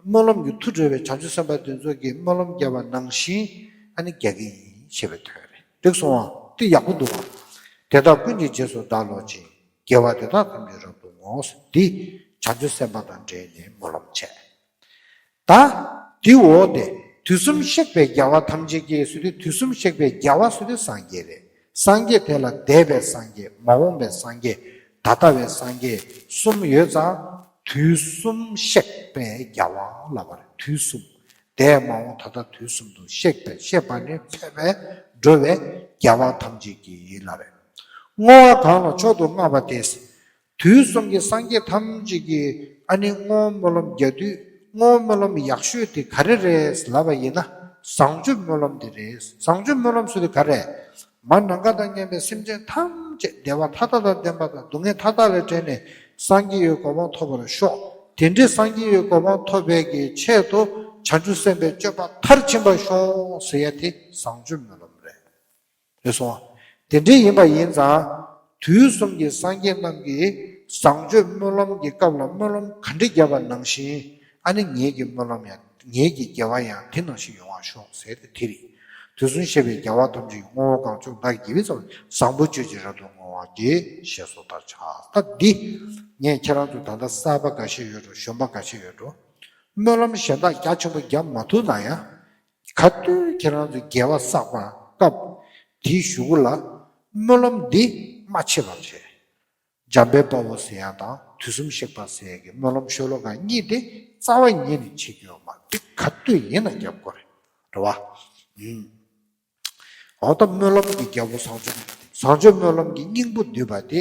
སྨོན་ལམ་གྱི་མཐུ་སྒྲུབ་པའི་བྱང་ཆུབ་སེམས་དཔའ་དེ་ཚོ་གིས་སྨོན་ལམ་བརྒྱབ་པ་ནང་བཞིན་ཨ་ནི་རྒྱག་གི་ཡིན་ཞེས་པའི་དོན་རེད། འགྲིག་སོང་ཨ། དེ་ཡག་པོ་འདུག་ཨ། དེ་དག་ཀུན་གྱི་རྗེས་སུ་བདག་སློབ་ཅིང་། དགེ་བ་འདི་དག་ཐམས་ཅད་རབ་ཏུ་བསྔོ། འདི་བྱང་ཆུབ་སེམས་དཔའ་དང་འབྲེལ་ནས་སྨོན་ལམ་བྱས། ད་འདི་འོག་དེ་དུས་གསུམ་གཤེགས་པའི་རྒྱལ་བ་ཐམས་ཅད་ཀྱིས་ཟེར་དུས། དུས་གསུམ་གཤེགས་པའི་རྒྱལ་བ་ཟེར་དུས་སངས་རྒྱས་རེད། སངས་རྒྱས་དེ་ལ་འདས་པའི་སངས་རྒྱས། མ་འོངས་པའི་སངས་རྒྱས། ད་ལྟ་བའི་སངས་རྒྱས་གསུམ་ཡོད་ཙང་། དུས་གསུམ་གཤེགས་པའི་རྒྱལ་བ་ལབ་པ་རེད། དུས་གསུམ། འདས་མ་འོངས་ད་ལྟ་དུས་གསུམ་དུ་གཤེགས་པའི། གཤེགས་པ་ནི་ཕེབས་པའི་ འགྲོ་བའི་རྒྱལ་བ་ཐམས་ཅད་ཀྱི་ཡིད་ལ་རེད། བསྔོ་བ་གང་ལ་མཆོག་ཏུ་བསྔགས་པ་དེས། དུས་གསུམ་གྱི་སངས་རྒྱས་ཐམས་ཅད་ཀྱིས་ཨ་ནི་བསྔོ་བ་སྨོན་ལམ་རྒྱག་དུས། བསྔོ་བ་སྨོན་ལམ་ཡག་ཤོས་དེ་ག་རེ་རེད་ལབ་པ་ཡིན་ན། བཟང་སྤྱོད་སྨོན་ལམ་དེ་རེད། བཟང་སྤྱོད་སྨོན་ལམ་ཟེར་དུས་ག་རེ། མ་ནམ་མཁའ་དང་མཉམ་པའི་སེམས་ཅན་ཐམས་ཅད་བདེ་བ་མཐའ་དག་དང་ལྡན་པ་དང་སྡུག་བསྔལ་མཐའ་དག་ལས་བྲལ་ནས་སངས་རྒྱས་ཡི་གོ་འཕང་ཐོབ་པར་ཤོག་དེ་འདྲའི་སངས་རྒྱས་ཡི་གོ་འཕང་ཐོབ་པའི་གི་ཆེད་དུ་བྱང་ཆུབ་སེམས་དཔའི་སྤྱོད་པ་མཐར་ཕྱིན་པར་ཤོག་ཟེར་ཡ་དེ་བཟང་སྤྱོད་སྨོན་ལམ་རེད། རེད་སོང་། དེ་འདྲའི་ཡིན་པ་ཡིན་ཙང་། དུས་གསུམ་གྱི་སངས་རྒྱས་རྣམས་ཀྱིས་བཟང་སྤྱོད་སྨོན་ལམ་གྱི་སྐབས་ལ་སྨོན་ལམ་ག་འདྲ་བརྒྱབ་པ་ནང་བཞིན། ཨ་ནི་ངེད་ཀྱི་སྨོན་ལམ་ཡང་ངེད་ཀྱི་དགེ་བ་ཡང་དེ་ནང་བཞིན་ཡོང་བར་ཤོག་ཟེར་ཏེ་དེ་རེད། དུས་གསུམ་གཤེགས་པའི་རྒྱལ་བ་ཐམས་ཅད་ཀྱི། བསྔོ་བ་གང་བྱུང་བདག་གིས་བགྱིས་པའི་ཚོགས། བཟང་པོ་སྤྱོད་ཅིང་རབ་ཏུ་བསྔོ་བར་བགྱི། ཞེས་སོགས་ལྟར་བྱ། ད་འདི་ངས་ཁྱེད་རང་ཚོ་ད་ལྟ་གསར་པ་འགའ་ཤས་ཡོད་འགྲོ། གཞོན་པ་འགའ་ཤས་ཡོད་འགྲོ། སྨོན་ལམ་གཞན་དག་རྒྱ་ཆེན་པོ་བརྒྱབ་མ་ཐུབ་ན་ཡང་། ག་དུས་ཁྱེད་རང་ཚོས་དགེ་བ་བསགས་པ་སྐབས་དེའི་གཞུག་གུ་ལ་སྨོན་ལམ་འདི་མ་ཆད་པར་བྱས། འཇམ་དཔལ་དཔའ་བོ་ཟེར་ཡ་དང་དུས་གསུམ་གཤེགས་པ་ཟེར་ཡ་གི་སྨོན་ལམ་ཤོ་ལོ་ཀ་གཉིས་དེ་རྩ་བ་ཉིད་ནས་བྱེད་ཀྱི་ཡོད་མ་རེད། དེ་ག་དུས་ཡིན་ན་རྒྱབ་དགོས་རེད། རེད་བ། ཨུམ། འོ་ད་སྨོན་ལམ་གྱི་རྒྱལ་པོ་བཟང་སྤྱོད། བཟང་སྤྱོད་སྨོན་ལམ་གྱི་སྙིང་པོ་བསྡུས་པ་དེ་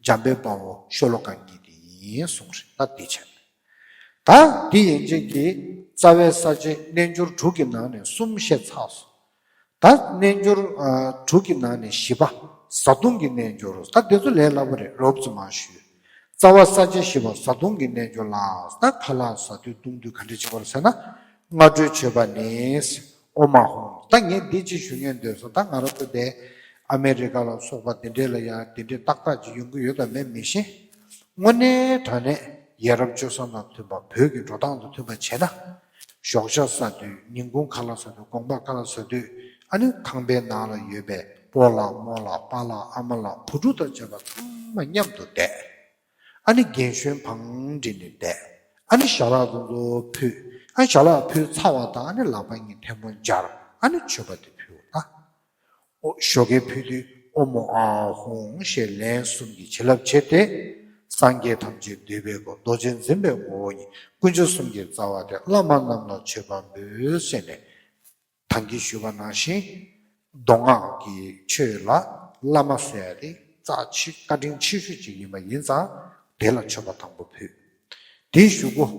འཇམ་དཔལ་དཔའ་བོ་ཤོ་ལོ་ཀ་གཉིས་དེ་ཡིན་གསུངས་རེད། ད་དེ་བྱས། ད་དེ་ཡན་ཆད་ཀྱི་རྩ་བའི་ས་བཅད་རྣལ་འབྱོར་དྲུག་གི་ནང་ནས་གསུམ་བཤད་ཚར་སོང་། ད་རྣལ་འབྱོར་ཨ་དྲུག་གི་ནང་ནས་བཞི་པ་བཟའ་བཏུང་གི་རྣལ་འབྱོར། ད་དེ་ཚོ་ལས་སླ་པོ་རེད། རོབ་ཙམ་མ་ཞུས། རྩ་བ་ས་བཅད་བཞི་པ་བཟའ་བཏུང་གི་རྣལ་འབྱོར་ལ། ད་ཁ་ལག་ཟ་དུས་བཏུང་དུས་ག་འདྲ་བྱེད་དགོས་རེད་ཟེར་ན། སྔ་དྲོའི་མཆོད་པ་ནི། ཨོ་མ་ཧོ། ད་ངས་འདི་ཅིག་ཞུ་སྙིང་འདོད་སོང་། ད་ང་རང་ཚོ་དེ་ཨ་མེ་རི་ཀ་ལ་སོགས་པ་དེ་འདྲས་ལ་ཡང་དེ་འདྲས་ཏག་ཏག་ཅིག་ཡོང་གི་ཡོད་དམ་མེད་མི་ཤེས། དངོས་གནས་དྲང་གནས་ཡ་རབས་སྤྱོད་བཟང་དང་མཐུན་པ། བོད་ཀྱི་འགྲོ་སྟངས་དང་མཐུན་པ་བྱས་ན། ཞོགས་ཇ་ཟ་དུས། ཉིན་གུང་ཁ་ལག་ཟ་དུས། དགོང་པ་ཁ་ལག་ཟ་དུས། ཨ་ནི་ཁང་པའི་ནང་ལ་ཡོད་པའི་སྤོ་ལགས་རྨོ་ལགས་པཱ་ལགས་ཨ་མ་ལགས་བུ་ཕྲུག་དང་བཅས་པ་ཚང་མ་མཉམ་དུ་བསྡད། ཨ་ནི་རྒན་གཞོན་བང་སྒྲིག་ནས་བསྡད། ཨ་ནི་ཞལ་ལག་དེ་ཚོ་ཕུལ། ཨ་ནི་ཞལ་ལག་ཕུལ་ཚར་བ་དང་། ཨ་ནི་ལག་པ་གཉིས་ཐལ་མོ་སྦྱར། ཨ་ནི་མཆོད་པ་དེ་ཕུལ་བ་དང་། ཨོ་ཞོགས་ཀས་ཕུལ་དུས་ཨོ་མོ་ཨ་ཧོང་ཞེས་ལན་གསུམ་གྱི་བྱིན་རླབས་བྱས་ཏེ། སངས་རྒྱས་ཐམས་ཅད་འདུས་པའི་སྐུ། རྡོ་རྗེ་འཛིན་པའི་ངོ་བོ་ཉིད། དཀོན་མཆོག་གསུམ་གྱི་རྩ་བ་སྟེ། བླ་མ་རྣམས་ལ་མཆོད་པ་འབུལ། ཟེར་ནས། ད་གིན་ཞུས་པ་ནང་བཞིན། མདོ་སྔགས་ཀྱི་ཆོས་ལ་བླ་མ་ཟེར་ཡ་དེ་རྩ་ཆེ་བཀའ་དྲིན་ཆེ་ཤོས་ཅིག་ཡིན་པ་ཡིན་ཙང་། དེ་ལ་མཆོད་པ་དང་པོ་ཕུལ། དེའི་གཞུག་གུ།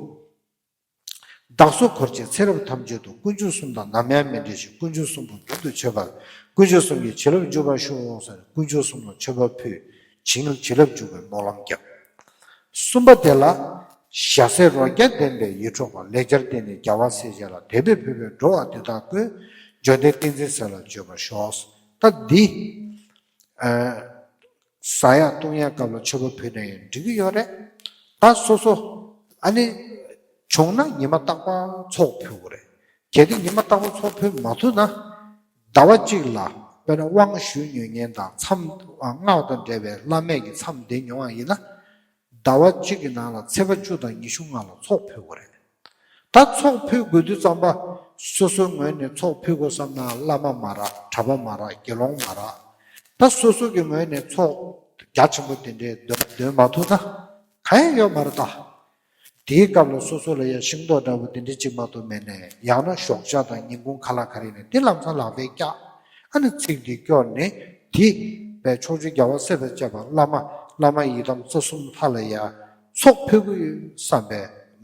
བདག་སོགས་འཁོར་བཅས་ཚེ་རབས་ཐམས་ཅད་དུ། དཀོན་མཆོག་གསུམ་དང་ནམ་ཡང་མི་འབྲལ་ཞིང་། དཀོན་མཆོག་གསུམ་པོ་མདུན་དུ་མཆོད་པ། དཀོན་མཆོག་གསུམ་གྱི་བྱིན་རླབས་འཇུག་པར་ཤོག་ཟེར་དཀོན་མཆོག་གསུམ་ལ་མཆོད་པ་ཕུལ། བྱིན་བྱིན་རླབས་འཇུག་པའི་སྨོན་ལམ་བརྒྱབ། གསུམ་པ་དེ་ལ། ཞྭ་སེར་རོ་བརྒྱ་ལྡན་པས་ཡིད་འཕྲོག་པ། ལེགས་སྦྱར་བསྟན་ནས་རྒྱལ་བ་སྲས་བཅས་ལ། དད་པས་ཕུལ་བའི་འགྲོ་བ་དེ་དག་ཀུན། བརྗོད་ལྡན་ཏིང་འཛིན་ཟས་ལ་སྤྱོད་པར་ཤོག་ད་འདི། ཨ། ཟ་ཡག་བཏུང་ཡག་སྐབས་ལ་མཆོད་པ་ཕུལ་ན་ཡང་འགྲིག་གི་ཡོད་རེད། ད་སོ་སོ། ཨ་ནི། བྱུང་ན་ཉི་མ་རྟག་པར་ཚོགས་ཕུལ་དགོས་རེད། གལ་ཏེ་ཉི་མ་རྟག་པར་ཚོགས་ཕུལ་མ་ཐུབ་ན། ཟླ་བ་གཅིག་ལ། དཔེར་ན་དབང་ཞུས་ཉོན་མཁན་དང་མཚམས། སྔགས་དང་འབྲེལ་བའི་བླ་མེད་ཀྱི་མཚམས་བསྡད་མྱོང་བ་ཡིན་ན། ཟླ་བ་གཅིག་གི་ནང་ལ་ཚེས་པ་བཅུ་དང་ཉི་ཤུ་ལྔ་ལ་ཚོགས་ཕུལ་དགོས་རེད། ད་ཚོགས་ཕུལ་དགོས་དུས་ཙམ་པ། སོ་སོའི་ངོས་ནས་ཚོགས་ཕུལ་དགོས་བསམ་ན་བླ་མ་མ་རག་གྲྭ་པ་མ་རག་དགེ་སློང་མ་རག་ད་སོ་སོ་གི་ངོས་ནས་ཚོགས་རྒྱ་ཆེན་པོ་དེ་འདྲའི་འདོན་འདོན་མ་ཐུབ་ན། གང་ཡང་ཡོད་མ་རེད་ད། དེའི་སྐབས་ལ་སོ་སོ་ལ་ཡང་ཤིང་ཏོག་འདྲ་པོ་དེ་འདྲ་གཅིག་མ་གཏོགས་མེད་ནས། ཡང་ན་ཞོགས་ཇ་དང་ཉིན་གུང་ཁ་ལག་ག་རེ་ནས་དེ་ལམ་སང་ལག་པས་བཀྱག་ཨ་ནི་ཚིག་འདི་སྐྱོར་ནས་དེ། པའི་ཕྱོགས་བཅུའི་རྒྱལ་བ་སྲས་དང་བཅས་པ་བླ་མ། བླ་མ་ཡི་དམ་རྩ་གསུམ་ལྷ་ལ་ཡང་ཚོགས་ཕུལ་གྱི་ཡོད་བསམ་པའི་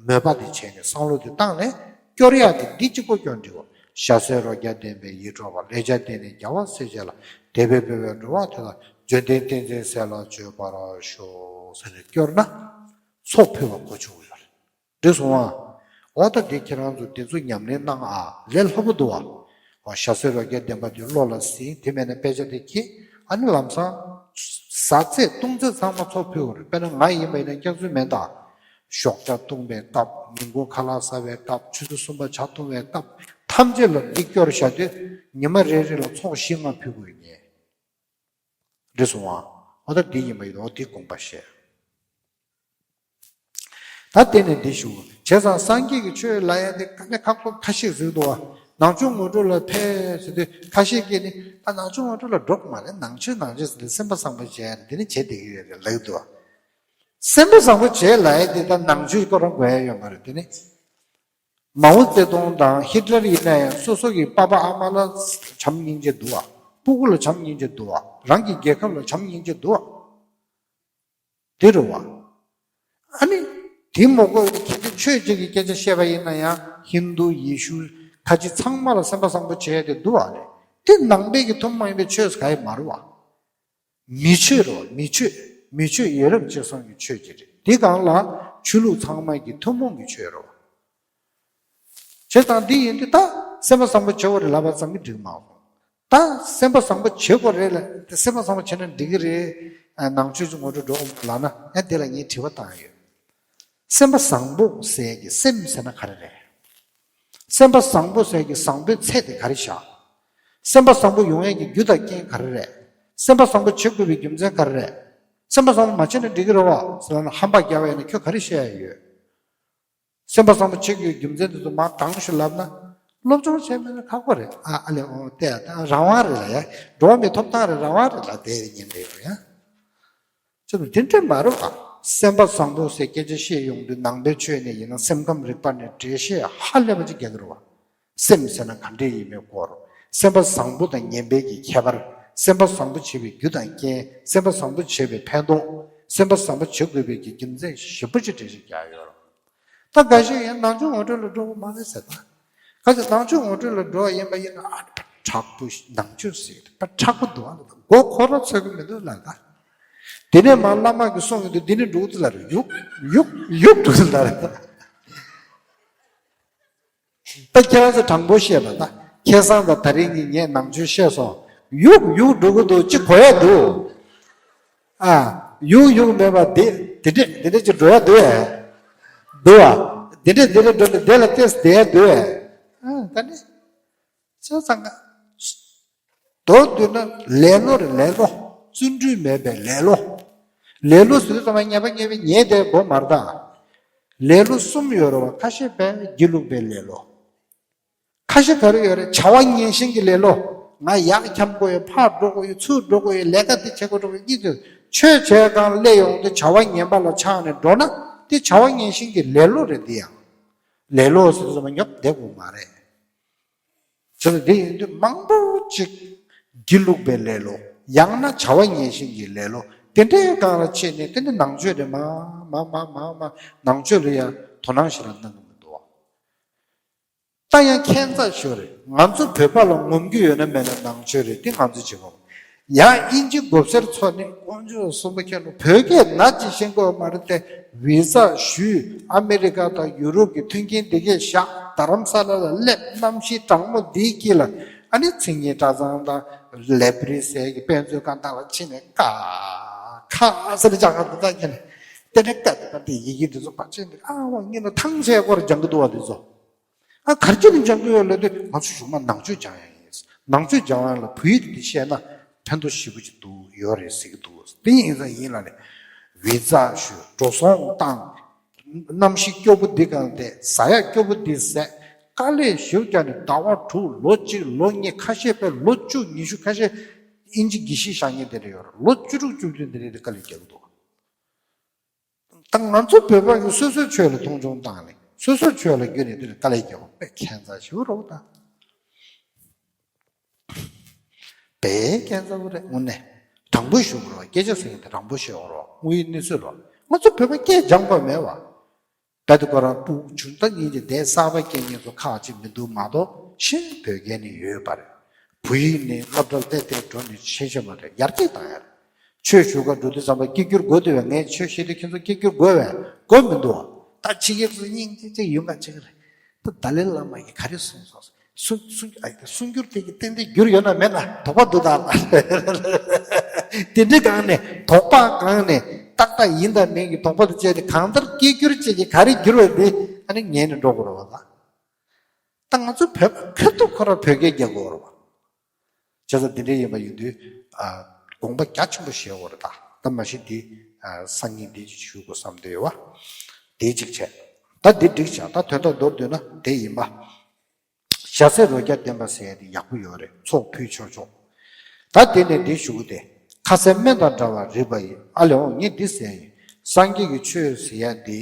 མོས་པ་དེ་བྱས་ནས་བསམ་བློ་དེ་བཏང་ནས་སྐྱོར་ཡག་དེ་འདི་གཅིག་པོ་སྐྱོར་འགྲིག་གོ་ཞྭ་སེར་རོ་བརྒྱ་ལྡན་པས་ཡིད་འཕྲོག་པ། ལེགས་སྦྱར་བསྟན་ནས་རྒྱལ་བ་སྲས་བཅས་ལ། དད་པས་ཕུལ་བའི་འགྲོ་བ་དེ་དག་བརྗོད་ལྡན་ཏིང་འཛིན་ཟས་ལ་སྤྱོད་པར་ཤོག་ཟེར་ནས་སྐྱོར་ན། ཚོགས་ཕུལ་བ་གོ་ཆོད་ཀྱི་ཡོད་རེད། འགྲིག་སོང་ཨ། འོ་ད་དེ་ཁྱེད་རང་ཚོ་དེ་ཚོ་ཉམས་ལེན་གནང་ཨ། ལས་སླ་པོ་འདུག་ཨ། འོ་ཞྭ་སེར་རོ་བརྒྱ་ལྡན་པ་དེ་བློ་ལ་ཟིན། དེ་མེད་ན་དཔེ་ཆ་དེ་ཁྱེར། ཨ་ནི་ལམ་སང་ཟ་ཚད་བཏུང་ཚད་ཚང་མ་ཚོགས་ཕུལ་བ་རེད། དཔེར་ན་ང་ཡིན་པ་ཡིན་ན་སྐྱག་རྫུན་མེད་ད། ཞོགས་ཇ་བཏུང་བའི་སྟབས། ཉིན་གུང་ཁ་ལག་ཟ་བའི་སྟབས། ཆུ་ཚོད་གསུམ་པ་ཇ་བཏུང་བའི་སྟབས། ཐམས་ཅད་ལ་འདི་སྐྱོར་བཞག་དུས་ཉི་མ་རེ་རེ་ལ་ཚོགས་བཞི་ལྔ་ཕུལ་དགོས་ངེས། འགྲིག་སོང་ཨ། འོ་ད་འདི་ཡིན་པ་ཡིན། འོ་འདི་དགོངས་པ་བཞེས། ད་དེ་ནས་འདི་ཞུ། བྱས་ཙང་སངས་རྒྱས་ཀྱི་ཆོས་ལབ་ཡ་དེ་དཀའ་ལས་ཁག་པོ་ཁ་ཤས་ཟིག་འདུག་བ། ནང་ཆོས་ངོ་སྤྲོད་ལ་ཕེབས་ཟེར་དུས་ཁ་ཤས་ཀྱིས་ནི། ད་ནང་ཆོས་ངོ་སྤྲོད་ལ་འགྲོ་གི་མ་རེད། ནང་ཆོས་ནང་ཆོས་ཟེར་ནས་སེམས་པ་བཟང་པོ་བྱས་ནས་དེ་ནི་བྱེད་བསྡད་ཀྱི་ཡོད་རེད་ལབ་ཀྱི་འདུག་བ། སེམས་པ་བཟང་པོ་བྱས་ལབ་ཡ་དེ་ད་ནང་ཆོས་ཁོ་རང་དགོས་ཡ་ཡོད་མ་རེད། དེ་ནི། མའོ་ཙེ་ཏུང་དང་ཧི་ཏི་ལར་ཡིན་ན་ཡང་སོ་སོ་གི་པ་ཕ་ཨ་མ་ལ་བྱམས་སྙིང་རྗེ་འདུག་བ། སྤུ་གུ་ལ་བྱམས་སྙིང་རྗེ་འདུག་བ། རང་གི་རྒྱལ་ཁབ་ལ་བྱམས་སྙིང་རྗེ་འདུག་བ། དེ་རེད་བ། ཨ་ནི། དེ་མ་གོ་བའི་གི་ཆོས་གཅིག་གི་སྐད་ཆ་བཤད་པ་ཡིན་ན་ཡང་ཧིན་དུ་ཡེ་ཤུ་ཁ་ཆེ་ཚང་མ་ལ་སེམས་པ་བཟང་པོ་བྱས་ཏེ་འདུག་བ་རེད། དེ་ནང་པའི་གི་ཐུན་མོང་མ་ཡིན་པའི་ཆོས་ག་ཡི་མ་རེད་བ། མི་ཆོས་རོ། མི་ཆོས། མི་ཆོས་ཡ་རབས་བཅས་གསུམ་གྱི་ཆོས་ཅིག་རེད། འདི་སྒང་ལ་ཆོས་ལུགས་ཚང་མ་གི་ཐུན་མོང་གི་ཆོས་རོ། བྱས་ཙང་འདི་ཡིན་དུས་ད་སེམས་པ་བཟང་པོ་བྱེད་དགོས་རེད་ལབ་པ་ཙམ་གྱིས་འགྲིག་མ་སོང་། ད་སེམས་པ་བཟང་པོ་བྱེད་དགོས་རེད་ལ། ད་སེམས་པ་བཟང་པོ་བྱས་ན་འགྲིག་གི་རེད། ཨ། ནང་ཆོས་ཀྱི་ངོ་སྤྲོད་འགྲོ་ལབ་ན། ཡང་འདི་ལ་ངས་དྲི་བ་བཏང་ཡོད། སེམས་པ་བཟང་པོ་ཟེར་གྱི་སེམས་ཟེར་ན་ག་རེ་རེད། སེམས་པ་བཟང་པོ་ཟེར་གྱི་བཟང་པོའི་ཚད་དེ་ག་རེ་བཞག་སེམས་པ་བཟང་པོ་ཡོང་ཡས་ཀྱི་རྒྱུ་དང་རྐྱེན་ག་རེ་རེད། སེམས་པ་བཟང་པོ་བྱེད་དགོས་པའི་རྒྱུ་མཚན་ག་རེ་རེད། སེམས་པ་བཟང་པོ་མ་བྱས་ན་འགྲིག་གི་རེད་བ་ཟེར་ན། ཧམ་པ་རྒྱག་པ་ཡིན་ན་ཁྱོད་ག་རེ་བཤད་ཡ་ཡོད། སེམས་པ་བཟང་པོ་བྱེད་དགོས་རྒྱུ་མཚན་དེ་ཚོ་མར་དྲང་ཞུ་ལབ་ན། སློབ་སྦྱོང་བྱས་མེད་ན་ཁག་པོ་རེད། ཨ། ཨ་ལས། འོ། དེ་ཡ་ད་རང་དབང་རེད་ལ་ཡ། འགྲོ་བ་མིའི་ཐོབ་ཐང་རེད། རང་དབང་རེད་ལ། དེ་ཉན་དེ་ཡོད་ཡ། ཅི་ལ་དེ་འདྲ་མ་རེད་པ། སེམས་པ་བཟང་པོ་ཟེར་སྐད་ཆ་བཤད་ཡོང་དུས་ནང་པའི་ཆོས་ནས་ཡིན་ན་སེམས་ཁམས་རིག་པ་ནས་འགྲེལ་བཤད་ཧ་ལས་པ་ཅིག་རྒྱག་གི་རེད་པ། སེམས་ཟེར་ན་ག་འདྲས་ཡིན་མིན་སྐོར། སེམས་པ་བཟང་པོ་དང་ངན་པའི་གི་ཁྱད་པར། སེམས་པ་བཟང་པོ་བྱེད་པའི་རྒྱུ་དང་རྐྱེན། སེམས་པ་བཟང་པོ་བྱེད་པའི་ཕན་ཐོགས། སེམས་པ་བཟང་པོ་བྱེད་དགོས་པའི་གི་རྒྱུ་མཚན་ཞིབ་པོ་ཅིག་འགྲེལ་བཤད་རྒྱག་ཡོད་རེད། ད་འགའ་ཞིག་ཡང་ནང་ཆོས་ངོ་སྤྲོད་ལ་འགྲོ་གི་མ་རེད་ཟེར། ད་ག་ཚོད་ནང་ཆོས་ངོ་སྤྲོད་ལ་འགྲོ་བ་ཡིན་པ་ཡིན་ན། ཨ། དྲག་པོ་ནང་ཆོས་ཟེར་གི་ད་དྲག་པོ་འདུག་ཨ། མགོ་འཁོར་ར་ཚོད་གི་མི་འདུག་ལ། ད་དེ་ནས་མར་བླ་མ་གིས་གསུང་གི་འདུག་འདི་ནས་འགྲོ་གི་འདུག་ལ་རེད། ཡུག་ཡུག་ཡུག་འགྲོ་གི་ལ་རེད། ད་ད་ཁྱེད་རང་ཚོ་དྲང་པོ་བཤད་པ། ད་ཁ་སང་དང་ད་རིང་གཉིས་ངས་ནང་ཆོས་བཤད་སོང་། ཡུག་ཡུག་འགྲོ་གི་འདུག་ཅི་གོ་ཡ་འདུག་ཨ། ཡུག་ཡུག་མེད་པ་འདི་འདི་འདྲས་འདི་འདྲས་ཅིག་འགྲོ་ཡ་འདུག་ཨེ། འདུག་ཨ། འདི་འདྲས་འདི་འདྲས་འགྲོ་ནས་འདི་ལ་ཏོག་ཙམ་བསྡད་ཡ་འདུག་ཨེ། ཨ། ད་ནི་བྱས་ཙང་ཀ་མདོར་བསྡུས་ན་ལེ་ལོ་རེད། ལེ་ལོ། བརྩོན་འགྲུས་མེད་པའི་ལེ་ལོ། ལེ་ལོ་ཟེར་དུས་ཙམ་པ་ཉེས་པ་ཉེས་པའི་ཉེས་དེ་དགོས་མ་རེད་ད། ལེ་ལོ་གསུམ་ཡོད་རེད་པ། ཁ་ཤས་དཔེ་སྒྱིད་ལུག་པའི་ལེ་ལོ། ཁ་ཤས་ག་རེ་ཡོད་རེད། བྱ་བ་ངན་ཞེན་གྱི་ལེ་ལོ། ང་ཡར་འཁྱམ་དགོས་ཡོད། ཕར་འགྲོ་དགོས་ཡོད། ཚུར་འགྲོ་དགོས་ཡོད། ལས་ཀ་འདི་བྱེད་དགོས་འགྲོ་དགོས་ཡོད། གཉིས་དུ་ཆོས་བྱེད་སྒང་སླེབས་ཡོང་དུས་བྱ་བ་ངན་པ་ལ་ཆགས་ནས་འགྲོ་ན་དེ་བྱ་བ་ངན་ཞེན་གྱི་ལེ་ལོ་རེད། འདི་ཡང་ལེ་ལོ་ཟེར་དུས་ཙམ་པ་ཉོབ་བསྡད་དགོས་མ་རེད། བྱས་ཙང་འདི་ཡིན་དུས་མང་པོ་ཅིག་སྒྱིད་ལུག་པའི་ལེ་ལོ། ཡང་ན་བྱ་བ་ངན་ཞེན་གྱི་ལེ་ལོ། དེ་འདྲའི་སྒང་ལ་ཕྱིན་ནས་དེ་འདྲ་ནང་ཆོས་རེད། མ་མ་མ་མ་མ་ནང་ཆོས་ལ་ཡང་དོ་སྣང་ཞེ་དྲག་གནང་གི་མི་འདུག་བ། ད་ཡང་ཁྱད་མཚར་ཤོས་རེད། ང་ཚོ་བོད་པ་ལ་ངོམ་རྒྱུ་ཡོད་ན་མེད་ན་ནང་ཆོས་རེད། དེ་ང་ཚོ་བྱེད་དགོས། ཡང་དབྱིན་ཇི་མགོ་སེར་ཚོ་ནི་དཀོན་མཆོག་གསུམ་པོ་མཁྱེན་ནོ། བོད་སྐད་ནག་ཅིག་ཤེས་དགོས་མ་རེད་དེ། བི་ཛ་ཞུས། ཨ་མེ་རི་ཀ་དང་ཡུ་རོབ་ཀྱི་མཐུན་རྐྱེན་འདི་གས་བཞག་རྡ་རམ་ས་ལ་ལ་སླེབས། གནམ་གཤིས་གྲང་མོ་འདིའི་དཀྱིལ་ལ། ཨ་ནི་མཚན་ཉིད་གྲྭ་ཚང་དང་ལེ་བྷ་རི་ཟེར་གྱི་དཔེ་མཛོད་ཁང་དག་ལ་ཕྱིན་ནས་ཀ་ཁ་ཟེར་ནས་ལྕགས་ཁ་འདི་དག་ཁྱེར་ནས་དེ་ནས་ཀ་དེ་ཀ་དེ་ཡི་གེ་འདི་ཚོ་ཕར་ཕྱིན་ནས། ཨ་ཝ་ངས་ན་ཐང་ཆད་སྐོར་སྦྱང་གི་འདུག་བ། འདི་ཚོ། ཨ། ག་རེ་བྱས་ནས་སྦྱང་གི་ཡོད་ལབ་དུས། ང་ཚོ་གཞུག་མ་ནང་ཆོས་སྦྱང་ཡ་ཡིན། ནང་ཆོས་སྦྱང་ཡ་ལ་བོད་ཡིག་འདི་བཤད་ན་ཕན་ཐོགས་ཞེ་པོ་ཅིག་འདུག་ཡོད་རེད་ཟེར་གྱི་འདུག་དེ་ཡིན་ཙང་ཡིན་ལ་ནི། བི་ཛ་ཞུས། འགྲོ་སོང་བཏང་། གནམ་གཤིས་སྐྱོ་པོ་འདི་གང་དེ། ཟ་ཡ་སྐྱོ་པོ་འདི་ཟས། དཀའ་ལས་ཞེ་པོ་བརྒྱབ་ནས་ཟླ་བ་དྲུག་ལོ་གཅིག་ལོ་གཉིས། ཁ་ཤས་དཔེ་ལོ་བཅུ་ཉི་ཤུ། ཁ་ཤས་དབྱིན་ཇི་དགེ་བཤེས་བཞག་མཁན་དེ་འདྲ་ཡོད་རེད། ལོ་བཅུ་དྲུག་བཅུ་བདུན་དེ་འདྲ་དེ་དཀའ་ལས་རྒྱག་གི་འདུག་ད་ང་ཚོ་བོད་པ་གིས་སོ་སོའི་ཆོས་ལ་མཐོང་ཆུང་བཏང་ནས་སོ་སོའི་ཆོས་ལ་བརྒྱུད་ནས་དེ་ལ་དཀའ་ལས་རྒྱག་པ་དཔེ་ཁྱད་མཚར་ཞེ་པོ་རེད་པ། ད་དཔེ་ཁྱད་མཚར་པོ་རེད། དངོས་གནས་དྲང་པོ་ཞུ་དགོས་རེད་པ། སྐད་ཆ་ཟེར་མཁན་དེ་དྲང་པོ་བཤད་དགོས་རེད་པ། དངོས་ཡོད་གནས་ཚུལ་རེད་པ། ང་ཚོ་བོད་པ་སྐད་སྦྱང་དགོས་མེད་པ། རྦད་དེ་ཁོ་རང་སྤུ་གུ་ཆུང་ད་ཉིན་གྱི་འདས་གསར་པ་སྐྱེ་མཁན་ཚོ་ཁག་ཅིག་མི་འདུག་མ་གཏོགས་གཞན་བོད་སྐད་ནི་ཡོད་པ་རེད། བོད་ཡིག་ནི་སློབ་གྲྭར་བལྟས་བལྟས་འགྲོ་ནི་ཤེས་ཤེས་མ་རེད། ཡར་རྒྱས་བཏང་ཡ་རེད། ཆོས་ཞུ་ག་འགྲོ་དུས་ཙམ་པ་སྐད་སྒྱུར་དགོས་འདུག་པས། ངས་ཆོས་བཤད་དུས་ཁྱེད་ཚོ་སྐད་སྒྱུར་དགོས་པས། དགོས་མི་འདུག་ད་ཕྱི་རྒྱལ་ཚོ་སྙིང་རྗེ་ཅིག་ཡོང་ག་ཅིག་རེད། ད་ཏཱ་ལའི་བླ་མ་གིས་ག་རེ་གསུངས་སོང་། གསུང་གསུང་ཨ། གསུང་སྒྱུར་དེ་གི་ཏན་ཏན་སྒྱུར་ཡོད་ན་མེད་ན་དོགས་པ་འདུག་ད། དེ་འདྲའི་སྒང་ནས་དོགས་པ་སྒང་ནས་ཏག་ཏག་ཡིན་དང་མིན་གྱི་དོགས་པ་དེ་བཅད་དེ་གང་ལྟར་སྐད་སྒྱུར་བྱས་ཀྱི་ག་རེ་བསྒྱུར་བ་འདི་ཨ་ནི་ཉན་ནས་འགྲོ་དགོས་རེད་པ། ད་ད་ང་ཚོ་བོད་པ་ཁ་ཐུག་ཁོ་རང་བོད་སྐད་རྒྱག་དགོས་རེད་པ། བྱས་ཙང་འདི་འདྲ་ཡིན་པ་ཡིན་དུས་ཨ། དགོངས་པ་རྒྱ་ཆེན་པོ་བཞེས་དགོས་རེད་ད། ད་མ་གཞི་འདི་ཨ། སང་ཉིན་འདི་ཅིག་ཞུ་དགོས་བསམ་བསྡད་ཡོད་པ། དེ་གཅིག་བྱས། ད་འདི་འགྲིག་བྱ། ད་དོན་དག་མདོར་བསྡུས་ན་དེ་ཡིན་པ། ཞྭ་སེར་རོ་བརྒྱ་ལྡན་པ་ཟེར་ཡ་དེ་ཡག་པོ་ཡོད་རེད། ཚོགས་ཕུལ་ཆོག་ཆོག་ད་དེ་ནས་འདི་ཞུ་གི་དེ། ཁ་ཟས་སྨན་དང་འདྲ་བར་རིག་པ་ཡིས། ཨ་ལེ་འོ་ངས་འདི་ཟེར་ཡིན། སངས་རྒྱས་ཀྱི་ཆོས་ཟེར་ཡ་འདི་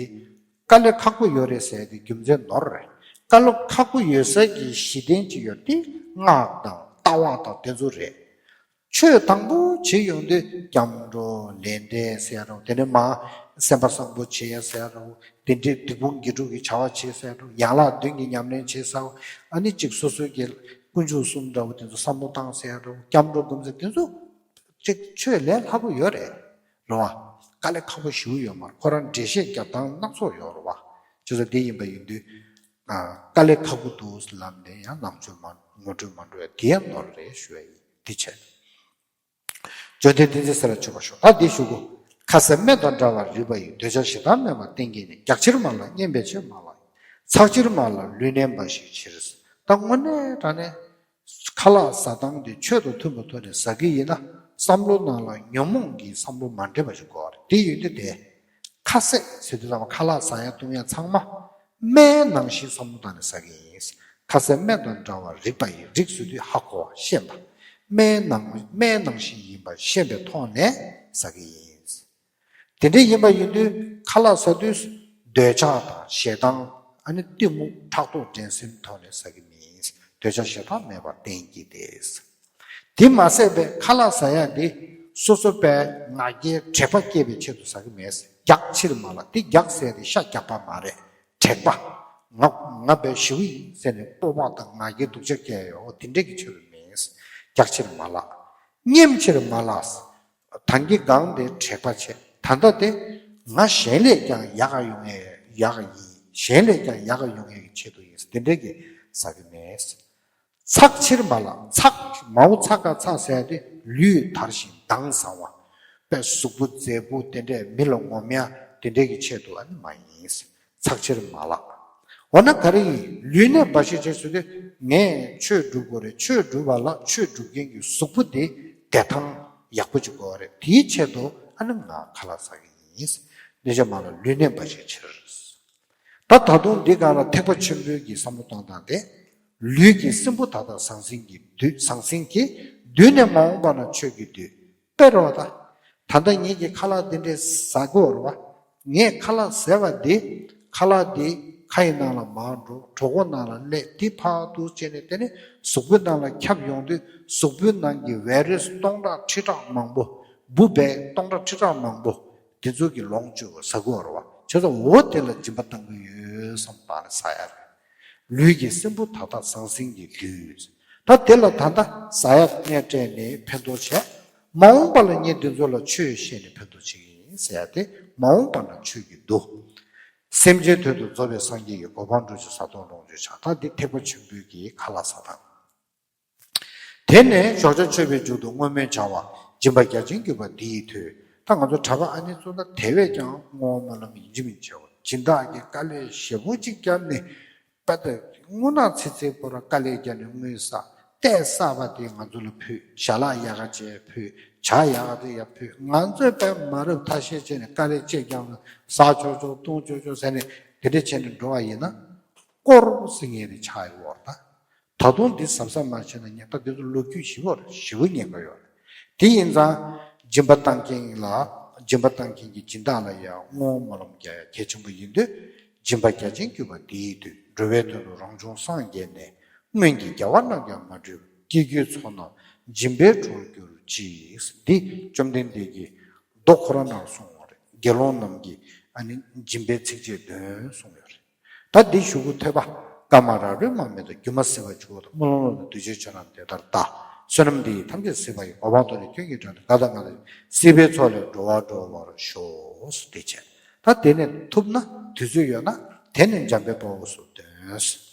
དཀའ་ལས་ཁག་པོ་ཡོད་རེད་ཟེར་ཡ་དེ་རྒྱུ་མཚན་ནོར་རེད། དཀའ་ལས་ཁག་པོ་ཡོད་ས་གི་གཞི་རྟེན་ཅིག་ཡོད་དེ་སྔགས་དང་ལྟ་བ་དང་དེ་ཚོ་རེད། ཆོས་དང་པོ་བྱེད་ཡོང་དུས་སྐྱབས་འགྲོ་ལས་འབྲས་ཟེར་རོ། དེ་ནས་མ་སེམས་པ་བཟང་པོ་བྱེད་ཟེར་རོ། དེ་འདྲའི་སྡིག་སྤོང་དགེ་སྒྲུབ་ཀྱི་བྱ་བ་བྱེད་ཟེར་རོ། ཡན་ལག་བདུན་གྱི་ཉམས་ལེན་བྱེད་ཟེར་རོ། ཨ་ནི་གཅིག་སོ་སོའི་གི་དཀོན་མཆོག་གསུམ་འདྲ་བོ་དེ་ཚོ་བསམ་བློ་བཏང་ཟེར་རོ། སྐྱབས་འགྲོ་སྒོམ་ཟེར་དེ་ཚོ་གཅིག་ཆོས་ལས་སླ་པོ་ཡོད་རེད། རེད་བ། དཀའ་ལས་ཁག་པོ་ཞེ་པོ་ཡོད་མ་རེད། ཁོ་རང་འགྲེལ་བཤད་རྒྱབ་སྟངས་སྣ་ཚོགས་ཡོད་རེད་བ། བྱས་ཙང་དེ་ཡིན་པ་ཡིན་དུས། ཨ། དཀའ་ལས་ཁག་པོ་འདུག་ལབ་ནས་ཡང་ལམ་ཆོས་མ་ངོ་སྤྲོད་མ་འགྲོ་ཡ་དེ་ཡང་ནོར་རེད་ཞུ་ཡ་ཡིན། དེ་བྱས། བརྗོད་དོན་ཏིང་འཛིན་གསལ་ལ་ཆུད་པར་ཤོག་ད་འདི་ཞུ་གོ། ཁ་ཟས་སྨན་དང་འདྲ་བར་རིག་པ་ཡིས། འདོད་ཆགས་ཞེ་སྡང་མེད་པར་བསྟེན་གྱིས་ནི། རྒྱགས་ཕྱིར་མ་ལགས་བསྙེན་པའི་ཕྱིར་མ་ལགས། ཚགས་ཕྱིར་མ་ལགས་ལུས་གནས་འབའ་ཞིག་ཕྱིར། ད་དངོས་གནས་དྲང་གནས། ཁ་ལག་ཟ་སྟངས་དེ་ཆོས་དང་མཐུན་པའི་ཐོག་ནས་ཟ་གི་ཡིན་ན། བསམ་བློ་ནང་ལ་ཉོན་མོངས་ཀྱི་བསམ་བློ་མ་འདྲེས་པ་ཞིག་དགོས་པ་རེད། དེ་ཡོད་དུས་དེ། ཁ་ཟས་ཟེར་དུས་ཙམ་ཁ་ལག་ཟ་ཡ་བཏུང་ཡ་ཚང་མ། སྨན་ནང་བཞིན་བསམ་བློ་བཏང་ནས་ཟ་གི་ཡིན། ཁ་ཟས་སྨན་དང་འདྲ་བར་རིག་པ་ཡིས། རིག་ཟེར་དུས་ཧ་གོ་བ་ཤེས་པ། སྨན་ནང་སྨན་ནང་བཞིན་ཡིན་པ་ཤེས་པའི་ཐོག་ནས་ཟ་གི་ཡིན། དེ་འདྲ་ཡིན་པ་ཡིན་དུས་ཁ་ལག་ཟ་དུས་འདོད་ཆགས་དང་ཞེ་སྡང་། ཨ་ནི་གཏི་མུག་ཕྲག་དོག་འགྲན་སེམས་ཐོག་ནས་ཟ་གི་མིན། འདོད་ཆགས་ཞེ་སྡང་མེད་པར་བསྟེན་གྱིས་ཏེ། དེ་མ་ཟད་པའི་ཁ་ལག་ཟ་ཡ་འདི་སོ་སོ་པའི་ང་རྒྱལ་དྲེགས་པ་སྐྱེས་པའི་ཆེད་དུ་ཟ་གི་མེད། རྒྱགས་ཕྱིར་མ་ལགས། དེ་རྒྱགས་ཟེར་དེ་ཤ་རྒྱགས་པ་མ་རེད། དྲེགས་པ། ང་ང་བས་ཞེ་པོ་ཡིན་ཟེར་ནས་སྤོབས་པ་དང་ང་རྒྱལ་སྡུག་ཅག་སྐྱེ་ཡོད་དེ་འདྲས་ཀྱི་ཆེད་དུ་མེད། རྒྱགས་ཕྱིར་མ་ལགས། བསྙེན་ཕྱིར་མ་ལགས། ད་གིན་སྒང་དེ་དྲེགས་པ་བྱས། ད་ལྟ་དེ་ང་གཞན་ལས་ཀྱང་ཡག་ག་ཡོང་ངེས་ཡག་ག་ཡིན། གཞན་ལས་ཀྱང་ཡག་ག་ཡོང་ངེས་ཀྱི་ཆེད་དུ་ཡིན་དེ་འདྲས་ཀྱི་ཟ་གི་མེད། ཚགས་ཕྱིར་མ་ལགས། ཚགས་མའོ་ཚ་ག་ཚགས་ཟེར་ཏེ་ལུས་དར་ཞིང་མདངས་བཟང་བ། དཔེ་གཟུགས་པོ་མཛེས་པོ་དེ་འདྲས་མི་ལ་ངོམ་ཡ་དེ་འདྲས་ཀྱི་ཆེད་དུ་ཨ་ནི་མ་ཡིན། ཚགས་ཕྱིར་མ་ལགས། འོ་ན་ག་རེ་ཡིན། ལུས་གནས་འབའ་ཞིག་བྱས་ཟེར་དུས་ངས་ཆོས་སྒྲུབ་དགོས་རེད། ཆོས་སྒྲུབ་པ་ལ་ཆོས་སྒྲུབ་མཁན་གྱི་གཟུགས་པོ་དེ་བདེ་ཐང་ཡག་པོ་ཅིག་དགོས་རེད། དེའི་ཆེད་དུ་ཨ་ནི་ང་ཁ་ལག་ཟ་གི་ཡིན། འདོད་ཆགས་མ་ལགས་ལུས་གནས་འབའ་ཞིག་ཕྱིར། ད་ད་དུང་འདི་སྒང་ལ་ཐེག་པ་ཆེན་པོའི་གི་བསམ་བློ་གཏོང་སྟངས་དེ། ལུས་ཀྱི་སྲིན་བུ་ད་ལྟ་ཟང་ཟིང་གི་བདུད། ཟང་ཟིང་གི་བདུད་ནས་མ་འོངས་པ་ན་ཆོས་ཀྱི་བདུད། དཔེ་རེད་བ་ད། ད་ལྟ་ངེད་ཀྱིས་ཁ་ལག་འདི་འདྲས་ཟ་དགོས་རེད་བ། ངས་ཁ་ལག་ཟས་པ་འདི། ཁ་ལག་འདི་ཁ་ཡི་ནང་ལ་མར་འགྲོ། གྲོད་ཁོག་ནང་ལ་སླེབས། འདི་ཕར་འདུག་བྱས་ནས་དེ་ནས་གཟུགས་པོའི་ནང་ལ་ཁྱབ་ཡོང་དུས་གཟུགས་པོའི་ནང་གི་བའི་རུས་སྟོང་ཕྲག་ཁྲི་ཕྲག་མང་པོ། འབུ་བའི་སྟོང་ཕྲག་ཁྲི་ཕྲག་མང་པོ། འདི་ཚོ་གི་ལོངས་སྤྱོད་པ་ཟ་དགོས་རེད་བ། བྱས་ཙང་འོ་དེ་ལ་སྦྱིན་པ་བཏང་གི་ཡོད་བསམ་བཏང་ནས་ཟ་ཡ་རེད། ལུས་ཀྱི་སྲིན་བུ་ད་ལྟ་ཟང་ཟིང་གི་བདུད། ད་དེ་ལ་ད་ལྟ་ཟ་ཡ་བསྙད་སྤྲད་ནས་ཕན་ཐོགས་བྱས། མ་འོངས་པ་ལ་ངས་འདི་ཚོ་ལ་ཆོས་བཤད་ནས་ཕན་ཐོགས་བྱེད་ཀྱི་ཡིན་ཟེར་ཡ་དེ་མ་འོངས་པ་ན་ཆོས་ཀྱི་བདུད། སེམས་ཅན་དོན་དུ་རྫོགས་པའི་སངས་རྒྱས་ཀྱི་གོ་འཕང་འགྲུབ་ཕྱིར་བཟའ་བཏུང་ལོངས་སྤྱོད་བྱ། ད་འདི་ཐེག་པ་ཆེན་པོའི་གི་ཁ་ལག་ཟ་སྟངས། དེ་ནས་ཞོགས་ཇ་མཆོད་པའི་མཇུག་ཏུ་བསྔོ་སྨོན་བྱ་བ། སྦྱིན་པ་རྒྱ་ཆེན་བརྒྱུད་པ་འདི་ཡིས་ཐོས། ད་ང་ཚོ་གྲྭ་པ་ཨ་ནེ་ཚོ་ན་དེ་བས་ཀྱང་བསྔོ་བ་སྨོན་ལམ་ཡིན་གཅིག་མིན་གཅིག་བྱེད་དགོས། སྦྱིན་བདག་གིས་དཀའ་ལས་ཞེ་པོ་ཅིག་བརྒྱབ་ནས་དཔེ་ལྟ་དངོས་གནས་ཚེ་ཚེ་པོ་ར་དཀའ་ལས་བརྒྱབ་ནས་དངུལ་བསགས་ཏེ་བསགས་པ་དེ་ང་ཚོ་ལ་ཕུལ། ཞལ་ལག་ཡག་ག་བྱས་ཕུལ། ཇ་ཡག་ག་དེ་ཡ་ཕུལ། ང་ཚོས་དཔེ་མ་རབས་ཐ་ཤལ་བྱས་ནས་དཀའ་ལས་ཅིག་བརྒྱབ་ན་ཟ་ཆོག་ཆོག་བཏུང་ཆོག་ཆོག་ཟེར་ནས་དེ་འདྲ་བྱས་ནས་འགྲོ་བ་ཡིན་ན་སྐོར་ཟིན་ངེས་རེད་ཆགས་ཡོད་རེད་ད། ད་དུང་འདི་གཟབ་གཟབ་མ་བྱས་ན་ཉེན་ཁ་འདི་ཚོ་ལོ་རྒྱུས་ཞེ་པོ་རེད། ཞེ་པོ་ཉེན་ཁ་ཡོད་རེད། དེ་ཡིན་ཙང་སྦྱིན་པ་བཏང་མཁན་ལ་སྦྱིན་པ་བཏང་མཁན་གྱི་སྦྱིན་བདག་ལ་ཡང་བསྔོ་བ་སྨོན་ལམ་རྒྱག་ཡ་གལ་ཆེན་པོ་ཡིན་དུས། སྦྱིན་པ་རྒྱ་ཆེན་བརྒྱུད་པ་འདི་ཡིས་ཐོས། འགྲོ་བའི་དོན་དུ་རང་བྱུང་སངས་རྒྱས་ནས། སྔོན་གྱི་རྒྱལ་བ་རྣམས་ཀྱང་མ་བགྲོད་པ། སྐྱེ་དགུའི་ཚོགས་རྣམས་སྦྱིན་པའི་གྲོགས་འགྱུར་ཅིག། འདི་བཅོམ་ལྡན་འདས་ཀྱིས་མདོ་ཁོ་ར་ནང་གསུངས་པ་རེད། དགེ་སློང་རྣམས་ཀྱིས་ཨ་ནི་སྦྱིན་པའི་ཚིགས་བཅད་འདོན་གསུངས་ཡོད་རེད། ད་འདི་ཞུ་གུ་ཐོས་པ། བཀའ་མ་ར་རོལ་མ་མེད་དོ། སྒྱུ་མ་སྲིད་པ་འཇུག་པ་དང་། དམུས་ལོང་ལོག་ནས་འདུ་བྱེད་ཆོས་རྣམས་དེ་ལྟར་ལྟ། བསོད་ནམས་འདི་ཡིས་ཐམས་ཅད་གཟིགས་པ་ཡི། གོ་འཕང་ཐོབ་ནས་སྐྱོན་གྱི་དགྲ་ནི། ཀ་དག་ང་དང་། སྲིད་པའི་མཚོ་ལས་འགྲོ་བ་སྒྲོལ་བར་ཤོག། དེ་བྱས། ད་དེ་ནས་ཐུབ་ན་དུས་ཚོད་ཡོད་ན་དེ་ནས་འཇམ་དཔལ་དཔའ་བོས་སུ་འདོན།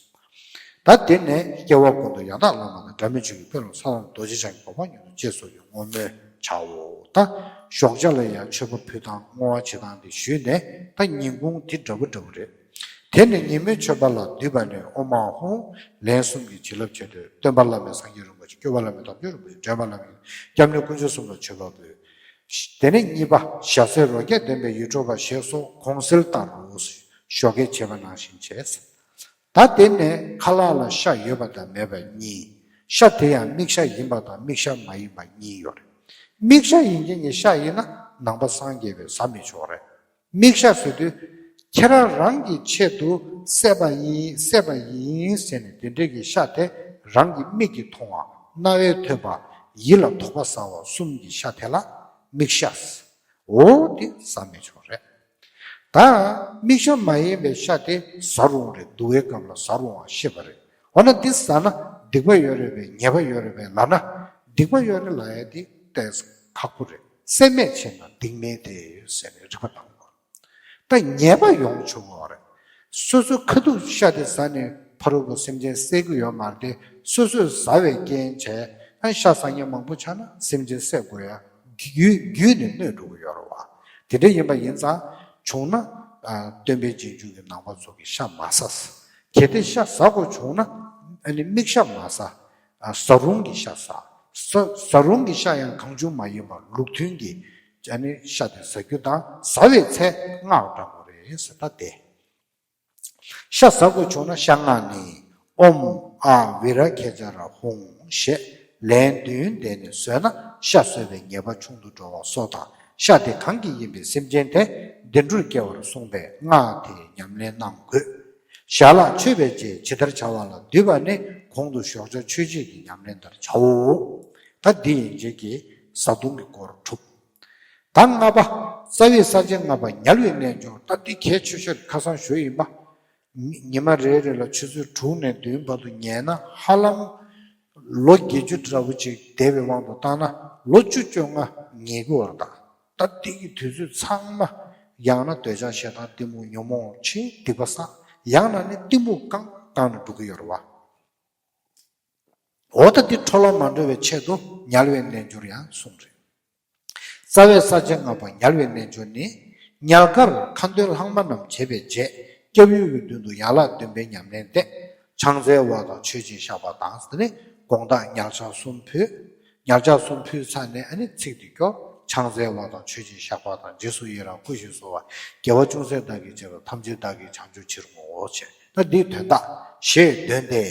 ད་དེ་ནས་སྐྱེ་བ་ཀུན་ཏུ་ཡང་དག་བླ་མ་དང་། སྒྲ་མེད་ཆོས་ཀྱི་དཔལ་ལ་འཚལ་ལོ། རྡོ་རྗེ་འཆང་གི་གོ་འཕང་མྱུར་ཐོབ་ཅེས་སོགས་ཀྱི་བསྔོ་སྨོན་བྱའོ། ད་ཞོགས་ཇ་ལ་ཡང་མཆོད་པ་ཕུལ་སྟངས་བསྔོ་བ་བྱེད་སྟངས་དེ་ཞུས་ནས་ད་ཉིན་གུང་དེ་འདྲ་པོ་འདྲ་པོ་རེད། དེ་ནས་ཉིན་མོའི་མཆོད་པ་ལ་འདུས་པ་ནས་ཨོཾ་ཨཱཿཧཱུྃ་ལན་གསུམ་གྱི་བྱིན་རླབས་བྱས་ཏེ། སྟོན་པ་བླ་མེད་སངས་རྒྱས་རིན་པོ་ཆེ། སྐྱོབ་པ་བླ་མེད་དམ་ཆོས་རིན་པོ་ཆེ། འདྲེན་པ་བླ་མེད་སྐྱབས་གནས་དཀོན་མཆོག་གསུམ་ལ་མཆོད་པ་འབུལ། དེ་ནས་གཉིས་པ་ཞལ་ཟས་རོ་བརྒྱས་ལྡན་པའི་ཡིད་འཕྲོག་པ་ཞེས་སོགས་གོང་གསལ་ལྟར་རོ། ཞོགས་ཀས་བྱས་པ་ནང་བཞིན་བྱས། ད་དེ་ནས་ཁ་ལག་ལ་ཤ་ཡོད་པ་དང་མེད་པ་གཉིས། ཤ་དེ་ཡང་མིག་ཤ་ཡིན་པ་དང་མིག་ཤ་མ་ཡིན་པ་གཉིས་ཡོད་རེད། མིག་ཤ་ཡིན་མཁན་གྱི་ཤ་ཡིན་ན་ནང་པ་སངས་རྒྱས་པས་ཟ་མི་ཆོག་རེད། མིག་ཤ་ཟེར་དུས་ཁྱེད་རང་རང་གི་ཆེད་དུ་བསད་པ་ཡིན། བསད་པ་ཡིན་ཟེར་ནས་དེ་འདྲའི་གི་ཤ་དེ་རང་གི་མིག་གིས་མཐོང་བ། རྣ་བས་ཐོས་པ། ཡིད་ལ་དོགས་པ་ཟ་བ་གསུམ་གྱི་ཤ་དེ་ལ་དམིགས་ཤ། འོ་དེ་ཟ་མི་ཆོག་རེད། ད་དམིགས་ཤ་མ་ཡིན་པའི་ཤ་དེ་ཟ་རུང་རེད། འདུ་བའི་སྐབས་ལ་ཟ་རུང་བ་ཤེས་པ་རེད། འོ་ན་འདི་ཟ་ན་སྡིག་པ་ཡོད་རེད་པས། ཉེས་པ་ཡོད་རེད་པས་ལབ་ན། སྡིག་པ་ཡོད་རེད་ལབ་ཡ་དེ་ཏོག་ཙམ་ཁག་པོ་རེད། སེམས་མེད་བྱས་ན་སྡིག་མེད་དེ་ཟེར་ནས་རིག་པ་བཏང་དགོས། ད་ཉེས་པ་ཡོང་ཆོག་གི་རེད། སོ་སོའི་ཁ་ཐུག་ཤ་དེ་ཟ་ནས་ཕ་རོལ་པོ་སེམས་ཅན་བསད་ཀྱི་ཡོད་མ་རེད་དེ། སོ་སོས་ཟ་བའི་རྐྱེན་བྱས་ཨ་ཤ་ཟ་མཁན་མང་པོ་ཆགས་ན་སེམས་ཅན་བསད་དགོས་ཡ་རྒྱུ་རྒྱུད་ནས་གནོད་འགྲོ་གི་ཡོད་རེད་བ། དེ་འདྲ་ཡིན་པ་ཡིན་ཙང་བྱུང་ན་ཨ་སྟོན་པའི་རྗེས་འཇུག་གི་ནང་པ་ཚོ་གི་ཤ་མ་ཟ། གལ་ཏེ་ཤ་ཟ་དགོས་བྱུང་ན་ཨ་ནི་དམིགས་ཤ་མ་ཟ། ཨ་ཟ་རུང་གི་ཤ་ཟ། ཟ་ཟ་རུང་གི་ཤ་ཡང་གང་བྱུང་མ་ཡིན་པར་ལུགས་མཐུན་གྱི་ཨ་ནི་ཤ་དེ་ཟ་རྒྱུ་དང་། ཟ་བའི་ཚེ་སྔགས་བགྲང་དགོས་རེད་ཟེར། ད་དེ་ཤ་ཟ་དགོས་བྱུང་ན་ཤ་སྔགས་ནི། ཨོཾ་ཨཱཿ་བི་ར་ཥ་ཛ་ར་ཧཱུྃ་ཞེས་ལན་བདུན་བཟླས་ནས་ཟོས་ན་ཤ་ཟོས་པའི་ཉེས་པ་ཆུང་དུ་འགྲོ་བ་སོགས་དང་། ཤ་དེ་གང་གི་ཡིན་པའི་སེམས་ཅན་དེ་བདེ་འགྲོར་སྐྱེ་བར་གསུངས་པས་སྔགས་དེ་ཉམས་ལེན་གནང་དགོས། ཞལ་ལག་མཆོད་པའི་རྗེས་ཇི་ལྟར་བྱ་བ་ལ་འདུས་པ་ནི་གོང་དུ་ཞོགས་ཇ་མཆོད་བྱེད་ཀྱི་ཉམས་ལེན་ལྟར་བྱའོ། ད་འདི་ཡན་ཆད་ཀྱི་བཟའ་བཏུང་གི་སྐོར་གྲུབ། ད་ལྔ་པ། རྩ་བའི་ས་བཅད་ལྔ་པ་ཉལ་བའི་རྣལ་འབྱོར། ད་འདི་གལ་ཆེ་ཤོས་ཁ་སང་ཞུས་ཡིན་པ། ཉི་ཉི་མ་རེ་རེ་ལ་ཆུ་ཚོད་དྲུག་ནས་བདུན་བར་དུ་ཉལ་ན་ཧ་ལམ་ལོ་བརྒྱད་ཅུ་འདྲ་བོ་ཅིག་འདས་པའི་དབང་དུ་བཏང་ན་ལོ་བཅུ་བཅོ་ལྔ་ཉལ་གི་ཡོད་རེད་ད། ད་འདི་གི་དུས་ཚོད་ཚང་མ་ཡང་ན་འདོད་ཆགས་ཞེ་སྡང་གཏི་མུག་ཉོན་མོངས་ཆེ་སྡིག་པ་བསགས། ཡང་ན་ནི་གཏི་མུག་བཀང་བཀང་ནས་འགྲོ་གི་ཡོད་རེད་བ། འོ་ད་འདི་འཕྲོ་བརླག་མ་འགྲོ་བའི་ཆེད་དུ་ཉལ་བའི་རྣལ་འབྱོར་ཡང་གསུངས་རེད། རྩ་བའི་ས་བཅད་ལྔ་པ་ཉལ་བའི་རྣལ་འབྱོར་ནི། ཉལ་ཁར་ཁ་འདོན་ལྷག་མ་རྣམས་བྱས་པའི་རྗེས་སྐྱབས་ཡུལ་གྱི་མདུན་དུ་ཡན་ལག་བདུན་པའི་ཉམས་ལེན་ཏེ། ཕྱག་འཚལ་བ་དང་མཆོད་ཅིང་བཤགས་པ་དང་། དེ་ནས་དགོང་དག་ཉལ་ཆ་གསུམ་ཕུད། ཉལ་ཆ་གསུམ་ཕུད་ཚར་ནས་ཨ་ནི་ཚིག་འདི་སྐྱོར། ཕྱག་འཚལ་བ་དང་མཆོད་ཅིང་བཤགས་པ་དང་། རྗེས་སུ་ཡི་རང་བསྐུལ་ཞིང་གསོལ་བ། དགེ་བ་ཅུང་ཟད་བདག་གིས་བྱས་པ་ཐམས་ཅད་བདག་གིས་བྱང་ཆུབ་ཕྱིར་བསྔོའོ་ཞེས། ད་འདིའི་དོན་དག་ཞེས་འདོན་ཏེ།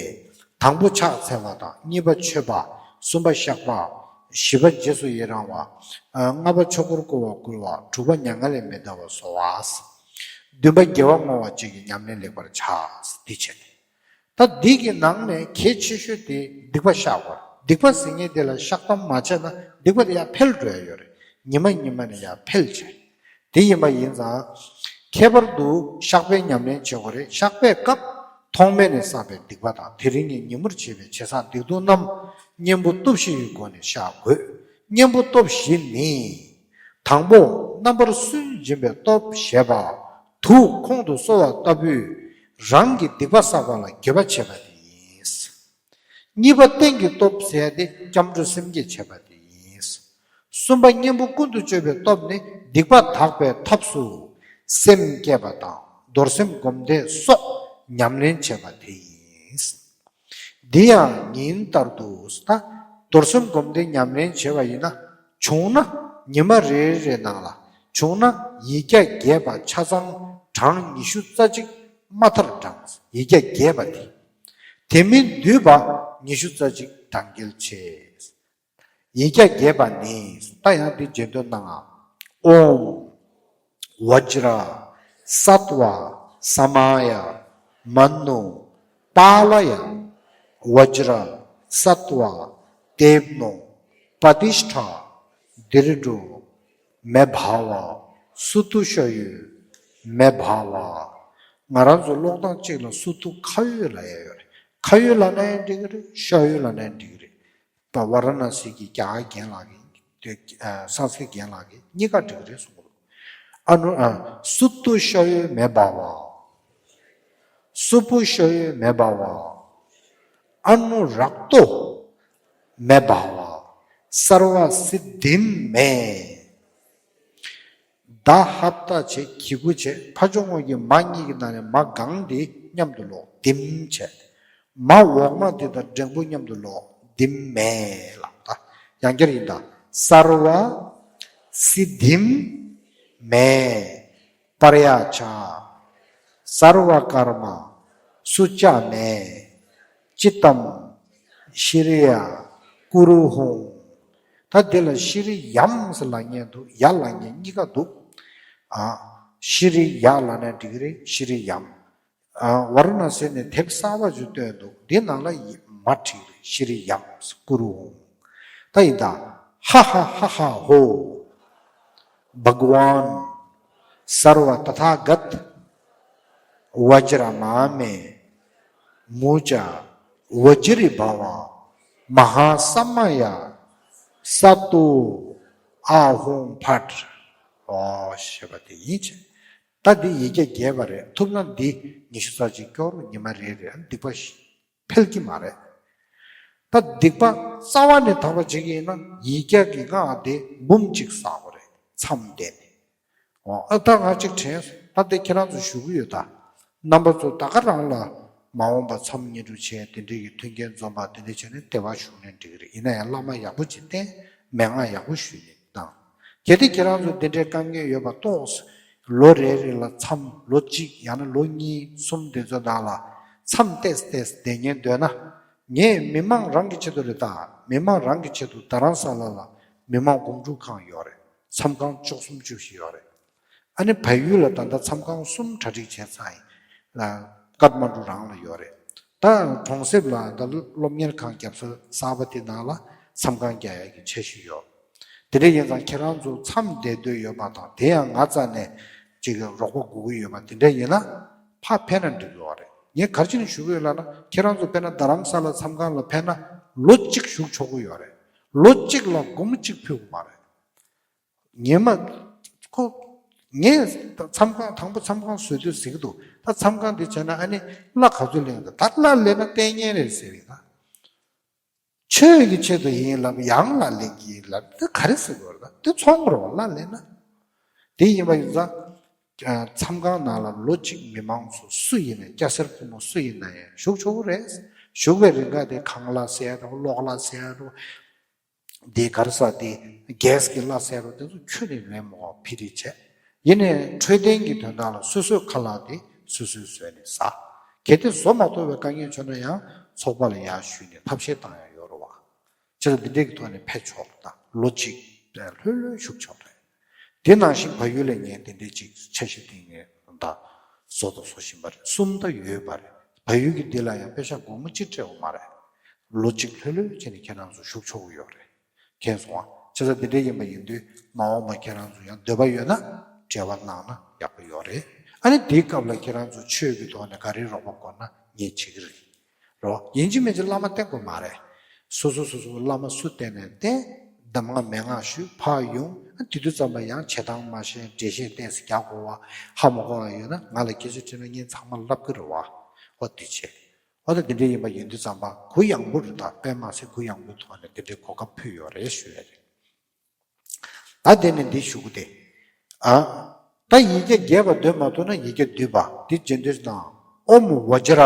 དང་པོ་ཕྱག་འཚལ་བ་དང་། གཉིས་པ་མཆོད་པ། གསུམ་པ་བཤགས་པ། བཞི་པ་རྗེས་སུ་ཡི་རང་བ། ལྔ་པ་ཆོས་འཁོར་བསྐོར་བར་བསྐུལ་བ། དྲུག་པ་མྱ་ངན་ལས་མི་འདའ་བར་གསོལ་བ། བདུན་པ་དགེ་བ་བསྔོ་བ་བཅས་ཀྱི་ཉམས་ལེན་ལེགས་པར་བྱ། འདི་བྱས་ནས། ད་འདི་གི་ནང་ནས་གལ་ཆེ་ཤོས་དེ་སྡིག་པ་བཤགས་པ། སྡིག་པ་ཟེར་མཁན་དེ་ལ་བཤགས་སྡོམ་མ་བྱས་ན་སྡིག་པ་དེ་ཡར་འཕེལ་འགྲོ་ཡ་ཡོད་རེད། ཉི་མ་ཉི་མ་ནས་ཡར་འཕེལ་བྱས། དེ་ཡིན་པ་ཡིན་ཙང་། ཁྱད་པར་དུ་བཤགས་པའི་ཉམས་ལེན་བྱེད་དགོས་རེད། བཤགས་པའི་སྐབས་ཐོག་མེད་ནས་བསགས་པའི་སྡིག་པ་དང་། དེ་རིང་གི་ཉིན་མོར་བྱས་པའི་བྱས་བསགས་སྡིག་ལྟུང་རྣམས་གཉེན་པོ་སྟོབས་བཞི་ཡི་སྒོ་ནས་བཤགས་དགོས། གཉེན་པོ་སྟོབས་བཞི་ནི། དང་པོ། རྣམ་པར་སུན་འབྱིན་པའི་སྟོབས་བྱས་པ། དུག་ཁོང་དུ་གསོ་བ་ལྟ་བུས་རང་གི་སྡིག་པ་བསགས་པ་ལ་འགྱོད་པ་བྱེད་པ་དེ་ཡིན། གཉིས་པ། རྟེན་གྱི་སྟོབས་ཟེར་ཡ་དེ་སྐྱབས་འགྲོ་སེམས་བསྐྱེད་བྱེད་པ་དེ་ཡིན། གསུམ་པ། གཉེན་པོ་ཀུན་ཏུ་སྤྱོད་པའི་སྟོབས་ནི་སྡིག་པ་དག་པའི་ཐབས་སུ་སེམས་བསྐྱེད་པ་དང་། རྡོར་སེམས་སྒོམ་བཟླས་སོགས་ཉམས་ལེན་བྱེད་པ་དེ་ཡིན། འདི་ཡང་ཉིན་ལྟར་དུ། ད་རྡོར་སེམས་སྒོམ་བཟླས་ཉམས་ལེན་བྱེད་པ་ཡིན་ན། བྱུང་ན་ཉི་མ་རེ་རེ་ནང་ལ། བྱུང་ན་ཡིག་བརྒྱ་བརྒྱད་པ་ཆ་ཚང་གྲངས་ཉི་ཤུ་རྩ་གཅིག་མ་མཐར་བགྲང་། ཡིག་བརྒྱ་བརྒྱད་པ་དེ། དེ་མིན་བསྡུས་པ་ཉི་ཤུ་རྩ་གཅིག་བགྲང་གལ་ཆེ། ཡིག་བརྒྱ་བརྒྱད་པ་ནི། ད་ཡང་འདི་རྗེས་ཟློས་གནང་ང་། ཨོཾ། བཛྲ། སཏྭ། ས་མ་ཡ། མ་ནུ། པཱ་ལ་ཡ། བཛྲ། སཏྭ། དེབ་ནོ། པ་ཏིཥྛ། དིར་སྒྲོ། མེ་བྷ་ཝ། སུ་ཏུ་ཤ་ཡོད། མེ་བྷ་ཝ། ང་རང་ཚོ་ཀློག་སྟངས་གཅིག་ལ་སུ་ཏུ་ཁ་ཡོད་ལབ་ཡ་ཡོད་རེད། ཁ་ཡོད་ལབ་ན་ཡང་འགྲིག་གི་རེད། ཤ་ཡོད་ལབ་ན་ཡང་འགྲིག་གི་རེད། པ་ཝ་ར་ཎ་སི་གི་རྒྱ་གར་རྒན་ལགས་ཀྱིས། ཨ། སངས་སྐྲྀ་རྒན་ལགས་ཀྱིས་གཉིས་ཀ་འགྲིག་གི་རེད་གསུངས་གི་འདུག་ཨ་ནུ། ཨ། སུ་ཏུ་ཤ་ཡོད་མེ་བྷ་ཝ། སུ་པུ་ཤ་ཡོད་མེ་བྷ་ཝ། ཨ་ནུ་རཀྟོ་མེ་བྷ་ཝ། སརྦ་སིདྡྷིཾ་མེ། ད་ཧབ་ཏ་བྱས། གི་གུ་བྱས། ཕ་ཇོ་ངོ་གི་མ་གཉིས་ཀྱི་ནང་ནས་མ་གང་དེ་མཉམ་དུ་ཀློག། དིམ་བྱས། མ་འོག་མ་དེ་དང་འགྲེང་བུ་མཉམ་དུ་ཀློག། དིམ་མེ་ལབ། ད་ཡང་བསྐྱར་ཡིན་ད། སརྦ་སིདྡྷིཾ་མེ། པྲ་ཡ་ཙྪ། སརྦ་ཀརྨ་སུ་ཙ་མེ། ཅིཏྟཾ་ཤྲི་ཡ་ཀུ་རུ་ཧཱུྃ། ད་འདི་ལ་ཤྲི་ཡཾ་ཟེར་ལབ་མཁན་འདུག་ཡ་ལབ་མཁན་གཉིས་ཀ་འདུག་ཨ། ཤྲི་ཡ་ལབ་ན་འགྲིག་གི་རེད། ཤྲི་ཡཾ། ཨ། ཝཱ་ར་ཎ་སི་ནས་དེབ་གསར་པ་ཅིག་བཏོན་འདུག་འདི་ནང་ལ་ཡི་མ་བྲིས་རེད། ཤྲི་ཡཾ་ཀུ་རུ་ཧཱུྃ། ད་ཡིན་ད། ཧ་ཧ་ཧ་ཧ་ཧོ། བྷ་ག་ཝཱན། སརྦ་ཏ་ཐཱ་གཏ། བཛྲ་མ་མེ། མུ་ཙ། བཛྲི་བྷ་ཝ། མ་ཧཱ་ས་མ་ཡ། སཏྭ། ཨཱ་ཧུང་ཕཊ། ཨོ་ཞེས་པ་དེ་ཡིན་ཅེས། ད་འདི་ཡི་གེ་རྒྱས་པ་རེད། ཐུབ་ན་འདི་ཉི་ཤུ་རྩ་གཅིག་སྐྱོར། ཉི་མ་རེ་རེ་སྡིག་པ་ཞིག་འཕེལ་གྱི་མ་རེད། ད་སྡིག་པ་རྩ་བ་ནས་དག་པ་བྱེད་ཀྱི་ཡིན་ན་ཡིག་བརྒྱ་གི་སྔགས་དེ་འབུམ་གཅིག་བསགས་དགོས་རེད། མཚམས་བསྡད་ནས། འོ་ཨ་ད་ང་གཅིག་དྲན་སོང་། ད་དེ་ཁྱེད་རང་ཚོ་ཞུ་གི་ཡོད་ད། རྣམ་པ་ཚོ་ད་ག་རང་ལ་མ་འོངས་པ་མཚམས་བསྙེན་སྒྲུབ་བྱས། དེ་འདྲའི་གི་མཐུན་རྐྱེན་འཛོམས་པ་དེ་འདྲ་བྱས་ནས་དེ་བ་ཞུགས་ནས་འགྲིག་གི་རེད། ཡིན་ན་ཡང་བླ་མ་ཡག་པོ་ཅིག་བསྟེན། མན་ངག་ཡག་པོ་ཞུས་ནས་བཏང་། གལ་ཏེ་ཁྱེད་རང་ཚོ་འདི་འདྲའི་དཀའ་ངལ་ཡོད་པ་རྟོགས། ལོ་རེ་རེ་ལ་མཚམས་ལོ་གཅིག་ཡང་ན་ལོ་གཉིས་གསུམ་དེ་ཚོ་ནང་ལ་མཚམས་ཏེས་ཏེས་བསྡད་ཉན་འདོད་ན། ངས་མི་མང་རང་གི་ཆེད་དུ་རེད་ད། མི་མང་རང་གི་ཆེད་དུ་རྡ་རམ་ས་ལ་ལ་མི་མང་སྒོམ་སྒྲུབ་ཁང་ཡོད་རེད། མཚམས་ཁང་བཅུ་གསུམ་བཅུ་བཞི་ཡོད་རེད། ཨ་ནི་བལ་ཡུལ་ལ་ད་ལྟ་མཚམས་ཁང་གསུམ་གྲ་སྒྲིག་བྱས་ཚར་ཡིན། ཀཏ་མན་ཌུ་རང་ལ་ཡོད་རེད། ད་གྲོང་གསེབ་ལ་ད་སློབ་གཉེར་ཁང་རྒྱབ་ས་གསར་པ་དེ་ནང་ལ་མཚམས་ཁང་རྒྱག་ཡག་གི་འཆར་གཞི་ཡོད། དེ་འདྲ་ཡིན་ཙང་ཁྱེད་རང་ཚོ་མཚམས་བསྡད་འདོད་ཡོད་པ་དང་། དེ་ཡང་ང་རྩ་ནས་ཅིག་རོགས་པ་དགོས་ཀྱི་ཡོད་པ་དེ་འདྲ་ཡིན་ན་ཕར་ཕེབས་ན་འགྲིག་གི་ཡོད་རེད། ངས་ག་རེ་བྱས་ནས་ཞུ་གི་ཡོད་ལབ་ན། ཁྱེད་རང་ཚོ་དཔེར་ན་རྡ་རམ་ས་ལ་མཚམས་ཁང་ལ་ཕེབས་ན་ལོ་གཅིག་བཞུགས་ཆོག་གི་ཡོད་རེད། ལོ་གཅིག་ལ་སྒོར་མོ་གཅིག་ཕུལ་དགོས་མ་རེད། ངས་མ། ཁོ། ངས་མཚམས་ཁང་དང་པོ་མཚམས་ཁང་བཟོ་དུས་ཟེར་གི་འདུག་ད་མཚམས་ཁང་འདི་བྱས་ན་ཨ་ནི་གླ་ག་ཚོད་ལེན་གི་འདུག་ད་གླ་ལེན་ན་ལྟས་ངན་རེད་ཟེར་བས་ད། ཆོས་ཀྱི་ཆེད་དུ་ཡིན་ལབ། ཡང་གླ་ལེན་གྱི་ལབ། འདི་ག་རེ་ཟེར་དགོས་རེད། ད་འདི་ཚོང་རེད་བ། གླ་ལེན་ན། དེ་ཡིན་པ་ཡིན་ཙང་། མཚམས་ཁང་ནང་ལ་ལོ་གཅིག་མི་མང་ཚོ་སུ་ཡིན་ན། སྐྱ་སེར་ཕོ་མོ་སུ་ཡིན་ན་ཡང་བཞུགས་ཆོག་གི་རེད། བཞུགས་པའི་རིང་ག་དེ་ཁང་གླ་ཟེར་ཡ་འགྲོ། གློག་གླ་ཟེར་ཡ་འགྲོ། དེ་ག་རེ་ཟ། དེ་གེ་སི་གི་གླ་ཟེར་རོ། དེ་ཚོ་ཁྱོན་ནས་རན་མོ་ཕི་རི་བྱས། ཡིན་ནའི་འཕྲོད་བསྟེན་གྱི་དོན་དག་ལ་སོ་སོའི་ཁ་ལག་དེ་སོ་སོས་བཟོས་ནས་ཟ། གལ་ཏེ་བཟོ་མ་ཐུབ་པའི་དཀའ་ངལ་བྱུང་ན་ཡང་ཚོགས་པ་ལ་ཡར་ཞུས་ནས་ཐབས་ཤེས་བཏང་ཡ་ཡོད་རེད་བ། བྱས་ཙང་འདི་འདྲའི་གི་ཐོག་ནས་ཕེབས་ཆོག་རེད། ད་ལོ་གཅིག་ལྷོད་ལྷོད་བཞུགས་ཆོག་རེད། དེ་ནང་བཞིན་བལ་ཡུལ་ལ་ངས་དེ་འདྲའི་ཅིག་འཆར་གཞི་དེ་ངས་ད་བཟོ་དང་བཟོ་བཞིན་པ་རེད། གསུམ་ད་ཡོད་པ་རེད། བལ་ཡུལ་གྱི་འདི་ལ་ཡང་པེ་ཤ་སྒོར་མོ་གཅིག་སྤྲད་དགོས་མ་རེད། ལོ་གཅིག་ལྷོད་ལྷོད་བྱས་ནས་ཁྱེད་རང་ཚོ་བཞུགས་ཆོག་གི་ཡོད་རེད། མཁྱེན་སོང་ང་། བྱས་ཙང་འདི་འདྲ་ཡིན་པ་ཡིན་དུས་མ་འོངས་པ་ཁྱེད་རང་ཚོ་ཡང་འདོད་པ་ཡོད་ན་འབྲེལ་བ་གནང་ན་ཡག་པོ་ཡོད་རེད། ཨ་ནི་དེའི་སྐབས་ལ་ཁྱེད་རང་ཚོ་ཆོས་ཀྱི་ཐོག་ནས་ག་རེ་རོགས་པ་དགོས་ན་ངས་བྱེད་ཀྱི་རེད། རོ། ཡིན་གཅིག་མིན་གཅིག་བླ་མ་བསྟེན་དགོས་མ་རེད། སོ་སོ་སོ་སོ་བླ་མ་སུ་བསྟེན་ནས་བསྟེན། གདམས་ངག་མན་ངག་ཞུས་ཕར་ཡོང་། ཨ་དེ་དུས་ཙམ་པ་ཡང་བྱེད་སྟངས་མ་ཤེས། འགྲེལ་བཤད་ཏོག་ཙམ་རྒྱག་དགོས་པ། ཧ་མ་གོ་བ་ཡོད་ན་ང་ལ་སྐད་ཆ་དྲིས་ན་ངས་ཚང་མ་ལབ་ཀྱི་རེད་བ། ཨོ་དེ་བྱས། ཨོ་ད་དེ་འདྲ་ཡིན་པ་ཡིན་དུས་ཙམ་པ་གུ་ཡངས་པོ་རེད། ད་དཔེ་མ་སྲིད་གུ་ཡངས་པོའི་ཐོག་ནས་དེ་འདྲའི་གོ་སྐབས་ཕུལ་ཡོད་རེད་ཞུ་ཡ་རེད། ད་དེ་ནས་འདི་ཞུ་གི་དེ། ཨ། ད་ཡི་གེ་རྒྱས་པ་འདོན་མ་ཐུབ་ན་ཡི་གེ་བསྡུས་པ་འདི་རྗེས་ཟློས་དང་། ཨོཾ་བཛྲ་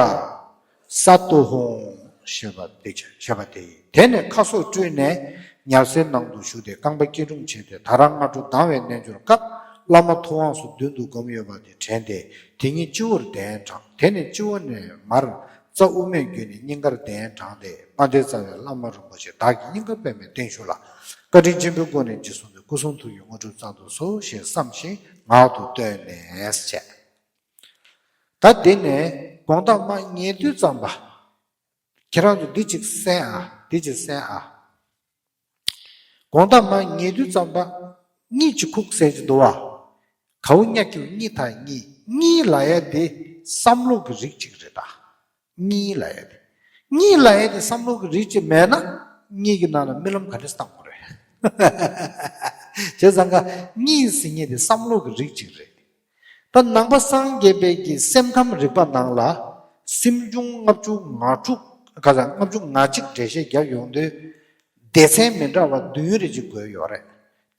སཏྭ་ཧཱུྃ་ཞེས་པ་དེ་བྱ། ཞེས་པ་དེ་ཡིན། དེ་ནས་ཁ་སོགས་བཀྲུས་ནས་ཉལ་སའི་ནང་དུ་ཞུགས་ཏེ་རྐང་པ་སྐྱིལ་ཀྲུང་བྱས་ཏེ་ད་རང་སྔ་དྲོ་ལྡང་བའི་རྣལ་འབྱོར་སྐབས་བླ་མ་ཐུབ་དབང་སོགས་མདུན་དུ་བསྒོམས་ཡོད་པ་དེ་དྲན་ཏེ་དེ་ཉིད་སྤྱི་བོར་གདན་དྲངས། དེ་ནས་སྤྱི་བོ་ནས་མར་རྩ་དབུ་མའི་བརྒྱུད་ནས་སྙིང་གར་གདན་དྲངས་ཏེ་པཎྜི་ཏ་རྩ་བའི་བླ་མ་རིན་པོ་ཆེ་བདག་གི་སྙིང་ག་པདྨའི་སྟེང་བཞུགས་ལ། བཀའ་དྲིན་ཆེན་པོའི་སྒོ་ནས་རྗེས་བཟུང་སྟེ་སྐུ་གསུང་ཐུགས་ཀྱི་དངོས་གྲུབ་སྩལ་དུ་གསོལ་ཞེས་བསམ་ཞིང་ངག་ཏུ་བཏོན་ནས་བྱས། ད་དེ་ནས་དགོང་དག་མར་ཉལ་དུས་ཙམ་པ། ཁྱེད་རང་ཚོ་འདི་གཅིག་གསན་ཨ། འདི་གཅིག་གསན་ཨ། དགོང་དག་མར་ཉལ་དུས་ཙམ་པ་གཉིད་ཅིག་ཁུག་ཟེར་གྱི་འདུག་བ། གའུ་ཉག་གིའུ་གཉིད་ད་གཉིད། གཉིད་ལབ་ཡ་དེ་བསམ་བློ་གི་རིགས་གཅིག་རེད་ད། གཉིད་ལབ་ཡ་དེ། གཉིད་ལབ་ཡ་དེ་བསམ་བློ་གི་རིགས་གཅིག་མེད་ན་གཉིད་ཀྱི་ནང་ལ་རྨི་ལམ་ག་འདྲ་བཏང་དགོས་རེད། བྱས་ཙང་ཀ་གཉིད་ཟེར་མཁན་དེ་བསམ་བློ་གི་རིགས་གཅིག་རེད། ད་ནང་པ་སངས་རྒྱས་པའི་གི་སེམས་ཁམས་རིག་པ་ནང་ལ་སེམས་བྱུང་ལྔ་བཅུ་ང་དྲུག་ག་ས་ལྔ་བཅུ་ང་གཅིག་འགྲེལ་བཤད་རྒྱག་ཡོང་དུས་སྡེ་ཚན་མི་འདྲ་བ་བདུན་རེ་གཅིག་བགོས་ཡོད་རེད།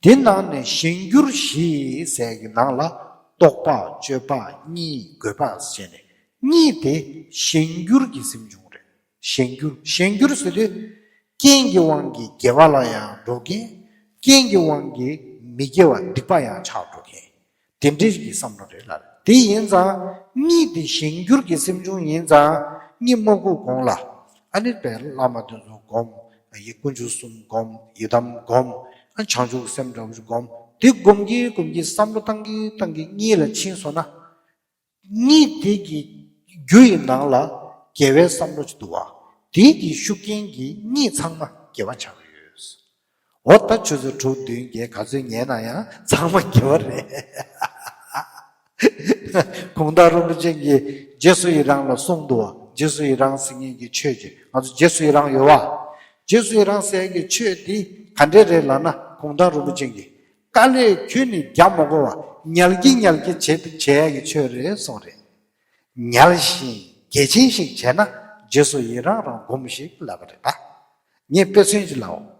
དེ་ནང་ནས་གཞན་འགྱུར་བཞི་ཟེར་གྱི་ནང་ལ་རྟོག་པ་སྤྱོད་པ་གཉིད་དགོད་པ་ཟེར་ནས་གཉིད་དེ་གཞན་འགྱུར་གྱི་སེམས་བྱུང་རེད། གཞན་འགྱུར། གཞན་འགྱུར་ཟེར་དུས་རྐྱེན་གྱི་དབང་གིས་དགེ་བ་ལ་ཡང་འགྲོ་མཁན། རྐྱེན་གྱི་དབང་གིས་མི་དགེ་བ་སྡིག་པ་ཡང་ཆགས་འགྲོ་མཁན། དེ་འདྲའི་གི་བསམ་བློ་རེད་ལ། དེ་ཡིན་ཙང་གཉིད་དེ་གཞན་འགྱུར་གྱི་སེམས་བྱུང་ཡིན་ཙང་གཉིད་མ་ཁུག་གོང་ལ་ཨ་ནི་དཔེ་བླ་མ་དེ་ཚོ་སྒོམ། ཡི་དཀོན་མཆོག་གསུམ་སྒོམ། ཡི་དམ་སྒོམ། ཨ་བྱང་ཆུབ་སེམས་འདྲ་བོ་ཞིག་སྒོམ། དེ་སྒོམ་གྱིན་སྒོམ་གྱིན་བསམ་བློ་བཏང་གིན་བཏང་གིན་གཉིད་ལ་ཕྱིན་སོང་ན། གཉིད་དེ་གི་རྒྱུ་ཡི་ནང་ལ་དགེ་བའི་བསམ་བློ་ཅིག་འདུག་བ། དེ་གི་ཤུགས་རྐྱེན་གྱིས་གཉིད་ཚང་མ་དགེ་བ་ཆགས་ཀྱི་ཡོད། འོ་ད་ཆུ་ཚོད་དྲུག་བདུན་བརྒྱད་ག་ཚོད་ཉལ་ན་ཡང་ཚང་མ་དགེ་བ་རེད། གུང་ཐང་རིན་པོ་ཆེ་གིས་རྗེས་སུ་ཡི་རང་ལ་གསུངས་འདུག་རྗེས་སུ་ཡི་རང་ཟེར་མཁན་གྱི་ཆོས་ཀྱི་ང་ཚོ་རྗེས་སུ་ཡི་རང་ཡོད་བ། རྗེས་སུ་ཡི་རང་ཟེར་མཁན་གྱི་ཆོས་འདི་ག་འདྲས་རེད་ལབ་ན། གུང་ཐང་རིན་པོ་ཆེ་གིས། དཀའ་ལས་ཁྱོན་ནས་རྒྱག་མ་དགོས་པ། ཉལ་གི་ཉལ་གི་བྱེད་བྱེད་ཡ་གི་ཆོས་རེད་གསུངས་རེད། ཉལ་ཞིང་དགེ་ཆེན་ཞིག་བྱས་ན་རྗེས་སུ་ཡི་རང་རང་སྒོམས་ཤིག་ལབ་པ་རེད་པ། ངས་དཔེ་མཚོན་ཅིག་ལབ།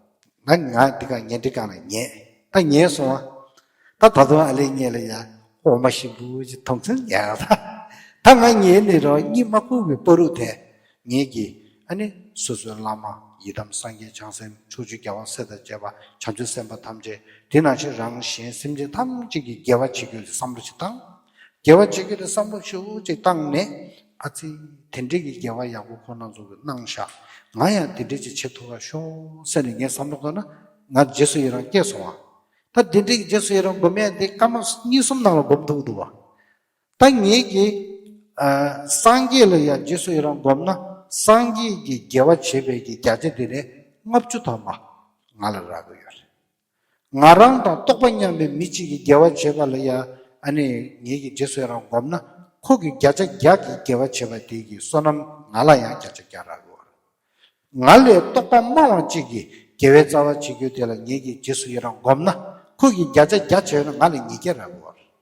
ང་ང་འདི་ག་ཉལ་འདི་ག་ལ་ཉལ། ད་ཉལ་སོང་བ། ད་ད་དུང་ཨ་ལས་ཉལ་ལ་ཡ། འོ་མ་ཞིམ་པོ་ཅིག་འཐུང་ཚུན་ཉལ་ད། ད་ང་ཉལ་ནས་རོ་གཉིད་མ་ཁུག་པའི་བར་དུ་དེ། ངེད་ཀྱིས་ཨ་ནི་སོ་སོའི་བླ་མ་ཡི་དམ་སངས་རྒྱས་བྱང་སེམས་ཕྱོགས་བཅུའི་རྒྱལ་བ་སྲས་དང་བཅས་པ་བྱང་ཆུབ་སེམས་དཔའ་ཐམས་ཅད་དེ་ནང་བཞིན་རང་གཞན་སེམས་ཅན་ཐམས་ཅད་ཀྱི་དགེ་བ་བྱེད་རྒྱུ་བསམ་བློ་ཞིག་བཏང་། དགེ་བ་བྱེད་རྒྱུ་དེ་བསམ་བློ་ཞིག་ཅིག་བཏང་ནས། ཨ་ཙི། དེ་འདྲས་ཀྱི་དགེ་བ་ཡག་པོ་ཁོ་ན་ཚོ་གིས་གནང་ཤག་ང་ཡང་དེ་འདྲས་ཅིག་བྱེད་ཐུབ་པ་ཤོག་ཟེར་ནས་ངས་བསམ་བློ་བཏང་ན། ང་རྗེས་སུ་ཡི་རང་སྐྱེས་སོང་བ། ད་དེ་འདྲས་ཀྱི་རྗེས་སུ་ཡི་རང་སྒོམ་ཡ་དེ་སྐར་མ་གཉིས་གསུམ་ནང་ལ་སྒོམ་ཐུབ་འདུག་བ། ད་ངེད་ཀྱིས་ཨ་སངས་རྒྱས་ལ་ཡང་རྗེས་སུ་ཡི་རང་བསྒོམས་ན། སངས་རྒྱས་ཀྱིས་དགེ་བ་བྱས་པའི་གི་བརྒྱ་ཆ་དེ་ནས་ལྔ་བཅུ་ཐམ་པ་ང་ལ་རག་གི་ཡོད་རེད། ང་རང་དང་རྟོགས་པ་མཉམ་པའི་མི་གཅིག་གིས་དགེ་བ་བྱས་པ་ལ་ཡང་ཨ་ནི་ངེད་ཀྱིས་རྗེས་སུ་ཡི་རང་བསྒོམས་ན། ཁོ་གིས་བརྒྱ་ཆ་བརྒྱ་གི་དགེ་བ་བྱས་པ་དེ་གི་བསོད་ནམས་ང་ལ་ཡང་བརྒྱ་ཆ་བརྒྱ་རག་གི་ཡོད་རེད། ང་ལས་རྟོགས་པ་མང་བ་གཅིག་གིས་དགེ་བའི་རྩ་བ་བྱེད་རྒྱུ་དེ་ལ་ངེད་ཀྱིས་རྗེས་སུ་ཡི་རང་བསྒོམས་ན། ཁོ་གིས་བརྒྱ་ཆ་བརྒྱ་བྱས་ན་ང་ལས་ཉིས་བརྒྱ་རག་གི་ཡོད་རེད།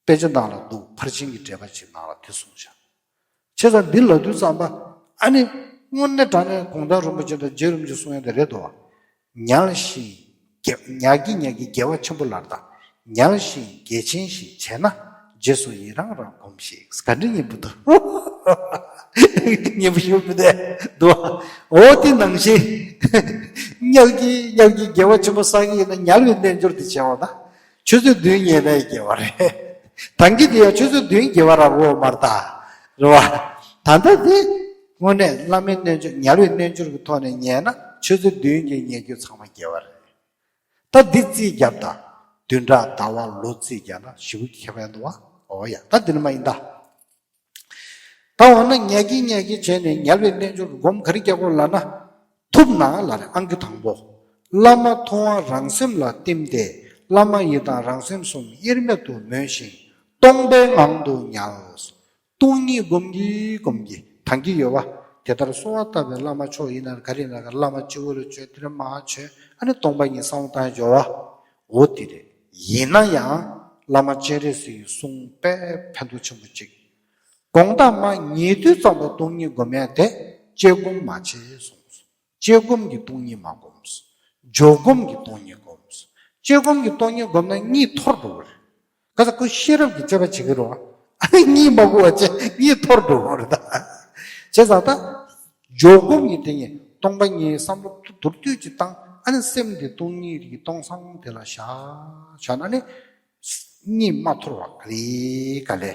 དཔེ་ཆ་ནང་ལ་འདུག་ཕར་ཕྱིན་གྱི་འགྲེལ་པ་ཅིག་ནང་ལ་དེ་གསུངས་བཞག་བྱས་ཙང་འདི་ལབ་དུས་ཙམ་པ། ཨ་ནི་དངོས་གནས་དྲང་གནས་གུང་ཐང་རིན་པོ་ཆེ་དང་རྗེ་རིན་པོ་ཆེ་གསུང་ཡ་དེ་རེད་དོ། ཉལ་ཞིང་དགེ་ཉལ་གྱི་ཉལ་གྱི་དགེ་བ་ཆེན་པོ་ལབ་ད། ཉལ་ཞིང་དགེ་ཆེན་ཞིག་བྱས་ན། རྗེས་སུ་ཡི་རང་རང་སྒོམས་ཤིག་ག་འདྲ་སྙན་པོ་འདུག་སྙན་པོ་ཞིག་མི་འདུག་འོ་དེ་ནང་བཞིན། ཉལ་གྱི་ཉལ་གྱི་དགེ་བ་ཆེན་པོ་བསགས་ཀྱི་ཡིན་ན། ཉལ་བའི་རྣལ་འབྱོར་དེ་བྱས་པ་ན། ཆུ་ཚོད་བདུན་ཉལ་ནའི་དགེ་བ་རེད། ད་གིན་དེ་ཡང་ཆུ་ཚོད་བདུན་དགེ་བ་རག་གོ་མ་རེད་ད། རེད་བ། ད་ལྟ་དེ་དངོས་གནས་བླ་མའི་རྣལ་འབྱོར། ཉལ་བའི་རྣལ་འབྱོར་གྱི་ཐོག་ནས་ཉལ་ན་ཆུ་ཚོད་བདུན་གྱི་ཉལ་རྒྱུ་ཚང་མ་དགེ་བ་རེད། ད་འདི་རྩིས་བརྒྱབ་ད། བདུན་ཕྲག་ཟླ་བ་ལོ་རྩིས་བརྒྱབ་ན་ཞེ་པོ་ཁྱད་པར་འདུག་བ། འོ་ཡ། ད་འདི་ནི་མ་ཡིན་ད། ད་འོ་ན་ཉལ་གྱི་ཉལ་གྱི་བྱས་ནས་ཉལ་བའི་རྣལ་འབྱོར་གྱི་སྒོམ་ག་རེ་རྒྱག་དགོས་ལབ་ན། ཐུབ་ན་ལབ་རེད། ཨང་ཀི་དང་པོ། བླ་མ་མཐོང་བ་རང་སེམས་ལ་བསྟིམ་སྟེ། བླ་མ་ཡི་དམ་རང་སེམས་གསུམ་དབྱེར་མེད་དུ་མོས་ཤིང་སྟོང་པའི་ངང་དུ་ཉལ། སྟོང་ཉིད་སྒོམ་གྱིན་སྒོམ་གྱིན་ཐང་གི་ཡོད་པ། དེ་ལྟར་གསོལ་བ་བཏབ་པའི་བླ་མ་མཆོག་ཡིན་ན་ག་རེ་ཡིན་ན་ག་བླ་མ་སྤྱི་བོ་ལ་བྱོན། དེ་ནས་མར་བྱོན། ཨ་ནི་སྟོང་པ་ཉིད་བསམ་བློ་བཏང་ཡ་སྦྱོར་བ། འོ་དེ་རེད། ཡིན་ན་ཡང་བླ་མ་སྤྱན་རས་གཟིགས་ཀྱི་གསུང་དཔེ་ཕན་ཐོགས་ཆེན་པོ་གཅིག་དགོང་དག་མར་ཉལ་དུས་ཙམ་པ་སྟོང་ཉིད་སྒོམ་ཡ་དེ་དཔྱད་སྒོམ་མ་བྱེད་གསུངས་སོ། དཔྱད་སྒོམ་གྱིས་སྟོང་ཉིད་མ་སྒོམ། སྦྱོར་སྒོམ་གྱིས་སྟོང་ཉིད་སྒོམ། དཔྱད་སྒོམ་གྱིས་སྟོང་ཉིད་སྒོམ་ན་གཉིད་འཐོར་འགྲོ་གི་རེད། ག་ས་ཁོ་ཤེས་རབ་ཀྱི་དཔྱད་པ་བྱེད་ཀྱི་རེད་བ། ཨ་ནི་གཉིད་མ་ཁུག་པ་བྱས་གཉིད་འཐོར་འགྲོ་གི་རེད་ད། བྱས་ཙང་ད། སྦྱོར་སྒོམ་གྱི་སྟེང་ནས་སྟོང་པ་ཉིད་བསམ་བློ་མདོར་བསྡུས་ཅིག་བཏང་། ཨ་ནི་སེམས་དེ་སྟོང་ཉིད་ཀྱི་སྟོང་སང་དེ་ལ་བཞག་བཞག་ན་ནི། གཉིད་མ་འཐོར་བ་ག་ལེ་ག་ལེ་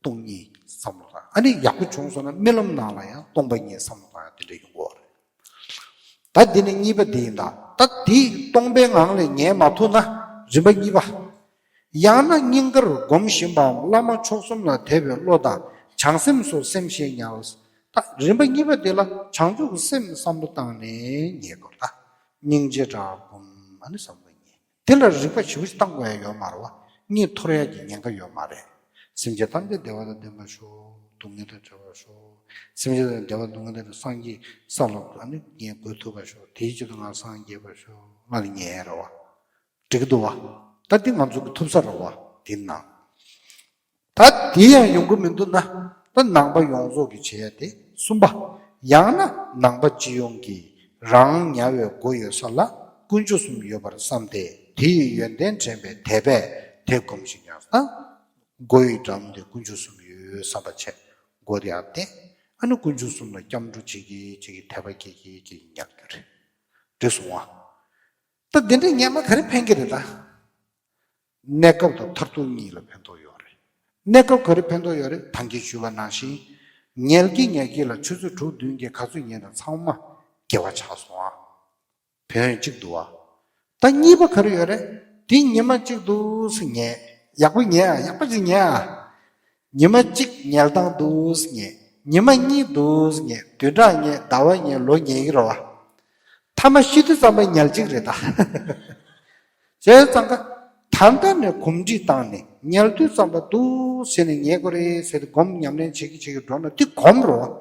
སྟོང་ཉིད་བསམ་བློ་བཏང་། ཨ་ནི་ཡག་པོ་བྱུང་སོང་ན་རྨི་ལམ་ནང་ལ་ཡང་སྟོང་པ་ཉིད་བསམ་བློ་བཏང་ཡང་དེ་འདྲ་ཡོང་གི་རེད། ད་འདི་ནི་གཉིས་པ་འདི་ཡིན་ད། ད་འདི་སྟོང་པའི་ངང་ལས་ཉལ་མ་ཐུབ་ན། རིམ་པ་གཉིས་པ། ཡང་ན་སྙིང་གར་སྒོམ་བཞིན་པའམ་བླ་མ་མཆོག་གསུམ་ལ་དད་པའི་བློ་དང་བྱང་སེམས་སོགས་སེམས་བསྐྱེད་ཉལ། ད་རིམ་པ་གཉིས་པ་འདི་ལ་བྱང་ཆུབ་ཀྱི་སེམས་བསམ་བློ་བཏང་ནས་ཉལ་དགོས། ད་སྙིང་རྗེ་དྲག་སྒོམ། ཨ་ནི་བསམ་བློ་ཉལ། དེ་ལ་རིག་པ་ཞེ་པོ་ཅིག་བཏང་དགོས་ཡ་ཡོད་མ་རེད་བ། གཉིད་འཐོར་ཡ་གི་ཉེན་ཁ་ཡོད་མ་རེད། སེམས་ཅན་ཐམས་ཅད་བདེ་བ་དང་ལྡན་པར་ཤོག་སྡུག་བསྔལ་དང་བྲལ་བར་ཤོག་སེམས་ཅན་ཐམས་ཅད་བདེ་བ་སྡུག་བསྔལ་དང་སངས་རྒྱས་ས་ལ་ཨ་ནི་ངས་འགོད་ཐུབ་པར་ཤོག་དེའི་ཆེད་དུ་ང་སངས་རྒྱས་པར་ཤོག་ང་ལ་ཉལ་ཡ་རེད་བ། འགྲིག་གི་འདུག་བ། ད་འདི་ང་ཚོ་གི་ཐུབ་ས་རེད་བ། འདི་ན། ད་དེ་ཡང་ཡོང་གི་མི་འདུག་ན། ད་ནང་པ་ཡོངས་རྫོགས་ཀྱི་བྱེད་ཡ་དེ་གསུམ་པ། ཡང་ན་ནང་པ་སྤྱི་ཡོངས་ཀྱིས་རང་ཉལ་བའི་སྒོ་ཡོད་ས་ལ་དཀོན་མཆོག་གསུམ་ཡོད་པར་བསམ་སྟེ། དེ་ཡི་ཡོན་ཏན་དྲན་པའི་དད་པས་དེ་སྒོམ་ཞིང་ཉལ། ད་སྒོ་ཡི་འགྲམ་དེ་དཀོན་མཆོག་གསུམ་ཡོད་བསམ་པ་བྱས། སྒོ་དེ་ཡར་བསྟན། ཨ་ནི་དཀོན་མཆོག་གསུམ་ལ་སྐྱབས་འགྲོ་བྱེད་ཀྱི་བྱེད་ཀྱི་དད་པ་སྐྱེ་གི་སྐྱེ་གི་ཉལ་རྒྱུ་རེད། འགྲིག་སོང་ཨ། ད་འདི་འདྲའི་ཉལ་མ་ག་རེ་ཕན་གྱི་རེད་ད། གནས་སྐབས་དང་མཐར་ཐུག་གཉིས་ལ་ཕན་ཐོགས་ཡོད་རེད། གནས་སྐབས་ག་རེ་ཕན་ཐོགས་ཡོད་རེད། ད་གིན་ཞུས་པ་ནང་བཞིན། ཉལ་གྱི་ཉལ་གྱི་ལ་ཆུ་ཚོད་དྲུག་བདུན་བརྒྱད་ག་ཚོད་ཉལ་ན་ཚང་མ་དགེ་བ་ཆགས་སོང་ཨ། ཕན་ཡོན་གཅིག་འདུག་ཨ། ད་གཉིས་པ་ག་རེ་ཡོད་རེད། དེ་ཉི་མ་གཅིག་འདུག་སེ་ཉལ། ཡག་པོ་ཉལ་ཨ། ཡག་པོ་ཅིག་ཉལ་ཨ། ཉི་མ་གཅིག་ཉལ་སྟངས་འདུག་སེ་ཉལ། ཉི་མ་གཉིས་འདུག་སེ་ཉལ། བདུན་ཕྲག་ཉལ། ཟླ་བ་ཉལ། ལོ་ཉལ་གྱི་རེད་བ། ཐ་མ་ཤི་དུས་ཙམ་པ་ཉལ་གཅིག་རེད་ད། བྱས་ཙང་ཀ་ད་ལྟ་ནས་གོམས་འདྲིས་བཏང་ནས་ཉལ་དུས་ཙམ་པ་འདུག་ཟེར་ནས་ཉལ་དགོས་རེད་ཟེར་ཏེ་སྒོམ་ཉམས་ལེན་བྱེད་ཀྱི་བྱེད་ཀྱི་འགྲོ་ན་འདི་གོམས་རོགས།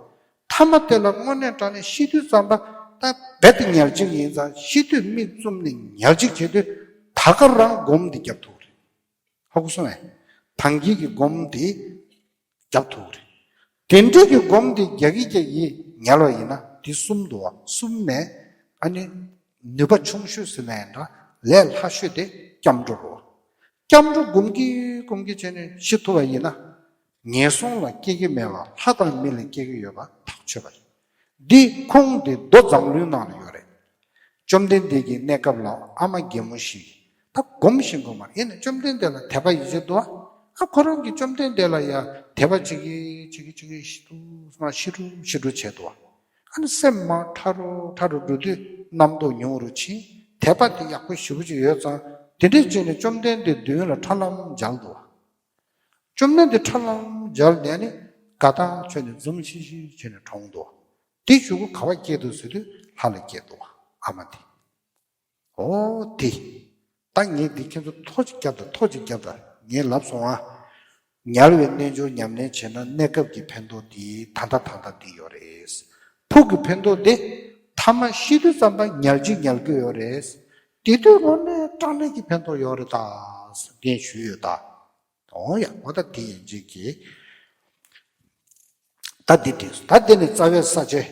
ཐ་མ་དེ་ལ་དངོས་གནས་དྲང་གནས་ཤི་དུས་ཙམ་པ་ད་རྦད་དེ་ཉལ་གཅིག་ཡིན་ཙང་ཤི་དུས་མིག་བཙུམ་ནས་ཉལ་གཅིག་བྱེད་དུས་ད་ག་རང་སྒོམ་འདི་རྒྱབ་ཐུབ་རེད། ཧ་གོ་སོང་ངས། ཐང་གི་གི་སྒོམ་འདི་རྒྱབ་ཐུབ་རེད། དེ་འདྲ་གི་སྒོམ་འདི་རྒྱག་གི་རྒྱག་གི་ཉལ་བ་ཡིན་ན་འདི་གསུམ་འདུག་བ། གསུམ་ནས་ཨ་ནི་ནུས་པ་ཆུང་ཤོས་ཟེར་ན་ཡང་འདྲ་ལས་སླ་ཤོས་དེ་སྐྱབས་འགྲོ་རོ། སྐྱབས་འགྲོ་སྒོམ་གི་སྒོམ་གི་བྱས་ནས་ཤི་ཐུབ་པ་ཡིན་ན། ངན་སོང་ལ་སྐྱེ་གི་མེད་པ་ལྷ་དང་མི་ལ་སྐྱེ་གི་ཡོད་པ་ཐག་ཆོད་པ་རེད། འདི་ཁུངས་དེ་མདོ་མཛངས་བླུན་ནང་ལ་ཡོད་རེད། བཅོམ་ལྡན་འདས་ཀྱི་གནས་སྐབས་ལ་ཨ་མ་རྒན་མོ་ཞིག་ད་སྒོམ་ཞིག་སྒོམ་མ་ཡིན་ན་བཅོམ་ལྡན་འདས་ལ་དད་པ་ཡིད་ཆེས་འདུག་ཨ། ཁོ་རང་གིས་བཅོམ་ལྡན་འདས་ལ་ཡ་དད་པ་བྱེད་ཀྱི་བྱེད་ཀྱི་བྱེད་ཀྱི་ཤི་དུས་མ་ཤི་དྲུག་ཤི་དྲུག་བྱས་འདུག་ཨ། ཨ་ནི་སེམས་མ་ཕྲ་རུ་ཕྲ་རུ་འགྲོ་དུས་རྣམ་རྟོག་ཉུང་རུ་ཕྱིན། དད་པ་དེ་ཡག་པོ་ཞེ་པོ་ཅིག་ཡོད་ཙང་དེ་འདྲས་བྱས་ནས་བཅོམ་ལྡན་འདས་མདུན་ལ་ཁྲ་ལམ་མཇལ་འདུག་ཨ། བཅོམ་ལྡན་འདས་ཁྲ་ལམ་མཇལ་ནས་ནི་དགའ་ཐག་ཆོད་ནས་འཛུམ་ཤིག་ཤིག་བྱས་ནས་གྲོངས་འདུག་དེ་གཞུག་གུ་ག་བ་སྐྱེས་འདུག་ཟེར་དུས་ལྷ་ལ་སྐྱེས་འདུག་ཨ་མ་དེ། ཨོ་དེ། ད་ངས་འདི་ཁྱེད་ཚོ་ཐོ་ཅིག་བརྒྱབ་དང་ཐོ་ཅིག་བརྒྱབ་དང་ངས་ལབ་སོང་ཨ། ཉལ་བའི་རྣལ་འབྱོར་ཉམས་ལེན་བྱས་ན་གནས་སྐབས་ཀྱི་ཕན་ཐོགས་འདི་ད་ལྟ་ད་ལྟ་འདི་ཡོད་རེད། ཕུགས་ཀྱི་ཕན་ཐོགས་འདི་ཐ་མ་ཤི་དུས་ཙམ་པ་ཉལ་གཅིག་ཉལ་རྒྱུ་ཡོད་རེད། དེ་དུས་དངོས་གནས་དྲང་གནས་ཀྱི་ཕན་ཐོགས་ཡོད་རེད་ད། ངས་ཞུས་ཡོད་ད། འོ་ཡ་འོ་ད་དེ་ཡིན་གཅིག་གི། ད་འདི་དྲིས་སོ། ད་འདི་ནི་རྩ་བའི་ས་བཅད།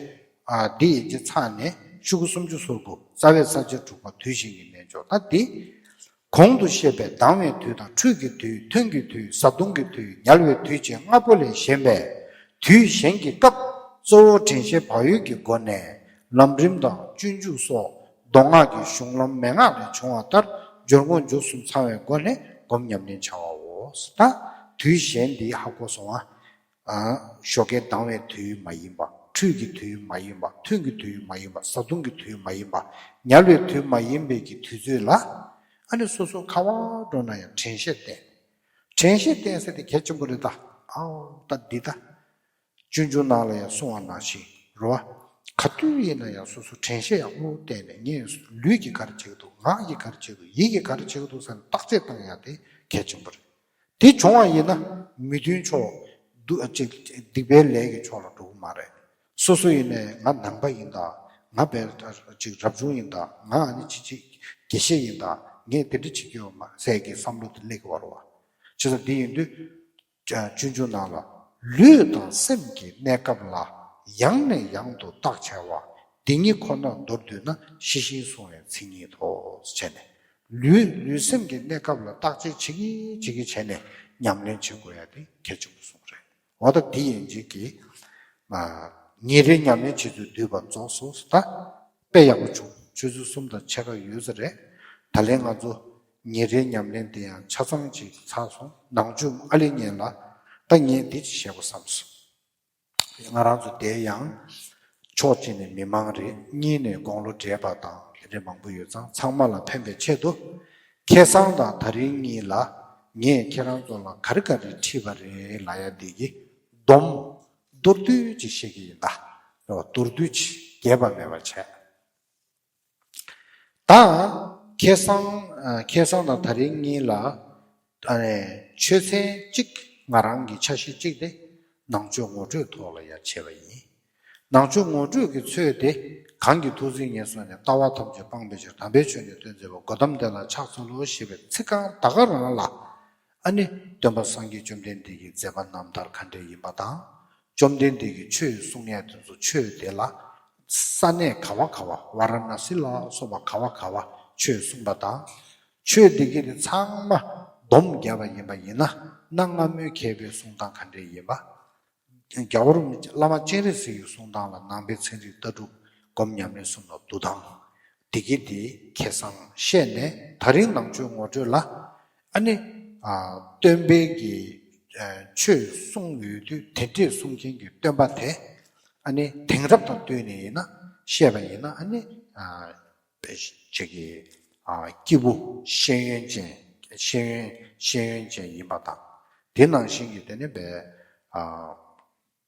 ཨ་འདི་ཡིན་གཅིག་ཚར་ནས་ཤོག་གུ་སུམ་ཅུ་སོ་དགུ་རྩ་བའི་ས་བཅད་དྲུག་པ་དུས་གཞན་གྱི་རྣལ་འབྱོར་ད་འདི། གོང་དུ་བཤད་པའི་ལྡང་བའི་དུས་དང་ཁྲུས་ཀྱི་དུས་ཐུན་གྱི་དུས་བཟའ་བཏུང་གི་དུས་ཉལ་བའི་དུས་བཅས་ལྔ་པོ་ལས་གཞན་པའི་དུས་གཞན་གྱི་སྐབས་གཙོ་བོ་དྲན་ཤེས་བག་ཡོད་ཀྱི་སྒོ་ནས་ལམ་རིམ་དང་སྤྱོད་འཇུག་སོགས་མདོ་སྔགས་ཀྱི་གཞུང་ལམ་མན་ངག་ལས་བྱུང་བ་ལྟར་སྦྱོར་དངོས་འཇུག་གསུམ་ཚང་བའི་སྒོ་ནས་སྒོམ་ཉམས་ལེན་བྱ་བའོ། ད་དུས་གཞན་འདི་ཧ་གོ་སོང་ཨ། ཨ། ཞོགས་ཀའི་ལྡང་བའི་དུས་མ་ཡིན་པ། ཁྲུས་ཀྱི་དུས་མ་ཡིན་པ། ཐུན་གྱི་དུས་མ་ཡིན་པ། བཟའ་བཏུང་གི་དུས་མ་ཡིན་པ། ཉལ་བའི་དུས་མ་ཡིན་པའི་གི་དུས་ཚོད་ལ། ཨ་ནི་སོ་སོ་ག་བ་འགྲོ་ན་ཡང་དྲན་ཤེས་བསྟེན། དྲན་ཤེས་བསྟེན་ཟེར་དེ་གལ་ཆེན་པོ་རེད་ད། ཨའོ་ད་འདི་ད། སྤྱོད་འཇུག་ནང་ལ་ཡང་གསུངས་པ་ནང་བཞིན་རོ། ག་དུས་ཡིན་ན་ཡང་སོ་སོ་དྲན་ཤེས་ཡག་པོ་བསྟེན་ནས་ངས་ལུས་ཀྱིས་ག་རེ་བྱེད་ཀྱི་འདུག་ངག་གིས་ག་རེ་བྱེད་ཀྱི་འདུག་ཡིད་ཀྱིས་ག་རེ་བྱེད་ཀྱི་འདུག་ཟེར་ནས་བརྟག་དཔྱད་བཏང་ཡག་དེ་གལ་ཆེན་པོ་རེད། དེ་བྱུང་བ་ཡིན་ན་མི་མཐུན་ཕྱོགས་སྡུག་ཅིག་སྡིག་པའི་ལས་ཀྱི་ཕྱོགས་ལ་འགྲོ་གི་མ་རེད། སོ་སོ་ཡིན་ནའི་ང་ནང་པ་ཡིན་ད། ང་བས་ཅིག་རབ་བྱུང་ཡིན་ད། ང་ཨ་ནི་ཅི་ཅིག་དགེ་བཤེས་ཡིན་ད། ངས་དེ་འདྲ་བྱེད་ཀྱི་ཡོད་མ་ཟེར་གྱི་བསམ་བློ་དེ་སླེབས་ཀྱི་ཡོད་རེད་བ། བྱས་ཙང་འདི་ཡིན་དུས། སྤྱོད་འཇུག་ནང་ལ་ལུས་དང་སེམས་ཀྱི་གནས་སྐབས་ལ་ཡང་ནས་ཡང་དུ་བརྟག་འཆལ་བ་འདི་ཉིད་ཁོ་ནར་མདོར་བསྡུས་ན་ཤེས་བཞིན་བསྲུང་བའི་མཚན་ཉིད་དོ་ཞེས་ནས། ལུས་ལུས་སེམས་ཀྱི་གནས་སྐབས་ལ་བརྟག་དཔྱད་བྱེད་ཀྱི་བྱེད་ཀྱི་བྱས་ནས་ཉམས་ལེན་བྱེད་དགོས་ཡ་དེ་གལ་ཆེན་པོ་གསུངས་རེད། འོ་ད་འདི་ཡིན་གཅིག་གི། ཉིན་རེའི་ཉམས་ལེན་བྱེད་ཚུལ་བསྡུས་པ་རྫོགས་སོ། ད་དཔེ་ཡག་པོ་བྱུང་། ཆུ་ཚོད་གསུམ་དང་ཕྱེད་ཀ་ཡོད་ས་རེད། ད་ལན་ང་ཚོ་ཉིན་རེའི་ཉམས་ལེན་དེ་ཡང་ཆ་ཚང་ཅིག་ཚར་སོང་། ནང་ཆོས་ཨ་ལེ་ཉན་ལ་ད་ངས་འདི་ཅིག་བཤད་དགོས་བསམ་སོང་། ང་རང་ཚོ་དེ་ཡང་ཕྱོགས་གཅིག་ནས་མི་མང་རེད། གཉིས་ནས་དགུང་ལོ་བགྲེས་པ་དང་དེ་འདྲ་མང་པོ་ཡོད་ཙང་ཚང་མ་ལ་ཕན་པའི་ཆེད་དུ། ཁ་སང་དང་དེ་རིང་གཉིས་ལ་ངས་ཁྱེད་རང་ཚོ་ལ་ག་རེ་ག་རེ་ཁྲིད་པ་རེད་ལབ་ཡ་འདི་གི་སྡོམ། མདོར་བསྡུས་ཅིག་བཤད་ཀྱི་ཡིན་ད། རེད་བ། མདོར་བསྡུས་ཅིག་རྒྱས་པ་མེད་པ་བྱས། ད་ཁ་སང་ཁ་སང་དང་དེ་རིང་གཉིས་ལ་ཆོས་ཚན་གཅིག་ང་རང་གི་ཆ་ཤས་གཅིག་དེ་ནང་ཆོས་ངོ་སྤྲོད་ཐོག་ལ་ཡང་བྱས་པ་ཡིན། ནང་ཆོས་ངོ་སྤྲོད་ཀྱི་ཚོད་དེ་གང་གི་ཐུགས་བརྩེ་ཉེར་བཟུང་ནས་ལྟ་བ་ཐམས་ཅད་སྤངས་པའི་ཕྱིར་དམ་པའི་ཆོས་ནི་སྟོན་མཛད་པ་གོ་ཏམ་དེ་ལ་ཕྱག་འཚལ་ལོ་ཞེས་པའི་ཚིག་རྐང་ད་ག་རང་ལ། ཨ་ནི་སྟོན་པ་སངས་རྒྱས་བཅོམ་ལྡན་འདས་ཀྱི་མཛད་པ་རྣམ་ཐར་ག་འདྲས་ཡིན་པ་དང་། བཅོམ་ལྡན་འདས་ཀྱི་ཆོས་གསུང་ཡས་དེ་ཚོ་ཆོས་དེ་ལ་ས་གནས་ག་བ་ག་བ་ཝཱ་ར་ཎ་སི་ལ་སོགས་པ་ག་བ་ག་བ་ཆོས་གསུངས་པ་དང་། ཆོས་འདི་གི་དེ་ཚང་མ་སྡོམ་བརྒྱབ་པ་ཡིན་པ་ཡིན་ན་གནའ་སྔ་མོའི་མཁས་པའི་གསུང་སྟངས་ག་འདྲས་ཡིན་པ། རྒྱལ་བ་རིན་པོ་ཆེ་བླ་མ་སྤྱན་རས་གཟིགས་ཀྱི་གསུང་སྟངས་ལ་ནང་པའི་ཚན་རིག་ལྟ་གྲུབ་སྒོམ་ཉམས་ལེན་གསུམ་ལ་འདུལ་སྟངས། འདི་གི་དེ་ཁ་སང་བཤད་ནས་ད་རིང་ནང་ཆོས་ངོ་སྤྲོད་ལ་ཨ་ནི་སྟོན་པའི་གི་ཆོས་གསུང་ཡོད་དུས་དེ་འདྲས་གསུང་མཁན་གྱི་སྟོན་པ་དེ་ཨ་ནི་དེང་རབས་དང་བསྟུན་ནས་ཡིན་ན་བཤད་པ་ཡིན་ན་ཨ་ནི། ཅིག་གི་སྐྱེས་བུ་ཤེས་ཡོན་ཅན། ཤེས་ཡོན་ཤེས་ཡོན་ཅན་ཡིན་པ་དང་། དེ་ནང་བཞིན་གྱི་དེ་ནི་བས་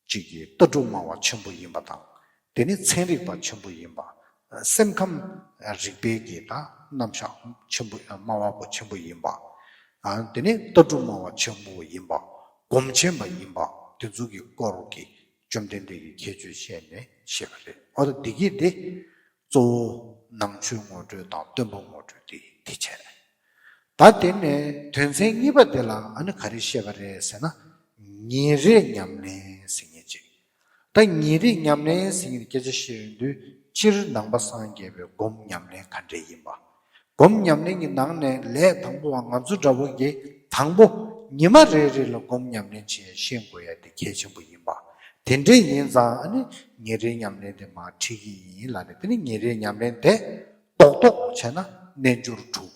ཅིག་གི་ལྟ་གྲུབ་སྨྲ་བ་ཆེན་པོ་ཡིན་པ་དང་། དེ་ནི་ཚན་རིག་པ་ཆེན་པོ་ཡིན་པ། སེམས་ཁམས་རིག་པའི་གི་ད་རྣམ་གཞག་ཆེན་པོ་སྨྲ་བ་པོ་ཆེན་པོ་ཡིན་པ། དེ་ནས་ལྟ་གྲུབ་སྨྲ་བ་ཆེན་པོ་ཡིན་པ། སྒོམ་ཆེན་པ་ཡིན་པ། དེ་ཚོ་གི་སྐོར་གྱི་བཅོམ་ལྡན་འདས་ཀྱི་ཁྱད་ཆོས་བཤད་ནས་བཤད་པ་རེད། འོ་ད་འདི་གི་དེ་གཙོ་བོ་ནང་ཆོས་ངོ་སྤྲོད་དང་སྟོན་པ་ངོ་སྤྲོད་དེ་དེ་བྱས། ད་དེ་ནས་དོན་ཚན་གཉིས་པ་དེ་ལ་ཨ་ནི་ག་རེ་བཤད་པ་རེད་ཟེར་ན། ཉིན་རེའི་ཉམས་ལེན་ཟེར་མཁན་ཅིག་ད་ཉིན་རེའི་ཉམས་ལེན་ཟེར་མཁན་སྐད་ཆ་བཤད་ཡོང་དུས་སྤྱིར་ནང་པ་སངས་རྒྱས་པའི་སྒོམ་ཉམས་ལེན་ག་འདྲས་ཡིན་པ། སྒོམ་ཉམས་ལེན་གྱི་ནང་ནས་ལས་དང་པོ་བ་ང་ཚོ་འདྲ་བོ་གིས་དང་པོ་ཉི་མ་རེ་རེ་ལ་སྒོམ་ཉམས་ལེན་བྱེད་ཤེས་དགོས་ཡ་དེ་གལ་ཆེན་པོ་ཡིན་པ། དེ་འདྲས་ཡིན་ཙང་ཨ་ནི་ཉིན་རེའི་ཉམས་ལེན་དེ་མར་ཁྲིད་ཀྱི་ཡིན་ལབ་ནས། དེ་ནི་ཉིན་རེའི་ཉམས་ལེན་དེ་རྡོག་རྡོག་བྱས་ན་རྣལ་འབྱོར་དྲུག་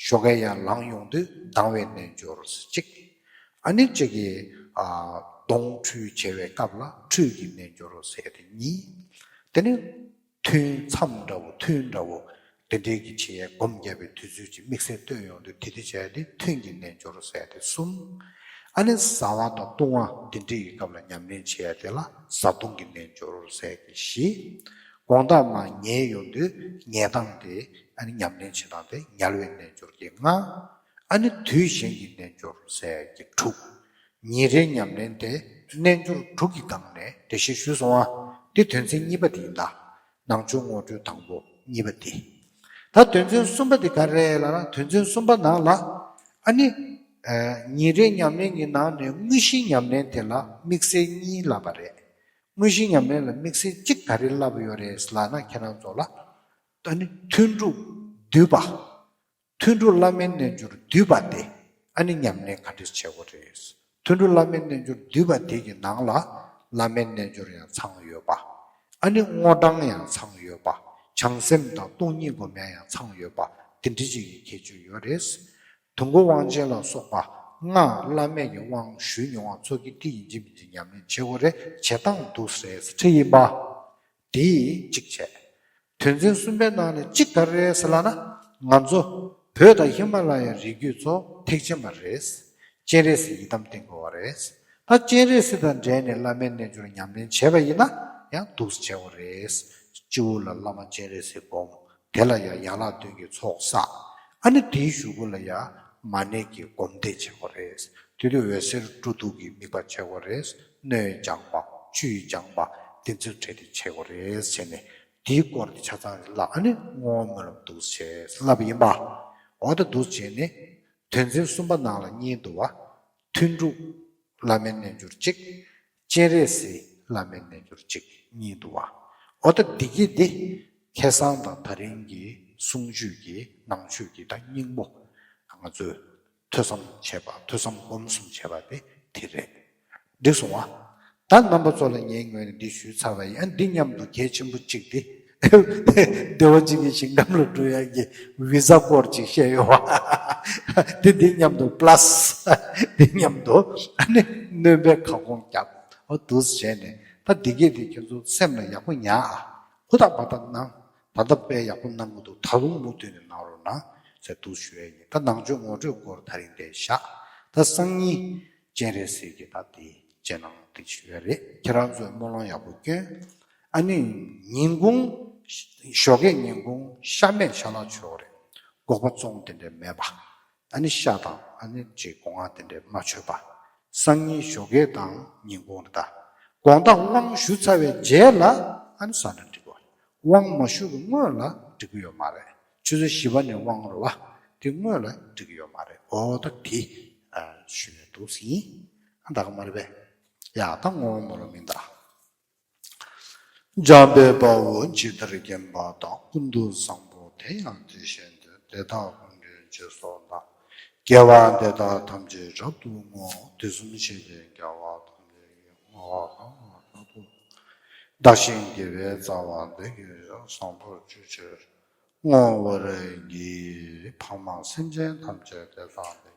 ཞོགས་ཀས་ཡར་ལངས་ཡོང་དུས་ལྡང་བའི་རྣལ་འབྱོར་གཅིག་ཨ་ནི་གཅིག་གིས་ཨ་གདོང་འཁྲུད་བྱེད་པའི་སྐབས་ལ་འཁྲུད་ཀྱི་རྣལ་འབྱོར་ཟེར་ཡ་དེ་གཉིས། དེ་ནི་ཐུན་མཚམས་འདྲ་བོ་ཐུན་འདྲ་བོ་དེ་འདྲའི་གི་བྱེད་ཡས་སྒོམ་རྒྱབ་པའི་དུས་ཚོད་ཅིག་དམིགས་བསལ་བཏོན་ཡོང་དུས་དེ་དེ་བྱས་ཏེ་ཐུན་གྱི་རྣལ་འབྱོར་ཟེར་ཡ་དེ་གསུམ། ཨ་ནི་བཟའ་བ་དང་བཏུང་བ་དེ་འདྲའི་གི་སྐབས་ལ་ཉམས་ལེན་བྱེད་ཡ་དེ་ལ་བཟའ་བཏུང་གི་རྣལ་འབྱོར་ཟེར་ཡ་གི་བཞི། དགོང་དག་མར་ཉལ་ཡོང་དུས་ཉལ་སྟངས་དེ་ཨ་ནི་ཉམས་ལེན་བྱེད་སྟངས་དེ་ཉལ་བའི་རྣལ་འབྱོར་གྱི་ལྔ། ཨ་ནི་དུས་གཞན་གྱི་རྣལ་འབྱོར་ཟེར་ཡ་གི་དྲུག་ཉིན་རེའི་ཉམས་ལེན་དེ་རྣལ་འབྱོར་དྲུག་གི་སྒང་ནས་འགྲེལ་བཤད་ཞུས་སོང་ཨ། འདི་དོན་ཚན་གཉིས་པ་དེ་ཡིན་ད། ནང་ཆོས་ངོ་སྤྲོད་དང་པོ་གཉིས་པ་དེ། ད་དོན་ཚན་གསུམ་པ་དེ་ག་རེ་ལབ་ན། དོན་ཚན་གསུམ་པ་ནང་ལ་ཨ་ནི། ཨ་ཉིན་རེའི་ཉམས་ལེན་གྱི་ནང་ནས་དངོས་གཞིའི་ཉམས་ལེན་དེ་ལ་དམིགས་བསལ་གཉིས་ལབ་པ་རེད། དངོས་གཞིའི་ཉམས་ལེན་ལ་དམིགས་བསལ་གཅིག་ག་རེ་ལབ་ཡོད་རེད་ལབ་ན། ཁྱེད་རང་ཚོ་ལ་ཨ་ནི་ཐུན་དྲུག་བསྡུས་པ། ཐུན་དྲུག་བླ་མའི་རྣལ་འབྱོར་བསྡུས་པ་དེ་ཨ་ནི་ཉམས་ལེན་ག་འདྲས་བྱེད་དགོས་རེད། ཐུན་དྲུག་བླ་མའི་རྣལ་འབྱོར་བསྡུས་པ་དེ་གི་ནང་ལ་བླ་མའི་རྣལ་འབྱོར་ཡང་ཚང་ཡོད་པ། ཨ་ནི་དངོས་བགྲང་ཡང་ཚང་ཡོད་པ། བྱང་སེམས་དང་སྟོང་ཉིད་སྒོམ་ཡ་ཡང་ཚང་ཡོད་པ། དེ་འདྲ་ཅིག་གི་ཁྱད་ཆོས་ཡོད་རེད། དུས་འཁོར་དབང་ཆེན་ལ་སོགས་པ་སྔགས་བླ་མེད་ཀྱི་དབང་ཞུས་མྱོང་བ་ཚོ་གིས་དེ་ཡིན་གཅིག་མིན་གཅིག་ཉམས་ལེན་བྱེད་དགོས་རེད། བྱེད་སྟངས་འདུག་ཟེར་ཁྲིད་ཡིན་པ། དེ་གཅིག་བྱས། དོན་ཚན་གསུམ་པའི་ནང་ནས་གཅིག་ག་རེ་རེད་ཟེར་ལབ་ན། ང་ཚོ་བོད་དང་ཧི་མ་ལ་ཡའི་རི་རྒྱུད་ཚོ་ཐེག་ཆེན་པ་རེད། སྤྱན་རས་གཟིགས་ཡི་དམ་བསྟེན་དགོས་པ་རེད། ད་སྤྱན་རས་གཟིགས་དང་འབྲེལ་ནས་བླ་མའི་རྣལ་འབྱོར་ཉམས་ལེན་བྱས་པ་ཡིན་ན་ཡང་འདུག་སེ་བྱེད་དགོས་རེད། སྤྱི་བོ་ལ་བླ་མ་སྤྱན་རས་གཟིགས་བསྒོམ། དེ་ལ་ཡང་ཡན་ལག་བདུན་གྱི་ཚོགས་བསགས། ཨ་ནི་དེའི་གཞུག་གུ་ལ་ཡང་མ་ཎི་གི་སྒོམ་བཟླས་བྱེད་དགོས་རེད། དེ་དུས་འོད་ཟེར་སྤྲོ་བསྡུ་གི་དམིགས་པ་བྱེད་དགོས་རེད། སྣོད་སྦྱང་བ། བཅུད་སྦྱང་བ། དེ་ཚོའི་གྲས་དེ་བྱེད་དགོས་རེད་ཟེར་ནས། དེའི་སྐོར་དེ་ཆ་ཚང་ལ་ཨ་ནི་བསྔོ་བ་སྨོན་ལམ་འདུག་སེ་བྱས་ལབ་ཡིན་པ། འོ་ད་འདུག་སེ་བྱས་ནས་དོན་ཚན་གསུམ་པ་ནང་ལ་གཉིས་འདུག་བ། ཐུན་དྲུག་བླ་མའི་རྣལ་འབྱོར་གཅིག་སྤྱན་རས་གཟིགས་བླ་མའི་རྣལ་འབྱོར་གཅིག་གཉིས་འདུག་བ། འོ་ད་འདི་གི་འདི་ཁ་སང་དང་ད་རིང་གི་གསུང་ཆོས་ཀྱི་ནང་ཆོས་ཀྱི་ད་སྙིང་པོ་ང་ཚོས་ཐོས་བསམ་བྱས་པ། ཐོས་བསམ་སྒོམ་གསུམ་བྱས་པ་དེ་དེ་རེད། འགྲིག་སོང་ང་། ད་རྣམ་པ་ཚོ་ལ་ངའི་ངོས་ནས་འདི་ཞུས་ཚར་བ་ཡིན། ཨ་འདི་མཉམ་དུ་གལ་ཆེན་པོ་གཅིག་དེ། བདེ་བ་ཅན་གྱི་ཞིང་ཁམས་ལ་འགྲོ་ཡག་གི་བི་ཟ་སྐོར་ཅིག་བཤད་ཡོད་པ། དེ་འདི་མཉམ་དུ་པ་ལ་སི་འདི་མཉམ་དུ་ཨ་ནི་སྣོན་པའི་ཁ་སྐོང་རྒྱབ། འོ་འདུག་སེ་བྱས་ནས་ད་འདི་གས་འདི་ཁྱེད་ཚོ་སེམས་ལ་ཡག་པོ་ཉར་ཨ། ཧུར་ཐག་བ་ཐག་གནང་། ད་ལྟ་དཔེ་ཡག་པོ་གནང་གི་འདུག་ད་རུང་མུ་མཐུད་ནས་གནང་རོགས་གནང་ཟེར་འདུག་ཞུ་ཡ་ཡིན། ད་ནང་ཆོས་ངོ་སྤྲོད་སྐོར་ད་རིང་དེ་བཞག་ད་སང་ཉིན་སྤྱན་རས་གཟིགས་ཀྱི་ད་དེ་རྗེས་གནང་དེ་ཞུ་ཡ་རེད། ཁྱེད་རང་ཚོས་སྨོན་ལམ་ཡག་པོ་སྐྱོན། ཨ་ནི་ཉིན་གུང་ཞོགས་ཀས་ཉིན་གུང་ཤ་མེད་ཤ་ལག་མཆོད་རེད། སྒོག་པ་བཙོང་དེ་འདྲ་མེད་པ། ཨ་ནི་ཤ་དང་ཨ་ནི་ཅིག་སྒོ་ང་དེ་འདྲ་མ་མཆོད་པ། སང་ཉིན་ཞོགས་ཀས་དང་ཉིན་གུང་རེད་ད། དགོང་དག་དབང་ཞུ་ཚར་བའི་རྗེས་ལ་ཨ་ནི་ཟ་ན་འགྲིག་གོ། དབང་མ་ཞུ་གི་སྔོན་ལ་འགྲིག་གི་ཡོད་མ་རེད། ཆུ་ཚོད་བཞི་པ་ནས་དབང་རེད་བ། དེ་སྔོན་ལ་འགྲིག་གི་ཡོད་མ་རེད། འོ་ད་དེ་ཨ་ཞུ་ནས་འདུག་སེ་ཡིན། ཨ་ད་ག་མ་རེད་པས། ཡ་ད་ངོ་བོ་མོ་རོ་མིན་ད། འཇམ་དཔལ་དཔའ་བོས་ཇི་ལྟར་མཁྱེན་པ་དང་། ཀུན་ཏུ་བཟང་པོ་དེ་ཡང་དེ་བཞིན་ཏེ། དེ་དག་ཀུན་གྱི་རྗེས་སུ་བདག་དགེ་བ་འདི་དག་ཐམས་ཅད་རབ་ཏུ་བསྔོ། དུས་གསུམ་གཤེགས་པའི་རྒྱལ་བ་ཐམས་ཅད་ཀྱིས། བསྔོ་བ་གང་ལ་བདག་ཐོས་པ། བདག་གཞན་དགེ་བའི་རྩ་བ་འདི་ཉིད་ཀྱང་བཟང་པོར་གྱུར་ཅིག་བསྔོ་བར་བགྱི། ཕ་མ་སེམས་ཅན་ཐམས་ཅད་དེ་དག་འདི་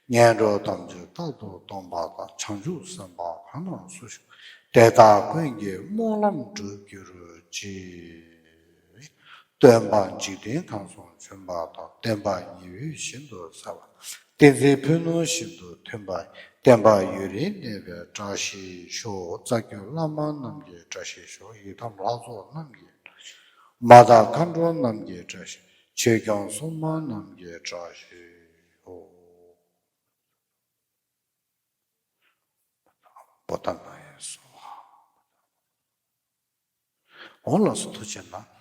ཉིད། ངན་འགྲོ་ཐམས་ཅད་རྟག་ཏུ་སྟོངས་པ་དང་། བྱང་ཆུབ་སེམས་དཔའ་གང་དང་སུ་ཞིག་དེ་དག་ཀུན་གྱི་སྨོན་ལམ་འགྲུབ་གྱུར་ཅིག་སྟོན་པ་འཇིག་རྟེན་ཁམས་སུ་བྱོན་པ་དང་། བསྟན་པ་ཉི་འོད་བཞིན་དུ་གསལ་བ། བསྟན་འཛིན་ཕུ་ནུ་བཞིན་དུ་མཐུན་པ། བསྟན་པ་ཡུན་རིང་གནས་པའི་བཀྲ་ཤིས་ཤོག་རྩ་བརྒྱུད་བླ་མ་རྣམས་ཀྱི་བཀྲ་ཤིས་ཤོག་ཡི་དམ་ལྷ་ཚོགས་རྣམས་ཀྱི་བཀྲ་ཤིས་ཤོག་མ་དག་མཁའ་འགྲོ་རྣམས་ཀྱི་བཀྲ་ཤིས། ཆོས་སྐྱོང་སྲུང་མ་རྣམས་ཀྱི་བཀྲ་ཤིས་ཨོ། པོ་ཏཱ་ལ་ཡ་སྭཱ་ཧཱ། འོ་ལགས་སོ། ཐུགས་རྗེ་གནང་།